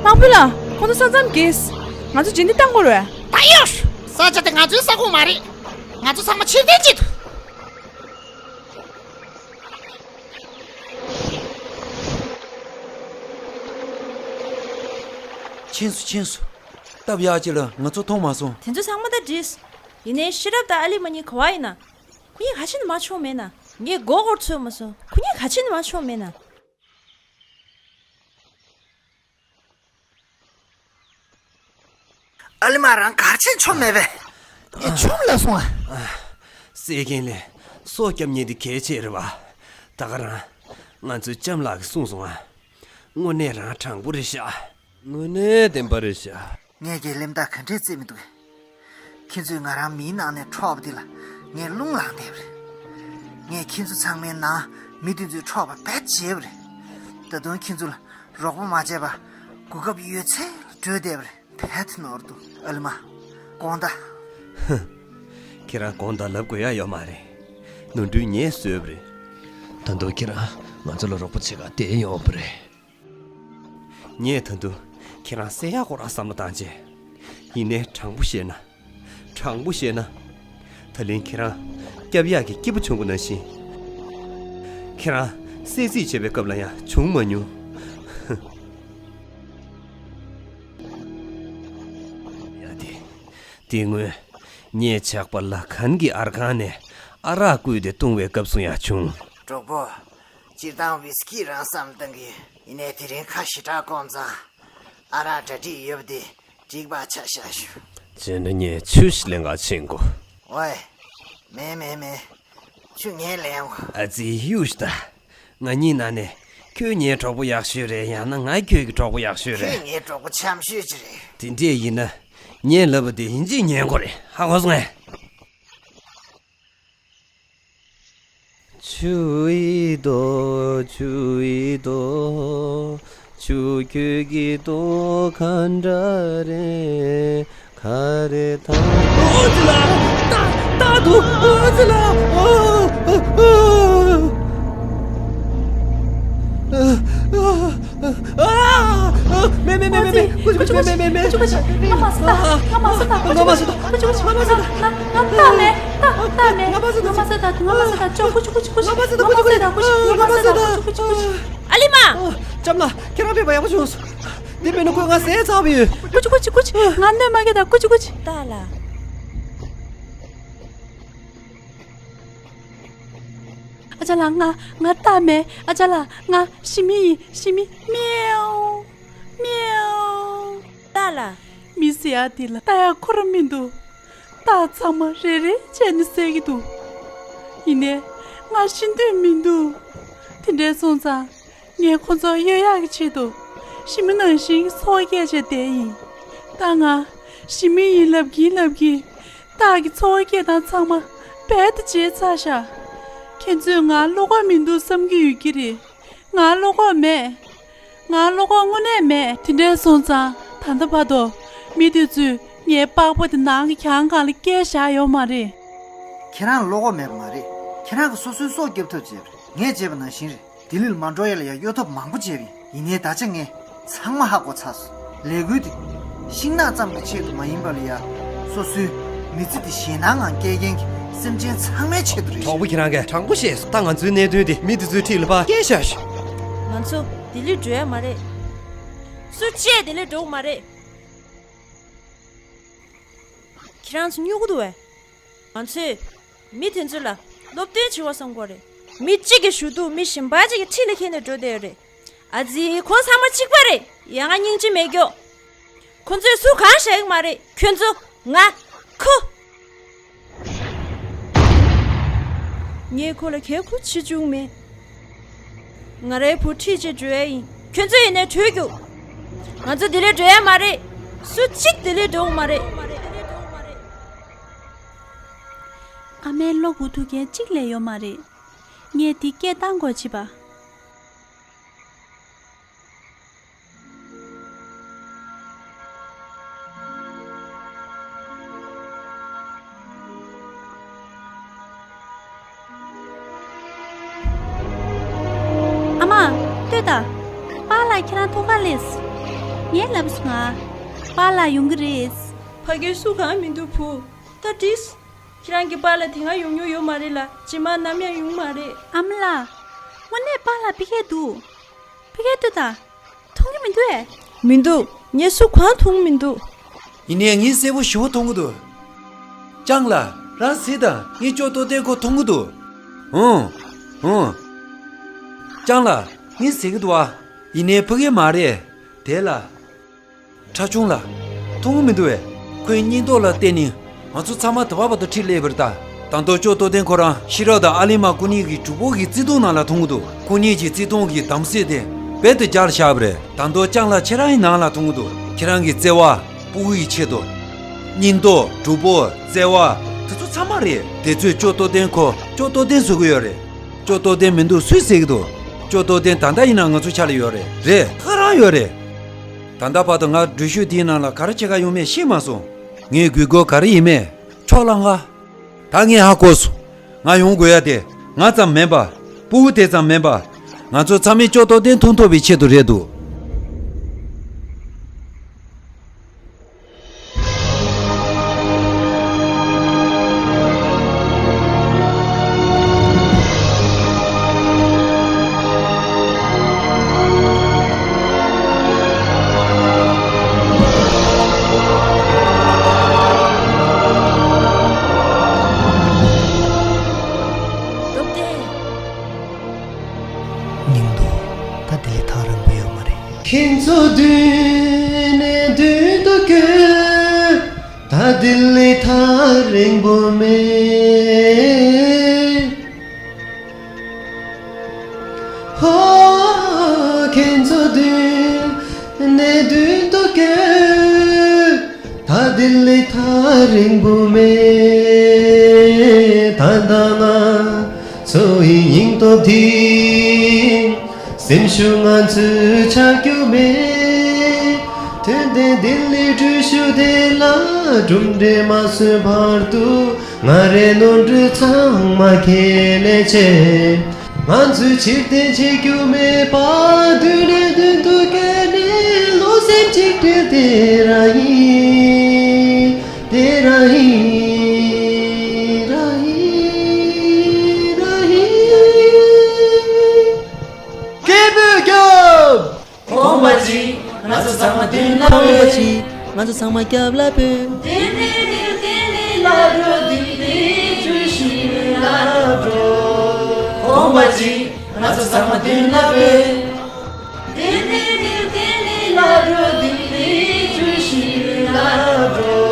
དམག་དཔོན་ལགས། ཁོང་ཚོ་ས་མཚམས་བརྒལ། ང་ཚོ་རྗེས་འདེད་གཏང་དགོས་རེད། ད་ཡོད། ས་ཆ་དེ་ང་ཚོའི་ས་ཁོངས་མ་རེད། ང་ཚོ་ཚང་མ་ཕྱིར་འཐེན་བྱེད་དུ། ཕྱིན་སོང་། ཕྱིན་སོང་། སྟབས་ཡག་ཅིག་ལ་ང་ཚོ་མཐོང་མ་སོང་། དེ་ཚོ་ཚང་མ་ད་འགྲིག་སོང་། ཡིན་ནའི་ཤེས་རབ་དང་ཨ་ལི་མ་གཉིས་ག་བ་ཡིན་ན། ཁོ་གཉིས་ག་ཕྱིན་ནས་མར་བྱོན་མེད་ན། ངས་མགོ་སྐོར་ཚོད་མ་སོང་། ཁོ་གཉིས་ག་ཕྱིན་ནས་མར་བྱོན་མེད་ན། ཨ་ལི་མ་རང་ག་ཕྱིན་བྱོན་མེད་པས། ངས་ཆུང་ལ་སོང་ཨ། སྲས་མཁན་ལས་སྲོག་སྐྱབས་མཁན་དེ་གལ་ཆེ་རེད་བ། ད་ག་རང་ང་ཚོའི་ལྕམ་ལགས་ཀྱིས་གསུངས་སོང་ཨ། དངོས་གནས་རང་དྲང་པོ་རེད་ཤག་དངོས་གནས་བདེན་པ་རེད་ཤག་ངས་ཀྱི་གླེན་རྟགས་ག་འདྲས་རྩེད་མི་འདུག་ཁྱེད་ཚོས་ང་རང་མིའི་ནང་ནས་འཕྲོག་པ་འདི་ལ་ངས་རླུང་ལངས་བསྡད་པ་རེད། ངས་ཁྱེད་ཚོ་ཚང་མའི་ནང་མི་དེ་ཚོས་འཕྲོག་པ་བེད་བྱས་པ་རེད། ད་དུང་ཁྱེད་ཚོ་ལ་རོགས་པ་མ་བྱས་པར་གོ་སྐབས་ཡོད་ཚད་ལ་བྲོས་བསྡད་པ་རེད། བེད་ནོར་འདུག་ཨ་ལི་མ། དགོངས་དག་ཁྱེད་རང་དགོངས་དག་ལབ་དགོས་ཡ་ཡོད་མ་རེད། ནོར་འཁྲུལ་ངས་བཟོས་པ་རེད། ད་དུང་ཁྱེད་རང་ང་ཚོ་ལ་རོགས་པ་བྱེད་ག་བསྡད་ཡོང་བ་རེད། ངས་ད་དུང་ཁྱེད་རང་བསད་ཡག་སྐོར་ལ་བསམ་བློ་བཏང་བྱས། ཡིན་ནའི་དྲང་པོ་བཤད་ན། དྲང་པོ་བཤད་ན། ད་ལན་ཁྱེད་རང་སྐྱབས་ཡག་གི་སྐྱིད་པོ་བྱུང་གི་ནང་བཞིན། ཁྱེད་རང་བསད་རྩིས་བྱེད་པའི་སྐབས་ལ་ཡང་བྱུང་མ་མྱོང་། ཡ་དེ། དེ་སྔོན་ངས་ཇག་པ་ལ་གན་གྱི་ཨར་ཁང་ནས་ཨ་རག་བརྐུས་ཏེ་བཏུང་བའི་སྐབས་སུ་ཡང་བྱུང་། གྲོགས་པོ། སྤྱིར་བཏང་ཝིས་ཀི་རང་བསམ་བཏང་གི་ཡིན་ནའི་དེ་རིང་ཁ་ཞེ་དྲག་སྐོམ་ཙང་། ཨ་རག་གྲ་སྒྲིག་ཡོད་པ་དེ་འགྲིག་པ་ཆ་བཞག་ཞུ། བྱས་ན་ངས་ཆུ་ཞིག་ལེན་ག་ཕྱིན་དགོས། ཨོའི། མེད་མེད་མེད། ཆུ་ངས་ལེན་འོ། ཨ་ཙི་གཡུག་ཞིག་ད། ང་གཉིས་ནང་ནས་ཁྱོད་ངའི་གྲོགས་པོ་ཡག་ཤོས་རེད། ཡང་ན་ང་ཁྱོད་ཀྱི་གྲོགས་པོ་ཡག་ཤོས་རེད། ཁྱོད་ངའི་གྲོགས་པོ་འཆམ་ཤོས་ཅིག་རེད། དེ་འདྲས་ཡིན་ན་ངས་ལབ་པ་དེ་ཡིན་གཅིག་ཉན་དགོས་རེད། ཧ་གོ་སོང་ངས། ཆུའི་རྡོ། ཆུའི་རྡོ། ཆུ་ཁྱོད་ཀྱི་རྡོ་ག་འདྲ་རེད། ག་རེ་དང་། ཨོ་ཙི་ལ། ཏག་ཏག་འདུག་ཨོ་ཙི་ལ། ཨོ། ཨོ། ཨོ། ཨོ། ཨ། ཨ། མེད་མེད་མེད་མེད་མེད། ཀུ་ཅི་ཀུ་ཅི་མེད་མེད་མེད་མེད། ཀུ་ཅི་ཀུ་ཅི། ང་མ་སུ་ད། ང་མ་སུ་ད། ང་མ་སུ་ད། ཀུ་ཅི་ཀུ་ཅི། ང་མ་སུ་ད། ང་ང་ལྟ་མེད། ལྟ་ལྟ་མེད། ང་མ་སུ་ད། ང་མ་སུ་ད། ང་མ་སུ་ད། ཅོ་ཀུ་ཅི་ཀུ་ཅི་ཀུ་ཅི། ང་མ་སུ་ད། ང་མ་སུ་ད། ཀུ་ཅི་ཀུ་ཅི། ང་མ་སུ་ད། ཀུ་ཅི་ཀུ་ཅི། ཨ་ལི་མ། ཨ། ལྕམ་ལགས། ཁྱེད་རང་ཕེབས་པ་ཡག་པོ་བྱུང་སོང་། འདི་མེད་ན་ཁོས་ང་བསད་ཚར་བ་ཡོད། ཀུ་ཅི་ཀུ་ཅི་ཀུ་ཅི། ང་གནོད་མ་སྐྱེལ་ད། ཀུ་ཅི་ཀུ་ཅི། ལྟ་ལ། ཨ་ཅག་ལགས། ང་ང་ལྟ་མེད། ཨ་ཅག་ལགས། ང་ཞི་མི་ཡིན། ཞི་མི། མེའོ། མེའོ། ལྟ་ལ། མི་ཟེར་ཡ་དེ་ལ་ལྟ་ཡ་ཁོ་རང་མི་འདུག་རྟགས་ཚང་མ་རེ་རེ་བྱས་ནས་བསད་ཀྱི་འདུག་ཡིན་ནའི་ང་ཤི་འདོད་མི་འདུག་དེ་འདྲ་སོང་ཙང་ངས་ཁོ་ཚོ་གཡོལ་ཡག་གི་ཆེད་དུ་ཞི་མི་ནང་བཞིན་གྱི་འཚོ་བ་སྐྱེལ་བྱས་བསྡད་ཡིན། ད་ང་ཞི་མི་ཡིན་ལབ་གིན་ལབ་གིན། རྟགས་ཀྱི་འཚོ་བ་སྐྱེལ་སྟངས་ཚང་མ་རྦད་དེ་བརྗེད་ཚར་ཤག་ཁྱེད་ཚོས་ང་བློ་ཁོག་མི་འདུག་བསམ་གྱི་ཡོད་ཀྱི་རེད། ང་བློ་ཁོག་མེད། ང་བློ་ཁོག་དངོས་གནས་མེད། དེ་འདྲ་སོང་ཙང་ད་ལྟ་བར་དུ་མི་དེ་ཚོས་ངའི་པགས་པ་དེ་ནང་གི་གྱང་སྒང་ལ་བསྐྱལ་བཞག་ཡོད་མ་རེད། ཁྱེད་རང་བློ་ཁོག་མེད་པ་མ་རེད། ཁྱེད་རང་གིས་སོ་སོའི་སྲོག་སྐྱོབ་ཐབས་བྱས་པ་རེད། ངས་བྱས་པ་ནང་བཞིན་རེད། ལྡི་ལིར་མ་འགྲོ་ཡ་ལ་ཡ་གཡོལ་ཐབས་མང་པོ་བྱས་པ་ཡིན། ཡིན་ནའི་ད་ཆ་ངས་ཚང་མ་ཧ་གོ་ཚར་སོང་། ལས་འགུལ་དེ་ཤིང་ནགས་ཙམ་གྱི་ཆེད་དུ་མ་ཡིན་པ་ལ་ཡ། སོ་སོའི་མི་ཚེ་དེ་ཞེད་སྣང་ངང་སྐྱེལ་མཁན་གྱི་སེམས་ཅན་ཚང་མའི་ཆེད་དུ་རེད། གྲོགས་པོ་ཁྱེད་རང་གིས་དྲང་པོ་བཤད་སོང་། ད་ང་ཚོའི་གནད་དོན་དེ་མི་དེ་ཚོའི་འཁྲིས་ལ་ཕར་བསྐྱལ་བཞག་ཤོག་ང་ཚོ་ལྡི་ལི་འགྲོ་ཡ་མ་རེད། སུ་གཅིག་ལྡི་ལི་འགྲོ་གི་མ་རེད། ཁྱེད་རང་ཚོ་སྨྱོ་གི་འདུག་བས། ང་ཚོས་མི་དེ་ཚོ་ལ་སློབ་སྟོན་བྱེད་དགོས་བསམ་གྱི་ཡོད་རེད། མི་གཅིག་གི་ཞུ་གཏུག་མི་གཞན་པ་གཅིག་གི་འཁྲིས་ལ་འཁྱེར་ནས་འགྲོ་བསྡད་ཡོད་རེད། ཨ་ཙི། ཁོང་ཚང་མ་གཅིག་པ་རེད། ཡ་ང་སྙིང་རྗེ་མེད་ཀྱོག་ཁོ་ཚོས་སུ་གང་བཞག་གི་མ་རེད། ཁྱོད་ཚོ། ང་། ཁོ། ངས་ཁོ་ལ་གལ་ཁུར་བྱེད་བཅུག་མེད། ང་རའི་བུ་ཁྲིད་བྱེད་འགྲོ་ཡ་ཡིན། ཁྱོད་ཚོ་ཡིན་ནའི་བྲོས་རྒྱུགས། ང་ཚོ་ལྡི་ལི་འགྲོ་ཡ་མ་རེད། སུ་གཅིག་ལྡི་ལི་འགྲོ་གི་མ་རེད། ཨ་མའི་བློ་གུ་ཐུག་མཁན་གཅིག་ལས་ཡོད་མ་རེད། ངས་འདི་སྐད་བཏང་དགོས་བྱས་པ། ཨ་མ། ལྟོས་དང་། པཱ་ལགས་ཁྱེད་རང་ཐོག་ཁར་སླེབས། ངས་ལབ་སོང་ང་། པཱ་ལགས་ཡོང་གི་རེད། ཕ་གིར་སུ་གང་མི་འདུག་བུ། ད་འགྲིགས། ཁྱེད་རང་གི་པཱ་ལགས་དེ་སྔ་ཡོང་མྱོང་ཡོད་མ་རེད་ལ། རྗེས་མ་ནམ་ཡང་ཡོང་མ་རེད། ཨ་མ་ལགས། དངོས་གནས་པཱ་ལགས་ཕ་གིར་འདུག་ཕ་གིར་ལྟོས་དང་། མཐོང་གི་མི་འདུག་ཨེ། མི་འདུག་ངས་སུ་གང་མཐོང་མི་འདུག་ཡིན་ནའི་ངས་གསལ་པོ་ཞེ་པོ་མཐོང་གི་འདུག་ལྕང་ལགས། རང་གཟིགས་དང་། ངས་ཅོག་ཏོ་ཏན་ཁོ་མཐོང་གི་འདུག་ཨང་། ཨང་། ལྕང་ལགས། ངས་གཟིགས་ཀྱི་འདུག་ཨ། ཡིན་ནའི་ཕ་གི་མ་རེད། དེ་ལ། ཁྲ་ཆུང་ལགས། མཐོང་གི་མི་འདུག་བས། ཁོའི་སྙིང་སྟོབས་ལ་བརྟེན་ནས་ང་ཚོ་ཚང་མ་དེ་བར་བར་དུ་ཁྲིད་སླེབས་པ་རེད་ད། ད་དུང་ཅོག་ཏོ་ཏན་ཁོ་རང་ཤེས་རབ་དང་ཨ་ལི་མ་ཁོ་གཉིས་ཀྱི་གྲོགས་པོ་གི་བརྩེ་དུང་ནང་ལ་མཐོང་གི་འདུག་ཁོ་གཉིས་ཀྱི་བརྩེ་དུང་གི་གདམ་གསེས་དེ་རྦད་དེ་རྒྱལ་ལ་བཞག་པ་རེད། ད་དུང་ལྕང་ལགས་ཁྱེད་རང་གི་ནང་ལ་མཐོང་གི་འདུག་ཁྱེད་རང་གི་བརྩེ་བ། ཕྲུ་གུ་ཡི་ཆེད་དུ། སྙིང་སྟོབས། གྲོགས་པོ། བརྩེ་བ། དེ་ཚོ་ཚང་མ་རེད། དེ་ཚོས་ཅོག་ཏོ་ཏན་ཁོ་ཅོག་ཏོ་ཏན་བཟོ་གི་ཡོད་རེད། ཅོག་ཏོ་ཏན་མི་འདུག་སུས་ཟེར་གི་འདུག་ཅོག་ཏོ་ཏན་ད་ལྟ་ཡིན་ན་ང་ཚོ་ཆ་ལ་ཡོད་རེད། རེད། ཁོ་རང་ཡོད་རེད། ད་ལྟ་བར་དུ་ང་འགྲུལ་བཞུད་འདིའི་ནང་ལ་ག་རེ་བྱེད་ག་ཡོང་མེད་ཤེས་མ་སོང་། ངའི་དགོས་མཁོ་ག་རེ་ཡིན་མེད་ཕྱོགས་ལ་ང་། ད་ངས་ཧ་གོ་སོང་། ང་ཡོང་དགོས་ཡ་དེ་ང་ཙམ་མིན་པ། ཕྲུ་གུ་དེ་ཙམ་མིན་པ། ང་ཚོ་ཚང་མས་ཅོག་ཏོ་ཏན་མཐོང་ཐུབ་པའི་ཆེད་དུ་རེད་འདུག་སྙིང་སྟོབས། ད་དེ་ལས་ཐག་རིང་པོ་ཡོད་མ་རེད། ཁྱེད་ཚོ་མདུན་ནས་མདུན་དུ་བསྐྱོད། ད་དེ་ལས་ཐག་རིང་པོ་མེད། ཧོ། ཁྱེད་ཚོ་མདུན་ནས་མདུན་དུ་བསྐྱོད། ད་དེ་ལས་ཐག་རིང་པོ་མེད། ད་ལྟ་ང་ཚོ་ཡི་སྙིང་སྟོབས་འདི། སེམས་ཤུགས་ང་ཚོའི་ཆག་རྒྱུ་མེད། དོན་ལྡན་ལྡི་ལི་འགྲུལ་བཞུད་དེ་ལ་གྲུབ་འབྲས་མ་སོན་བར་དུ་ང་རའི་ནོར་འཁྲུལ་ཚང་མ་ཁས་ལེན་བྱེད། ང་ཚོས་ཕྱིར་འཐེན་བྱེད་རྒྱུ་མེད་པ། མདུན་ནས་མདུན་དུ་བསྐྱོད་ནས་བློ་སེམས་གཅིག་སྒྲིལ་དེ་རང་ཡིན། དེ་རང་ཡིན། རང་ཡིན། རང་ཡིན། སྐད་འབོད་རྒྱབ། གོམ་པ་གཅིག་ང་ཚོ་ཚང་མ་མདུན་ལ་བོས། ང་ཚོ་ཚང་མ་རྒྱབ་ལ་བོས། ལྡི་ལི་ལྡི་ལི་ལ་འགྲོ། ལྡི་ལི་འགྲུལ་བཞུད་ལ་འགྲོ། གོམ་པ་གཅིག་ང་ཚོ་ཚང་མ་མདུན་ལ་བོས། ལྡི་ལི་ལྡི་ལི་ལ་འགྲོ། ལྡི་ལི་འགྲུལ་བཞུད་ལ་འགྲོ།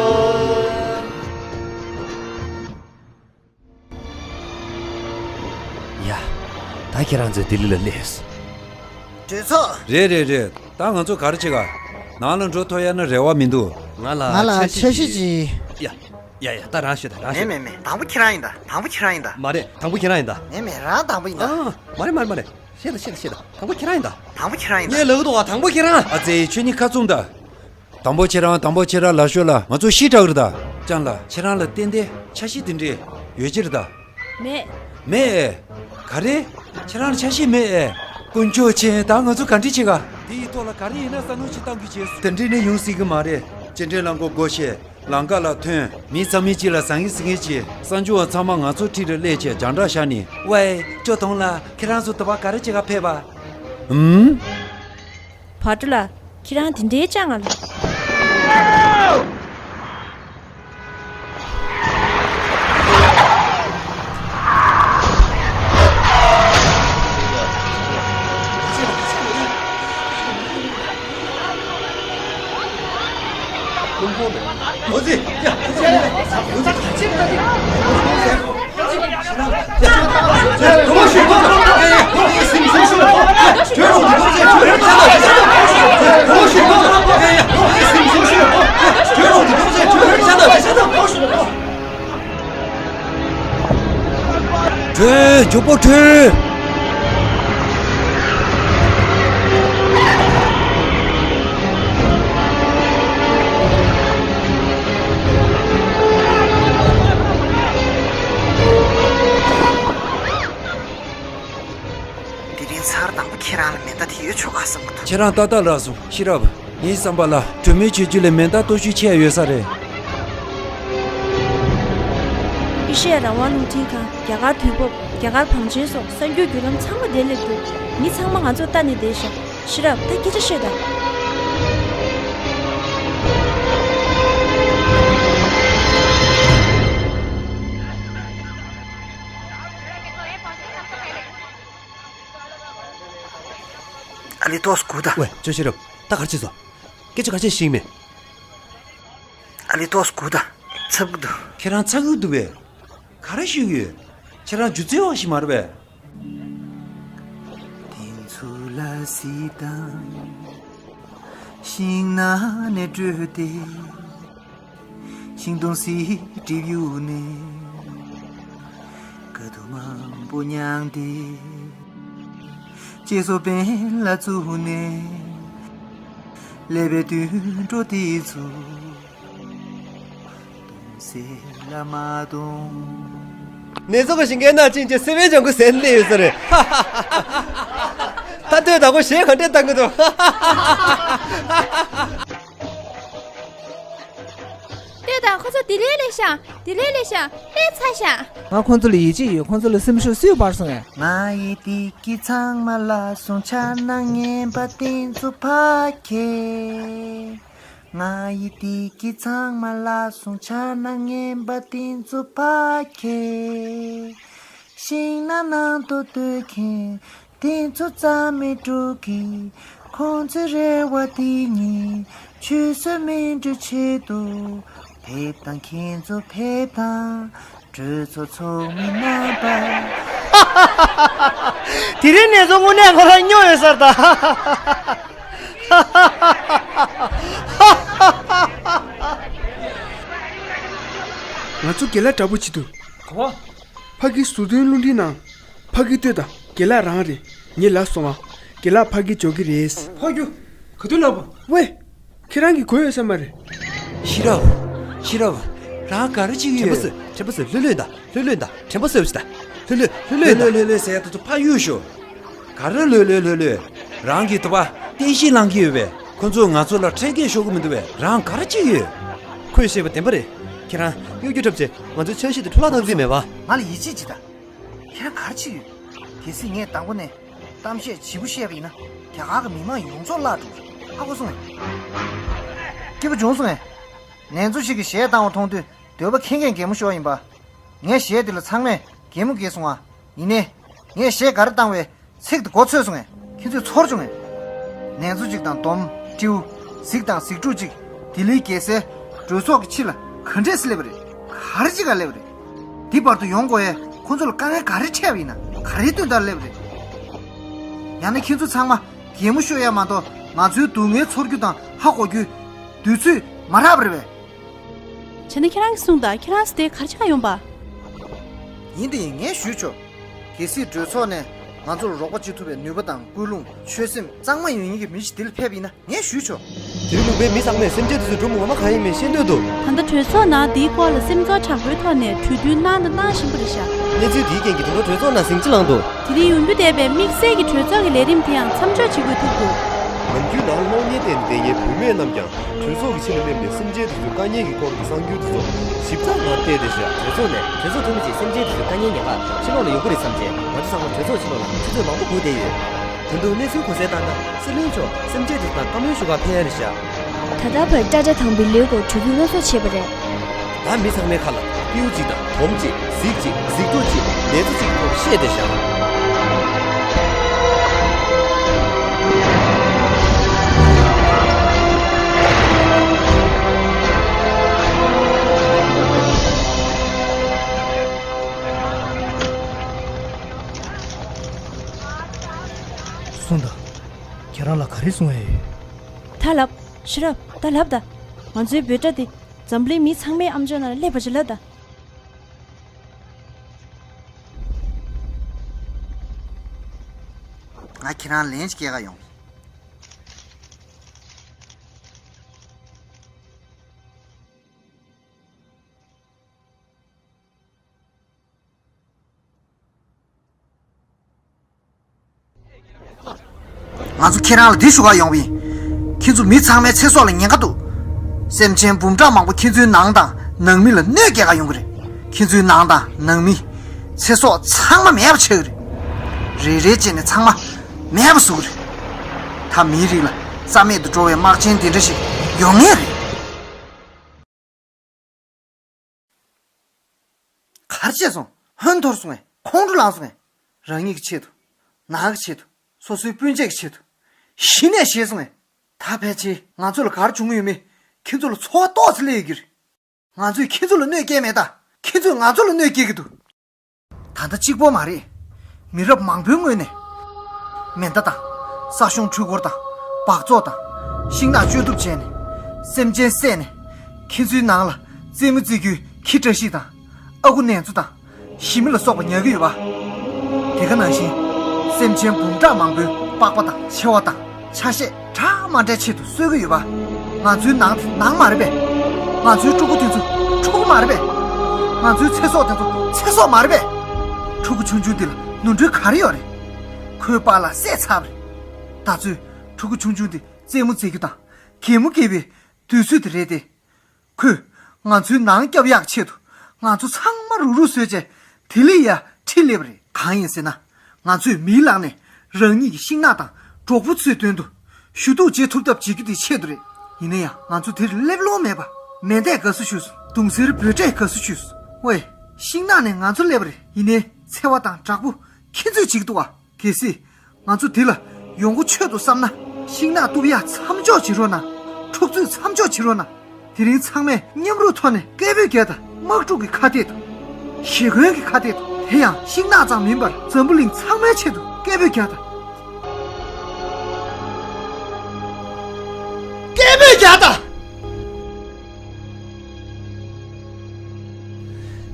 ཡ། ད་ཁྱེད་རང་ཚོས་ལྡི་ལི་ལ་སླེབས། གྲོས་ཚོགས། རེད་རེད་རེད། ད་ང་ཚོ་ག་རེ་བྱེད་ག་ནང་ལ་འགྲོ་ཐུབ་ཡ་ན་རེ་བ་མི་འདུག་ང་ལ་ང་ལ་འཆར་གཞི་འཆར་གཞི་ཅིག་ཅིག་ཡ། ཡ་ཡ། ད་རང་ཤོད། ད་རང་མེད་ཤོད། མེད་མེད། དང་པོ་ཁྱེད་རང་ཡིན་ད། དང་པོ་ཁྱེད་རང་ཡིན་ད། མ་རེད། དང་པོ་ཁྱེད་རང་ཡིན་ད། མེད་མེད། རང་དང་པོ་ཡིན་ད། ཨ། མ་རེད་མ་རེད་མ་རེད། ཤེས་ད་ཤེས་ད་ཤེས་ད། དང་པོ་ཁྱེད་རང་ཡིན་ད། དང་པོ་ཁྱེད་རང་ཡིན་ད། ངས་ལབ་གི་འདུག་བ། དང་པོ་ཁྱེད་རང་། ཨ་ཙེ། ཁྱོད་གཉིས་ཁ་བཙུམ་ད། དང་པོ་ཁྱེད་རང་། དང་པོ་ཁྱེད་རང་ལབ་ཤོག་ལ། ང་ཚོ་ཤི་དྲག་གི་རེད་ད། ལྕང་ལགས། ཁྱེད་རང་ལ་ཏན་ཏན་འཆར་གཞི་དེ་འདྲས་ཡོད་ཀྱི་རེད་ད། མེད། མེད་ཨེ། ག་རེ། ཁྱེད་རང་ལ་འཆར་གཞི་མེད་ཨེ། དཀོན་མཆོག་མཁྱེན། ད་ང་ཚོ་ག་འདྲས་བྱེད་ག་དེ་ཡི་ཐོག་ལ་ག་རེ་ཡིན་ན་བསམ་བློ་ཞིག་གཏང་དགོས་བྱས། དེ་འདྲས་ནས་ཡོང་སྲིད་གི་མ་རེད། སྤྱི་འགྲོས་ལམ་གོ་སྒོ་ཕྱེ། ལམ་ཁ་ལ་ཐོན། མི་ཚང་མའི་རྗེས་ལ་ཟང་ངེ་ཟིང་ངེ་བྱས། གསར་འབྱོར་བ་ཚང་མ་ང་ཚོ་འཁྲིས་རུ་སླེབས་བྱས་རྒྱང་བསྒྲགས་བཞག་ནས། ཝེ། ཅོ་ཐོང་ལགས། ཁྱེད་རང་ཚོ་དེ་བ་ག་རེ་བྱེད་ག་ཕེབས་པ། ཨུམ། བ་ཀྲུ་ལགས། ཁྱེད་རང་དེ་འདྲའི་ཅང་ང་ལ། བྲོས། མགྱོགས་པོ་བྲོས། དེ་རིང་ཚར་དང་པོ་ཁྱེད་རང་ལ་མེ་མདའ་དེ་ཡོད་ཆོག་ག་བསམ་གི་འདུག་ཁྱེད་རང་ཏག་ཏག་ལབ་སོང་ཤེས་རབ། ངའི་བསམ་པ་ལ་གྲོས་མོལ་བྱེད་རྒྱུ་ལས་མེ་མདའ་གཏོར་ཤུགས་ཆེ་ཡ་ཡོད་ས་རེད། ཨེ་ཤེ་ཡ་རང་དབང་རླུང་འཕྲིན་ཁང་། རྒྱ་གར་དུས་བབ། རྒྱ་གར་བང་ཆེན་སོགས་གསར་འགྱུར་བརྒྱུད་ལམ་ཚང་མ་དེར་སླེབས་འདུག་མི་ཚང་མ་ང་ཚོ་ལྟ་ནས་བསྡད་ཤག་ཤེས་རབ། ད་སྐད་ཆ་བཤད་དང་། ཨ་ལི་ཏོག་སྐུ་ད། ཝེ་ཅོ་ཤེས་རབ། ད་ག་རེ་བྱས་སོང་། སྐད་ཆ་ག་ཅི་ཞིག་མེད། ཨ་ལི་ཏོག་སྐུ་ད། འཚབ་གི་འདུག་ཁྱེད་རང་འཚབ་གི་འདུག་པས། ག་རེ་ཞུ་གི་ཡོད། ཁྱེད་རང་རྒྱུ་རྩལ་བ་ཞིག་མ་རེད་པས། དེ་ཚོ་ལ་སི་དང་ཤིང་ནགས་ནས་བྲོས་ཏེ། ཤིང་སྡོང་སིལ་གྲིབ་གཡུགས་ནས། དཀའ་སྡུག་མང་པོ་མྱངས་ཏེ། གཅེས་སྲོག་འབེན་ལ་བཙུགས་ནས། སླེབས་པའི་དུད་འགྲོ་དེ་ཚོ། གཏོང་ཟེར་ལ་མ་གཏོང་། ནེ་ཙོ་གི་ཞིང་ཁའི་ནང་ཕྱིན་བྱས་སེ་བའི་ལྗང་གུ་ཟས་སླེབས་ཡོད་ས་རེད། ད་ལྟོས་དང་པོ་གཞས་ག་འདྲས་བཏང་གི་འདུག་ལྟོས་དང་། ཁོ་ཚོ་དེ་ལས་ལས་ཤག་དེ་ལས་ལས་ཤག་ལས་ཚ་ཤག་ང་ཁོང་ཚོ་ལ་ཡིད་ཆེས་ཡོད། ཁོང་ཚོ་ལ་སེམས་ཤུགས་སུས་སྤར་སོང་ངས། ང་ཡི་བདེ་སྐྱིད་ཚང་མ་ལ་སོང་། ཆ་ན་ངན་པ་དེ་ཚོ་ཕ་ཁེ། ང་ཡི་བདེ་སྐྱིད་ཚང་མ་ལ་སོང་། ཆ་ན་ངན་པ་དེ་ཚོ་ཕ་ཁེ། ཤིང་ནགས་ནང་དུ་སྡོད་མཁན་དེ་ཚོ་རྩ་མེད་འགྲོ་གི། ཁོང་ཚོའི་རེ་བ་དེ་ཉིད་ཆུད་ཟོས་མི་འགྲོ་ཆེད་དུ། ཕེབས་དང་ཁྱེད་ཚོ་ཕེབས་དང་། གྲོས་ཚོགས་ཚོགས་མི་རྣམ་པ། དེ་རིང་ནེ་ཙོ་དངོས་གནས་ཁོ་རང་སྨྱོ་ཡོད་ས་རེད་ད། ང་ཚོ་རྒན་ལགས་འདྲ་པོ་བྱེད་དུས། ག་བ། ཕ་གི་ཟུར་འདོན་རླུང་འཕྲིན་ནང་། ཕ་གི་ལྟོས་དང་། རྒན་ལགས་རང་རེད། ངས་ལབ་སོང་ང་། རྒན་ལགས་ཕ་གི་འབྱོར་གི་རེད། ཕ་གི་ག་དུས་ལབ་པ། ཝེ། ཁྱེད་རང་གིས་གོ་ཡོད་ས་མ་རེད། ཤེས་རབ། ཤེས་རབ། རང་ག་རེ་བྱེད་ཀྱི་ཡོད། དྲན་པ་གསོས། དྲན་པ་གསོས། ལྷོད་ལྷོད་ད། ལྷོད་ལྷོད་ད། དྲན་པ་གསོས་ཤིག་ད། ལྷོད་ལྷོད། ལྷོད་ལྷོད་ད། ལྷོད་ལྷོད་ལྷོད་ཟེར་ཡ་དེ་ཚོ་ཕར་གཡུག་ཤོག་ག་རེ་ལྷོད་ལྷོད་ལྷོད་ལྷོད། རང་གིས་དུ་བ་བསྟན་བཤིག་བསླང་གི་ཡོད་པས། ཁོ་ཚོས་ང་ཚོ་ལ་འཕྲོད་བསྟེན་ཤོར་གི་མི་འདུག་པས། རང་ག་རེ་བྱེད་ཀྱི་ཡོད། ཁོས་བཤད་པ་བདེན་པ་རེད། ཁྱེད་རང་གཡོ་སྒྱུ་འཁྲབ་བྱས་ང་ཚོའི་འཆར་གཞི་དེ་འཕྲོ་བརླག་བཏང་རྩིས་མེད་པ། ང་ལ་ཡིད་ཆེས་བྱེད་ད། ཁྱེད་རང་ག་རེ་བྱེད་ཀྱི་ཡོད། གལ་སྲིད་ངས་དང་པོ་ནས་གཏམ་བཤད་ལྗིད་པོ་བཤད་པ་ཡིན་ན། རྒྱ་གར་གྱི་མི་མང་ཡོངས་རྫོགས་བརླག་འགྲོ་གི་རེད། ཧ་གོ་སོང་ངས། སྐྱིད་པོ་བྱུང་སོང་ངས། ནེ་ཙོ་ཞིག་གིས་གཞས་བཏང་བ་མཐོང་དུས་འདོད་པ་ཁེངས་ཁེངས་གད་མོ་ཤོར་ཡིན་པ། ངའི་གཞས་དེ་ལ་ཚང་མས་གད་མོ་བགད་སོང་ང་། ཡིན་ནའི། ངས་གཞས་ག་རེ་བཏང་བའི་ཚིག་དེ་མགོ་ཚོས་སོང་ངས། ཁྱེད་ཚོས་ཚོར་བྱུང་ངས། ནེ་ཙོ་གཅིག་དང་སྡོམ། སྤྲེའུ། གཟིག་དང་གཟིག་ཕྲུག་གཅིག་ལྡི་ལིའི་རྒྱལ་སའི་གྲོས་ཚོགས་ཀྱི་ཕྱི་ལ་ག་འདྲས་སེ་སླེབས་པ་རེད། ག་རེ་བྱེད་ག་སླེབས་པ་རེད། འདི་བར་དུ་ཡོང་དགོས་ཡས་ཁོ་ཚོ་ལ་དཀའ་ངལ་ག་རེ་འཕྲད་པ་ཡིན་ན། ག་རེའི་དོན་དག་སླེབས་པ་རེད། ཡང་ན་ཁྱེད་ཚོ་ཚང་མ་གད་མོ་ཤོར་ཡ་མ་གཏོགས་ང་ཚོའི་སྡུག་བསྔལ་ཚོར་རྒྱུ་དང་ཧ་གོ་རྒྱུའི་དུས་ཚོད་མ་རག་པ་རེད་པས། བྱས་ན་ཁྱེད་རང་གིས་གསུངས་དང་། ཁྱེད་རང་ཚོ་དེ་ག་རེ་བྱེད་ག་ཡོང་པ། ཡིན་དེ་ཡིན། ངས་ཞུས་ཆོག་གལ་སྲིད་གྲོས་ཚོགས་ནས་ང་ཚོར་རོགས་པ་བྱེད་ཐུབ་པའི་ནུས་པ་དང་ཀུན་སློང་། ཆོད་སེམས་གཙང་མ་ཡོད་མཁན་གྱི་མི་ཞིག་འདི་ལ་ཕེབས་ཡིན་ན། ངས་ཞུས་ཆོག་དེ་རིང་ལུང་པའི་མི་ཚང་མས་སེམས་ཅན་དེ་ཚོའི་སྒྲུང་ངོ་མ་གང་ཡིན་མིན་ཤེས་འདོད་འདུག་ད་ལྟ་གྲོས་ཚོགས་ནང་འདིའི་སྐོར་ལ་སེམས་ཚོར་དྲག་པོའི་ཐོག་ནས་གྲོས་བསྡུར་གནང་དང་གནང་བཞིན་པ་རེད་ཤག་གནས་ཚུལ་དེའི་རྐྱེན་གྱིས་དེ་ཚོ་གྲོས་ཚོགས་ནང་ཟིང་ཆ་ལངས་འདུག་དེ་རིང་ཡོང་རྒྱུ་བསྡད་པའི་དམིགས་བསལ་གྱི་གྲོས་ཚོགས་ཀྱི་ལས་རིམ་དེའང་མཚམས་འཇོག་བྱེད་དགོས་ཐུག་འདུག་ནམ་རྒྱུན་ནང་གློག་བརྙན་བལྟས་ནས་བསྡད་མཁན་བུད་མེད་རྣམས་ཀྱང་། གྲོས་ཚོགས་ཀྱི་ཕྱི་ལ་སླེབས་ནས་སེམས་ཅན་དེ་ཚོའི་དཀའ་ངལ་གྱི་སྐོར་གྱི་གསར་འགྱུར་དེ་ཚོ་ཞིབ་ཚགས་ངང་བལྟས་བསྡད་ཤག་གྲོས་ཚོགས་ནས་གྲོས་ཚོགས་འཐུས་མི་ཚོས་སེམས་ཅན་དེ་ཚོའི་དཀའ་ངལ་ཉན་ག་ཕྱི་ལོགས་ལ་ཡོང་གི་རེད་བསམ་བྱས། ང་ཚོ་ཚང་མ་གྲོས་ཚོགས་ཕྱི་ལོགས་ལ་ཆུ་ཚོད་མང་པོ་སྒུག་བསྡད་ཡོད། ད་དུང་གནས་ཚུལ་གོ་གསལ་ལྟར་ན། སྲིད་བློན་མཆོག་སེམས་ཅན་དེ་ཚོ་དང་བཀའ་མོལ་ཞུ་གར་ཕེབས་ཡ་རེད་ཤག་ད་ལྟ་བར་ཊ་ཊ་དང་པོའི་ལས་སྐོར་གྲོས་བསྡུར་སྣ་ཚོགས་བྱས་པ་རེད། ད་མི་ཚང་མའི་ཁ་ལ་སྤྲེའུ་གཅིག་དང་སྡོམ་གཅིག་གཟིག་གཅིག་གཟིག་ཐོ་གཅིག་ནེ་ཙོ་གཅིག་སྐོར་བཤད་བསྡད་ཤག་གསུངས་དང་། ཁྱེད་རང་ལ་ག་རེ་གསུང་ཡ་ཡོད། ད་ལབ། ཤེས་རབ། ད་ལབ་ད། ང་ཚོའི་འབོད་སྒྲ་དེ་འཛམ་གླིང་མི་ཚང་མའི་ཨམ་ཅོག་ནང་ལ་སླེབས་པ་ཞིག་ལབ་ད། ང་ཁྱེད་རང་ལན་ཞིག་སྐྱེལ་ག་ཡོང་། ང་ཚོ་ཁྱེད་རང་ལ་འདི་ཞུ་ག་ཡོང་བ་ཡིན། ཁྱེད་ཚོ་མི་ཚང་མའི་ཚེ་སྲོག་ལ་ཉེན་ཁ་འདུག་སེམས་ཅན་འབུམ་ཕྲག་མང་པོ་ཁྱེད་ཚོའི་ནང་དང་ནང་མི་ལ་གནོད་སྐྱེལ་ག་ཡོང་གི་རེད། ཁྱེད་ཚོའི་ནང་དང་ནང་མི། ཚེ་སྲོག་ཚང་མ་མེད་པ་བྱེད་གི་རེད། རེ་རེ་བྱས་ནས་ཚང་མ་མེད་པ་བཟོ་གི་རེད། ད་མིའི་རིགས་ལ་རྩ་མེད་དུ་འགྲོ་བའི་དམག་ཆེན་འདི་འདྲ་ཞིག་ཡོང་ངེས་རེད། གར་བྱས་སོང་། ཧོན་འཐོར་སོང་ངས། ཁོང་ཁྲོ་ལངས་སོང་ངས། རང་ཉིད་ཀྱི་ཆེད་དུ། ནག་གི་ཆེད་དུ། སོ་སོའི་སྤུན་མཆེད་ཀྱི་ཆེད་དུ། གཞི་ནས་ཞེད་སོང་ངས། ད་ཕལ་ཆེར་ང་ཚོ་ལ་ག་རེ་བྱུང་གི་ཡོད་མེད་ཁྱེད་ཚོ་ལ་ཚོར་བ་ཏོག་ཙམ་སླེབས་ཡོད་ཀྱི་རེད། ང་ཚོས་ཁྱེད་ཚོ་ལ་གནོད་སྐྱེལ་མེད་ད། ཁྱེད་ཚོས་ང་ཚོ་ལ་གནོད་སྐྱེལ་གྱི་འདུག་ད་ལྟ་གཅིག་པོ་མ་རེད། མི་རབས་མང་པོའི་སྔོན་ནས། མེ་མདའ་དང་། ས་གཞོང་འཕྲུལ་འཁོར་དང་། འབག་བཙོག་དང་། ཤིང་ནགས་གཅོད་གཏུབ་བྱས་ནས། སེམས་ཅན་བསད་ནས། ཁྱེད་ཚོའི་ནང་ལ་རྩེད་མོ་རྩེ་རྒྱུའི་ཁྱི་བཀྲ་ཤིས་དང་། ཨ་ཁུ་ནེ་ཙོ་དང་། ཞི་མི་ལ་སོགས་པ་ཉར་གྱི་ཡོད་པ། དེ་ག་ནང་བཞིན། སེམས་ཅན་འབུམ་ཕྲག་མང་པོའི་པགས་པ་དང་མཆེ་བ་དང་ཆ་ཤས་འདྲ་མ་འདྲའི་ཆེད་དུ་གསོད་ཀྱི་ཡོད་པ། ང་ཚོའི་ནང་དེ་ནང་མ་རེད་པས། ང་ཚོའི་ཕྲུ་གུ་དེ་ཚོ་ཕྲུ་གུ་མ་རེད་པས། ང་ཚོའི་ཚེ་སྲོག་དེ་ཚོ་ཚེ་སྲོག་མ་རེད་པས། ཕྲུ་གུ་ཆུང་ཆུང་འདི་ལ་ནོར་འཁྲུལ་ག་རེ་ཡོད་རེད། ཁོའི་པཱ་ལགས་བསད་ཚར་བ་རེད། ད་ཚོད་ཕྲུ་གུ་ཆུང་ཆུང་འདི་རྩེད་མོ་རྩེ་རྒྱུ་དང་གད་མོ་བགད་པའི་དུས་ཚོད་དེ་རེད་དེ། ཁོས་ང་ཚོའི་ནང་སྐྱོབ་ཡག་ཆེད་དུ་ང་ཚོ་ཚང་མ་རུག་རུག་བཟོས་བྱས་དེ་ལས་ཡར་ཁྲིད་སླེབས་པ་རེད། གང་ཡིན་ཟེར་ན། ང་ཚོས་མིའི་ལག་ནས་རང་ཉིད་ཀྱི་ཤིང་ནགས་དང་གྲོགས་པོ་ཚོའི་དོན་དུ་ཞུ་གཏུག་བྱེད་ཐུབ་ཐབས་བྱེད་རྒྱུ་དེ་ཆེད་དུ་རེད། ཡིན་ན་ཡང་ང་ཚོ་དེར་སླེབས་ལོང་མེད་པ། མེ་མདས་དགའ་བསུ་ཞུས་སོང་། གདུང་སེར་འབོད་སྒྲས་དགའ་བསུ་ཞུས་སོང་། ཝེ། ཤིང་ནགས་ནས་ང་ཚོ་སླེབས་པ་རེད། ཡིན་ནའི་འཚེ་བ་དང་དྲག་པོ་ཁྱེད་ཚོས་བྱེད་ཀྱི་འདུག་བ། གལ་སྲིད། ང་ཚོ་འདི་ལ་ཡོང་སྒོ་ཆོད་དུ་བསམ་ན། ཤིང་ནགས་གཏུབ་ཡག་མཚམས་འཇོག་བྱེད་རོགས་གནང་། འཁྲུག་རྩོད་མཚམས་འཇོག་བྱེད་རོགས་གནང་། དེ་རིང་ཚང་མས་མཉམ་རུབ་ཐོག་ནས་སྐད་འབོད་རྒྱག་དང་། དམག་འཁྲུག་གི་ཁ་གཏད་དང་། ཞི་རྒོལ་གྱི་ཁ་གཏད་དང་། དེ་ཡང་ཤིང་ནགས་ཙམ་མིན་པར་འཛམ་བུ་གླིང་ཚང་མའི་ཆེད་དུ་སྐད་འབོད་རྒྱག་དང་། སྐད་འབོད་རྒྱག་དང་།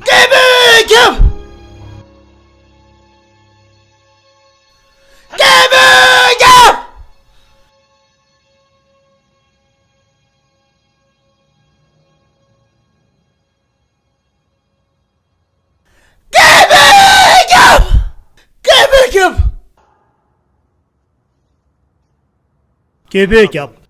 སྐད་འབོད་རྒྱབ། སྐད་འབོད་རྒྱབ། སྐད་འབོད་རྒྱབ། སྐད་འབོད་རྒྱབ། སྐད་འབོད་རྒྱབ།